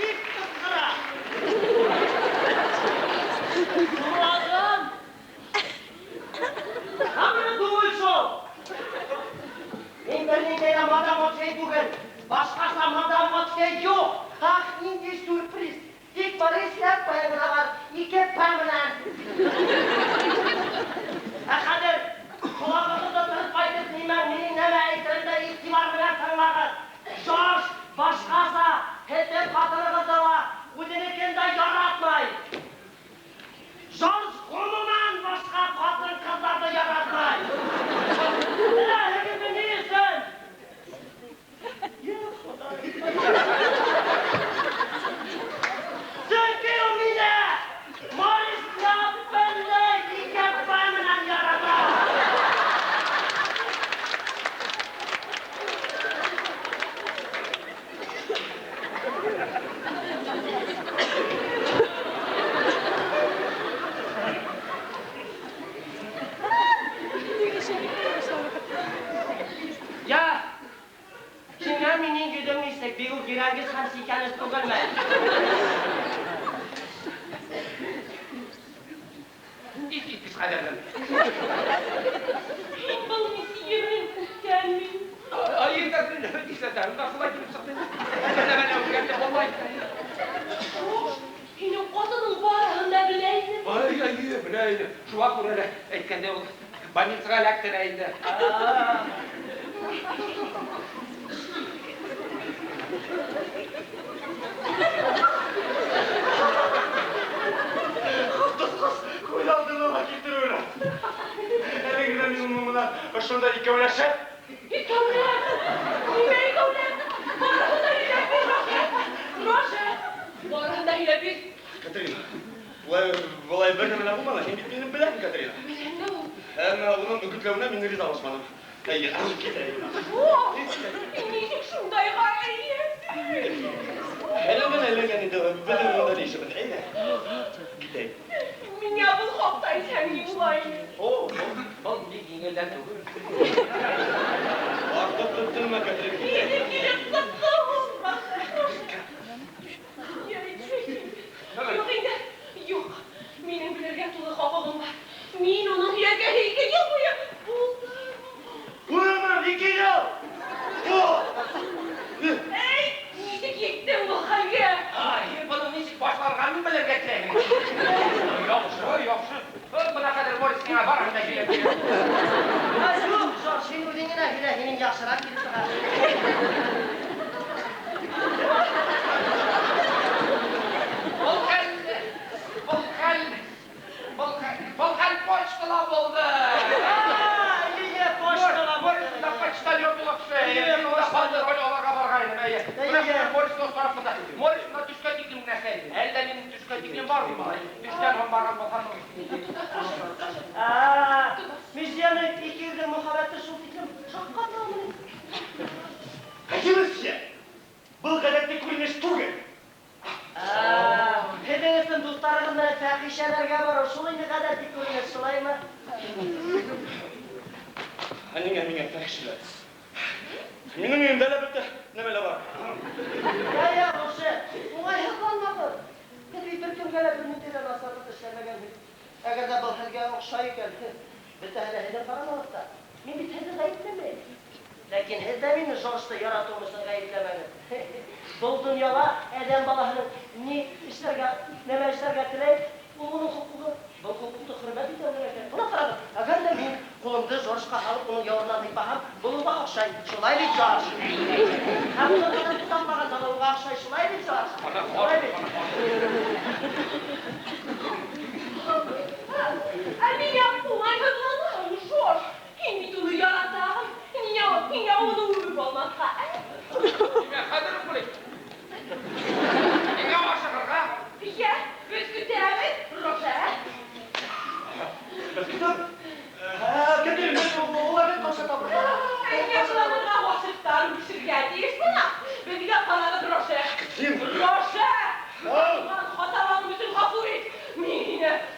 Бик кыстыра. түгел. Башҡаса монда мосье юҡ. Ах, ниндәй сюрприз. Тик Морис Ляппая ғына бар, ике П менән. Ә хәҙер ҡолағығыҙҙы тырпайтып нимә, минең нәмә әйтеремде иғтибар менән тыңлағыҙ. Жорж башҡаса һеҙҙең ҡатынығыҙҙы ла, үҙенекен дә яратмай. Жорж ғөмүмән башҡа ҡатын-ҡыҙҙарҙы яратмай. Беләһегеҙме ни өсөн? Йә Хоҙай! Сөнки ул мине Морис Ляппенде ике П менән ярата. Я, һиңә минең йөҙөм нисек, бик үк ирәнгес һәм сикәнес түгелме? Иҫ-киткес ҡәҙерлем. Һин был месье менән күптәнме? Ай, Катрина, нишләтә? Унда шулай килеп сыҡты. Нәмәне үҙгәртеп булмай. Жорж, һинең ҡатының барыһын да белә ине. Ай, ай, белә ине. Шуға күрә лә әйткәндәй ул больницаға эләктерә инде. Ҡотосҡос күҙ алдына ла килтереү. Әле генә мин уның менән ошонда икәүләшеп. Икәүләп? Нимә икәүләп? Барыһын да һөйләп бир, Роже. Роже, барыһын да һөйләп бир. Катрина, былай бер нәмә лә булманы. Һин бит мине беләһең, Катрина. Беләм дә ул. Әммә уның өгөтләүенә мин ризалашманым. Әйе, китәйем. Һин нисек шундайға әйләндең? Әйләнгән, әйләнгән инде, беҙҙең унда ни эшебеҙ? Әйҙә, китәйем. Миңә был хаҡта әйтһәң ни була ине? О, был бик еңелдән түгел. Артыҡ төрттөрмә, Катрина. Нисек килеп сыҡты ул, Роже? Юҡ инде, юҡ. Минең белергә тулы хоҡуғым бар. Мин уның һөйәркәһе 2 йыл буйы булдым. Уның менән 2 йыл! Эй, нисек еттең был хәлгә? Ай, һин бының нисек башланғанын белергә теләйһең. Яҡшы, яҡшы. Бына хәҙер Морис һиңә барыһын да һөйләп бирә. Ә, юҡ, Жорж, һин үҙең генә һөйлә, һинең яҡшыраҡ килеп сыға. Был хәл, был хәл, был хәл, был хәл почтала булды. Әйе, почтала булды. Морис да почтальон булып эшләй. Мин унда бандероль алырға барғайным, әйе. Бына Морис сорап тора. Морис бына төшкә тиклем генә эшләй. Әллә минең төшкә тиклем бармы? Төштән һуң барған булһам. Месьеның ике ирҙең мөхәббәте шул тиклем шаҡҡатырамы? Әйе, месье. Был ғәҙәти күренеш түгел. Һеҙҙең өсөн дуҫтарығыҙ менән фәхишәләргә барыу шул инде ғәҙәти күренеш, шулаймы? Ә ниңә миңә фәхишәләр? Минең өйөмдә лә бөтә нәмә лә бар. Я, я, Роше, уңайһыҙланмағыҙ. Һеҙ бит бер кемгә лә бер ниндәй ҙә насарлыҡ эшләмәгәнһегеҙ. Әгәр ҙә был һеҙгә оҡшай икән, бөтәһе лә һеҙҙең ҡарамағыҙҙа. Мин бит һеҙҙе ғәйепләмәйем. Ләкин һеҙ ҙә мине Жоржты яратыуым өсөн ғәйепләмәгеҙ. Был донъяла әҙәм балаһының ни эшләргә, нәмә эшләргә теләй, ул уның хоҡуғы. Был хоҡуҡты хөрмәт итеү кәрәк. Бына ҡарағыҙ, әгәр ҙә мин ҡулымды Жоржҡа һалып, уның яурынынан һыйпаһам, был уға оҡшай. Шулай бит, Жорж? Һәм уны ҡасан тотаҡлағанда ла уға оҡшай. Шулай бит, Жорж? Шулай бит? Ә миңә уңайһыҙланаһың, Жорж. Һин бит уны яратаһың. Ниңә уны үбеп алмаҫҡа, ә? Ниңә хәҙер үк бүлек? Ниңә ашығырға? Йә, беҙ көтәбеҙ, Роже. Беҙ көтәбеҙ. Катрина, беҙ уларҙы ҡаушатабыҙ. Ә ниңә ҡыланырға ғашиҡтар үбешергә тейеш бына? Беҙгә ҡарағыҙ, Роже. Катрина. Роже! Ҡылған хаталарым өсөн ғәфү ит. Мин һине яратам.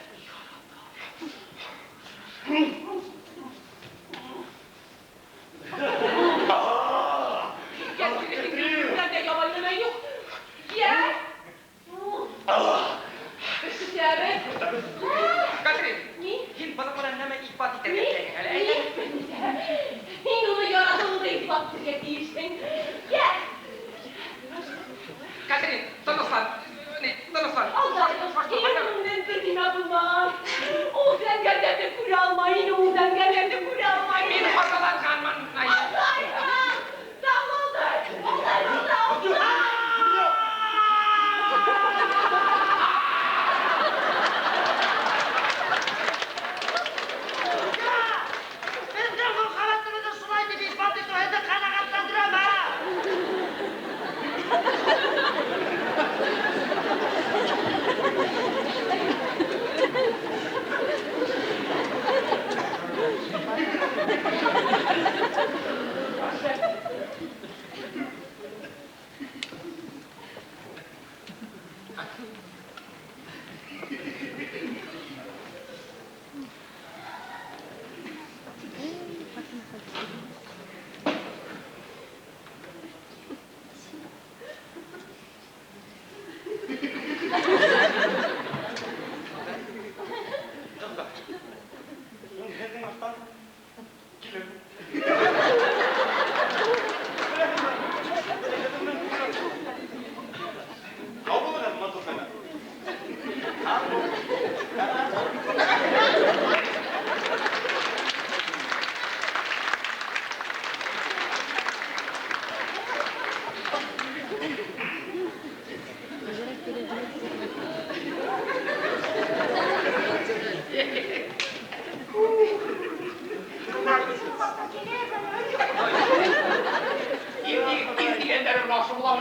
Ә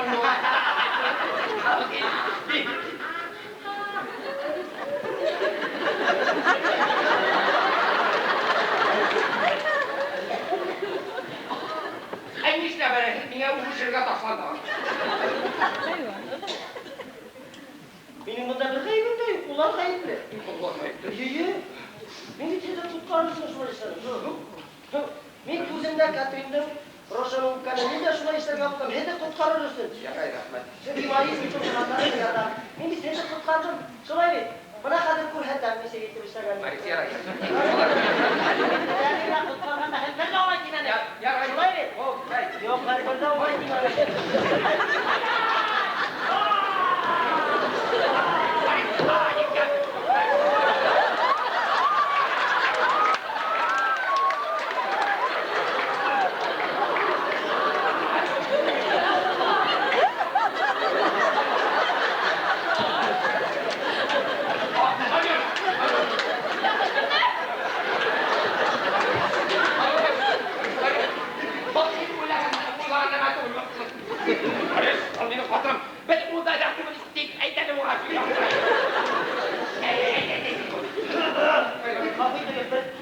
нишләп әле һин миңә үбешергә ташландың? Минең монда бер гаебем дә юк, улар гаепле. Улар гаепле. Әйе. Мин бит һеҙҙе ҡотҡарыр өсөн шулай эшләнем. Мин күҙемдә Катринның Рожаны үпкәнен, мин дә шулай эшләргә булдым. Һеҙҙе ҡотҡарыр өсөн. Ярай, рәхмәт. Сөнки Морис өсөн туғандарым ярҙам. Мин бит һеҙҙе ҡотҡарҙым. Шулай бит. Бына хәҙер күрһәтәм нисек итеп эшләгәнемде. Морис, ярай. Әле ҡотҡарғанда һеҙ бер ҙә улай тимәне. Ярай. Шулай бит? Ой. Юҡ, бер ҙә улай тимәне.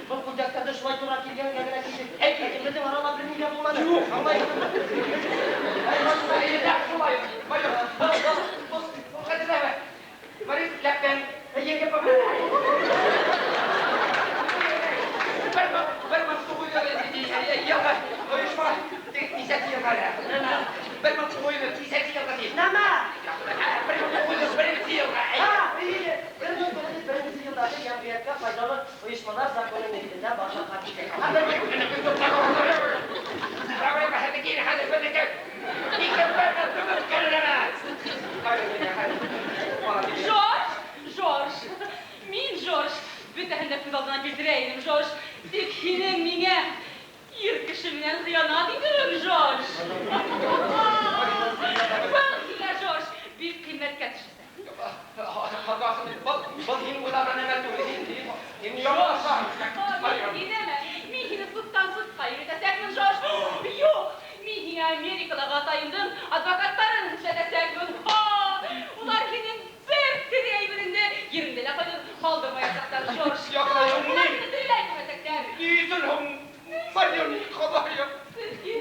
Был күлдәктәрҙе шулай тура килгәнгә генә кейҙек. Ләкин беҙҙең арала бер ни ҙә булманы. Юҡ. Аңлайһыңмы? Нәмә? Һа, эйе. 1901 йылдағы йәмғиәткә файҙалы ойошмалар законы нигеҙендә барлыҡҡа килде. Жорж, Жорж, мин Жорж, бөтәһен дә күҙ алдына килтерә инем, Жорж. Тик һинең миңә ир кеше менән хыянат итеүең, Жорж. Был һиңә, Жорж, бик ҡиммәткә төшәсәк. Инәмә, мин һине судтан судҡа йөрөтәсәкмен, Жорж. Юҡ, мин һиңә Америкалағы атайымдың адвокаттарын эшләтәсәкмен. Ха! Улар һинең бер тере әйбереңде ереңдә лә ҡалдырмаясаҡтар, Жорж. Улар һине тереләй күмәсәктәр. Сөнки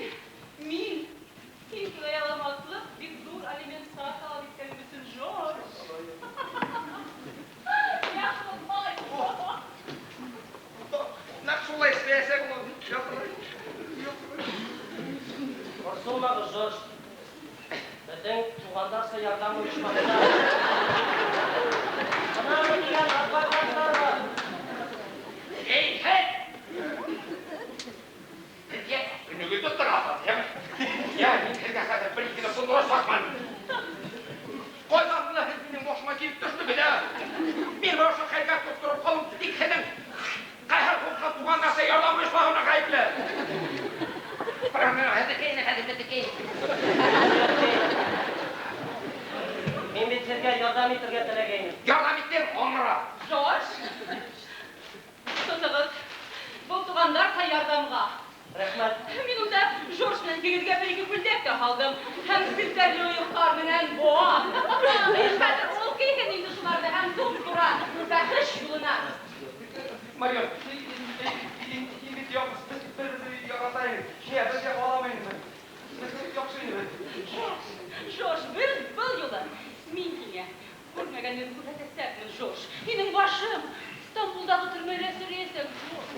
мин һин түләй алмаҫлыҡ бик ҙур алименттар талап иткәнем өсөн, Жорж. Борсолмағыҙ, Жорж. Беҙҙең туғандарса ярҙам ойошмаһында бына тигән адвокаттар бар. Мин бит һеҙгә ярҙам итергә теләгәйнем. Ярҙам иттең, аңра. Жорж, тотоғоҙ. Был туғандарса ярҙамға. Рәхмәт. Мин унда Жорж менән икегеҙгә бер-ике күлдәк тә һалдым. Һәм селтәрле ойоҡтар менән боа. Хәҙер ул кейһен инде шуларҙы һәм туп-тура фәхеш юлына. Марион, һин бит беҙ бер-беребеҙҙе ярата инек. Һиңә беҙгә ҡаламай инде. Беҙ яҡшы инек. Жорж, бер был юлы мин һиңә күрмәгәнен күрһәтәсәкмен, Жорж. Һинең башың Стамбулдағы төрмәлә серейәсәк, Жорж.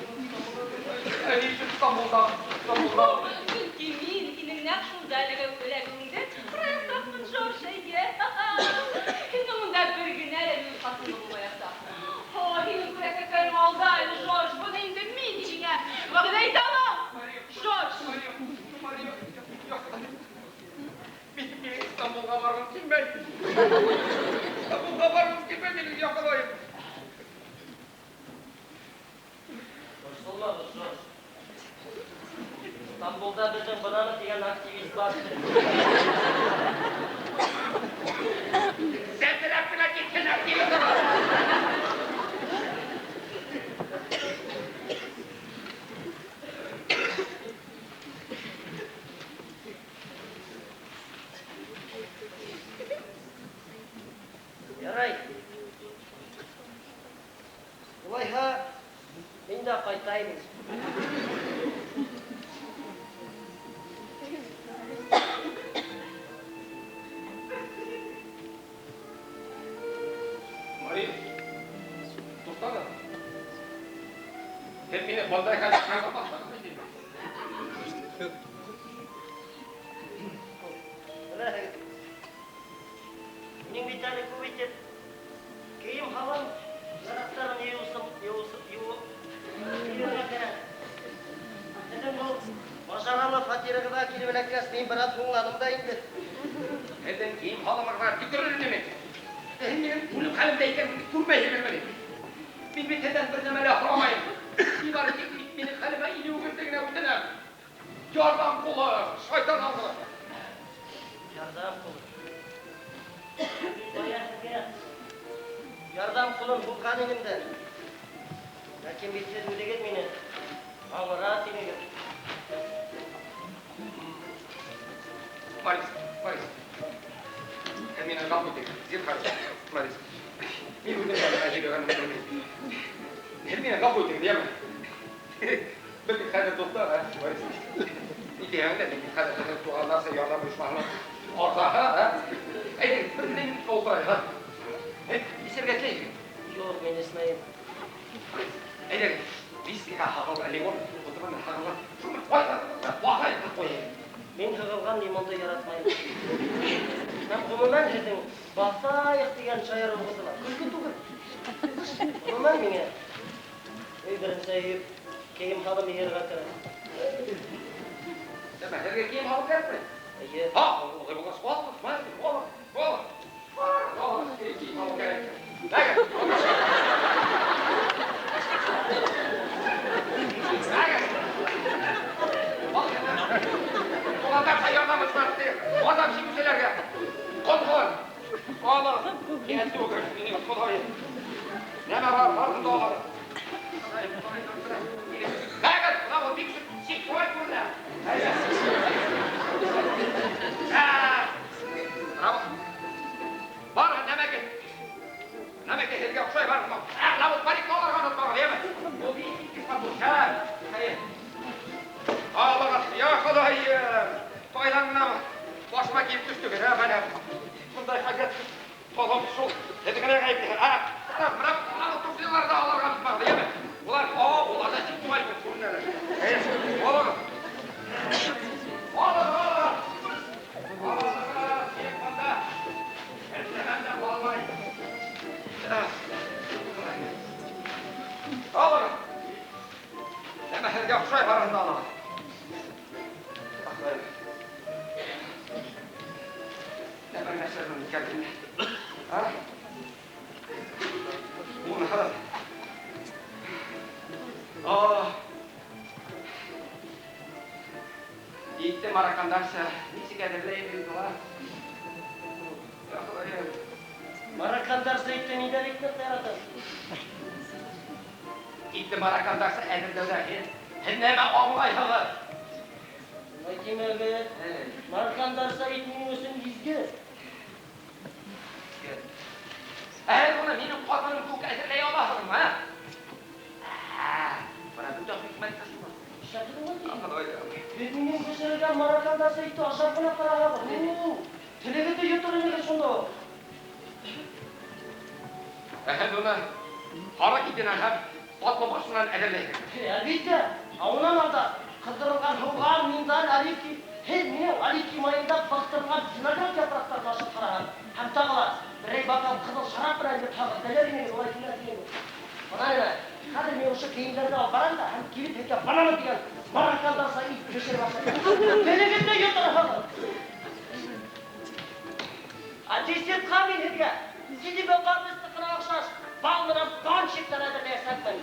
Ә ни өсөн Стамбулда? Стамбулда. Сөнки мин һинең нәҡ шунда эләгеүеңде һораясаҡмын, Жорж, әйе. Һинең унда бер генә лә минут ҡатынлы булмаясаҡ. О, һинең күрәсәктәрең алда әле, Жорж. Быны инде мин һиңә вәғәҙә итә алам. Жорж. Мин Стамбулға барғым килмәй. Стамбулға барғым килмәй, минең яҡынайым. Борсолмағыҙ, Жорж. Стамбулда беҙҙең бынаны тигән активист бар. Сәлтерәп кенә китһен активист. яратмайым инде. Мария, туҡтағыҙ. Һеҙ мине бындай хәлдә ҡалдырмаҫһығыҙ бит инде. Беләһегеҙ, минең бит әле күп итеп кейем-һалым яраҡтарын йыуырға кәрәк. Һеҙҙең был мажаралы фатирығыҙға килеп эләккәс, мин бер аҙ һуңланым да инде. Һеҙҙең кейем-һалымығыҙға төкөрөр инем. Һеҙ минең үлем хәлемдә икәнемде күрмәйһегеҙме ни? Мин бит һеҙҙән бер нәмә лә һорамайым. Ни бары тик минең хәлемә инеүегеҙҙе генә үтенәм. Ярҙам ҡулы, шайтан алғыры. Ярҙам ҡулы. Мин бая һеҙгә ярҙам ҡулын һуҙған инем дә. Ләкин бит һеҙ үҙегеҙ мине аңыра тинегеҙ. Марис, Марис. Һеҙ мине ғәфү итегеҙ, зинһар, Марис. Мин үҙем дә нимә һөйләгәнемде белмәйем. Һеҙ мине ғәфү итегеҙ, йәме? Беҙ бит хәҙер дуҫтар, ә, Марис? Ни тиһәң дә, мин бит хәҙер һеҙҙең туғандарса ярҙам ойошмаһының ағзаһы, ә? Әйҙәгеҙ, бер генә минутҡа ултырайыҡ, ә? Һеҙ эсергә теләйһегеҙ? Юҡ, мин эсмәйем. Әйҙәгеҙ, вискиға һығылған лимон, ултырған һығылған. Шуны ҡуй, ҡуй. Мин һығылған лимонды яратмайым. Һәм ғөмүмән һеҙҙең баҫайыҡ тигән шаярыуығыҙ ла көлкө түгел. Ғөмүмән миңә өй беренсе өйөп кейем-һалым йыйырға кәрәк. Нәмә, һеҙгә кейем-һалым кәрәкме? Эйе. Һа, улай булғас, алығыҙ, Марис, алығыҙ, алығыҙ. Алығыҙ, кейем-һалым кәрәк. Әгәр, әгәр. Туғандарса ярҙам ойошмаһы ғазап сигеүселәргә ҡоҙғон. Алығыҙ, йәл түгел, минең Хоҙайым. Нәмә бар, барыһын да алығыҙ. Әгәр, бына был бик сексуаль күренә. Барыһы нәмәке. Нәмәке һеҙгә оҡшай, барыһы. Бына был парикты алырға онотмағыҙ, йәме? Ул бик матур, шәп. Алығыҙ, я Хоҙайым. Ҡайҙан ғына башыма килеп төштөгөҙ, ә, бәлә. Бындай хәлгә ҡалам шул. Һеҙ генә ғәйепле. Ә, бына был туфлиларҙы алырға онотмағыҙ, йәме? Улар, улар ҙа сексуаль күренәләр. Алығыҙ. Алығыҙ, алығыҙ. Алығыҙ, килеп бында. Бер нәмәм дә ҡалмай. Алығыҙ. Нәмә һеҙгә оҡшай, барыһын да алығыҙ. Нәмә нәрсәнең икәнен? А? Уны ҡарағыҙ. Итте маракандарса нисек әҙерләйем инде улар? Я Хоҙайым. Маракандарса итте ниҙә бик ныҡ яратаһың? Итте маракандарса әҙерләүҙә һеҙ нәмә аңлайһығыҙ? Улай тимәгеҙ. Маракандарса ит минең өсөн изге. Ә һеҙ уны минең ҡатыным кеүек әҙерләй алаһығыҙмы, ә? Бына бөтә хикмәт тә шунда. Хоҙайым. Һеҙ минең бешерелгән маракандарса итте ашап ҡына ҡарағыҙ. Телегеҙҙе йотор инегеҙ шунда. Ә һеҙ уны һарыҡ итенән һәм татлы баш менән әҙерләйһегеҙ. Әлбиттә, ә унан алда ҡыҙҙырылған һыуған, миндаль, оливки, һеҙ минең оливки майында быҡтырылған виноград япраҡтарын ашап ҡарағыҙ. Һәм тағы ла берәй бокал ҡыҙыл шарап менән йотһағыҙ, теләр инегеҙ, улай тимәҫ инегеҙ. Бына нимә, хәҙер мин ошо кейемдәрҙе алып барам да һәм килеп һеҙгә бананы тигән маракандарса ит бешереп ашайым. Телегеҙҙе йоторһоғоҙ. Ә десертҡа мин һеҙгә сидибе ҡарбыстыҡына оҡшаш бал менән пончиктар әҙерләйәсәкмен.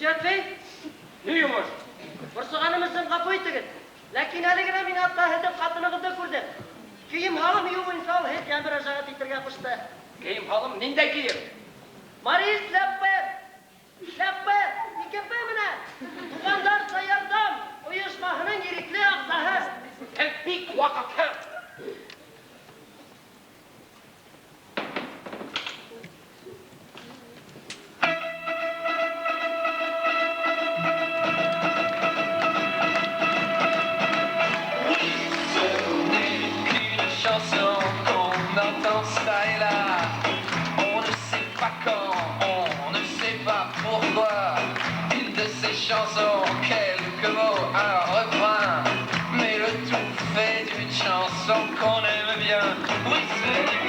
Мсье Отвей, Ни йомош? Борсоғаным өсөн ғәфү итегеҙ. Ләкин әле генә мин хатта һеҙҙең ҡатынығыҙҙы күрҙем. Кейем-һалым йыйыу буйынса ул һеҙгә мөрәжәғәт итергә ҡушты. Кейем-һалым, ниндәй кейем? Марис Ляппе! Ляппе! Ике П менән! Туғандарса ярҙам ойошмаһының ирекле ағзаһы. Һеҙ бик ваҡытһыҙ. Ce n'est qu'une chanson qu'on entend ça et là. On ne sait pas quand, on ne sait pas pourquoi. Une de ces chansons, quelques mots, un refrain. Mais le tout fait d'une chanson qu'on aime bien. Oui, ce n'est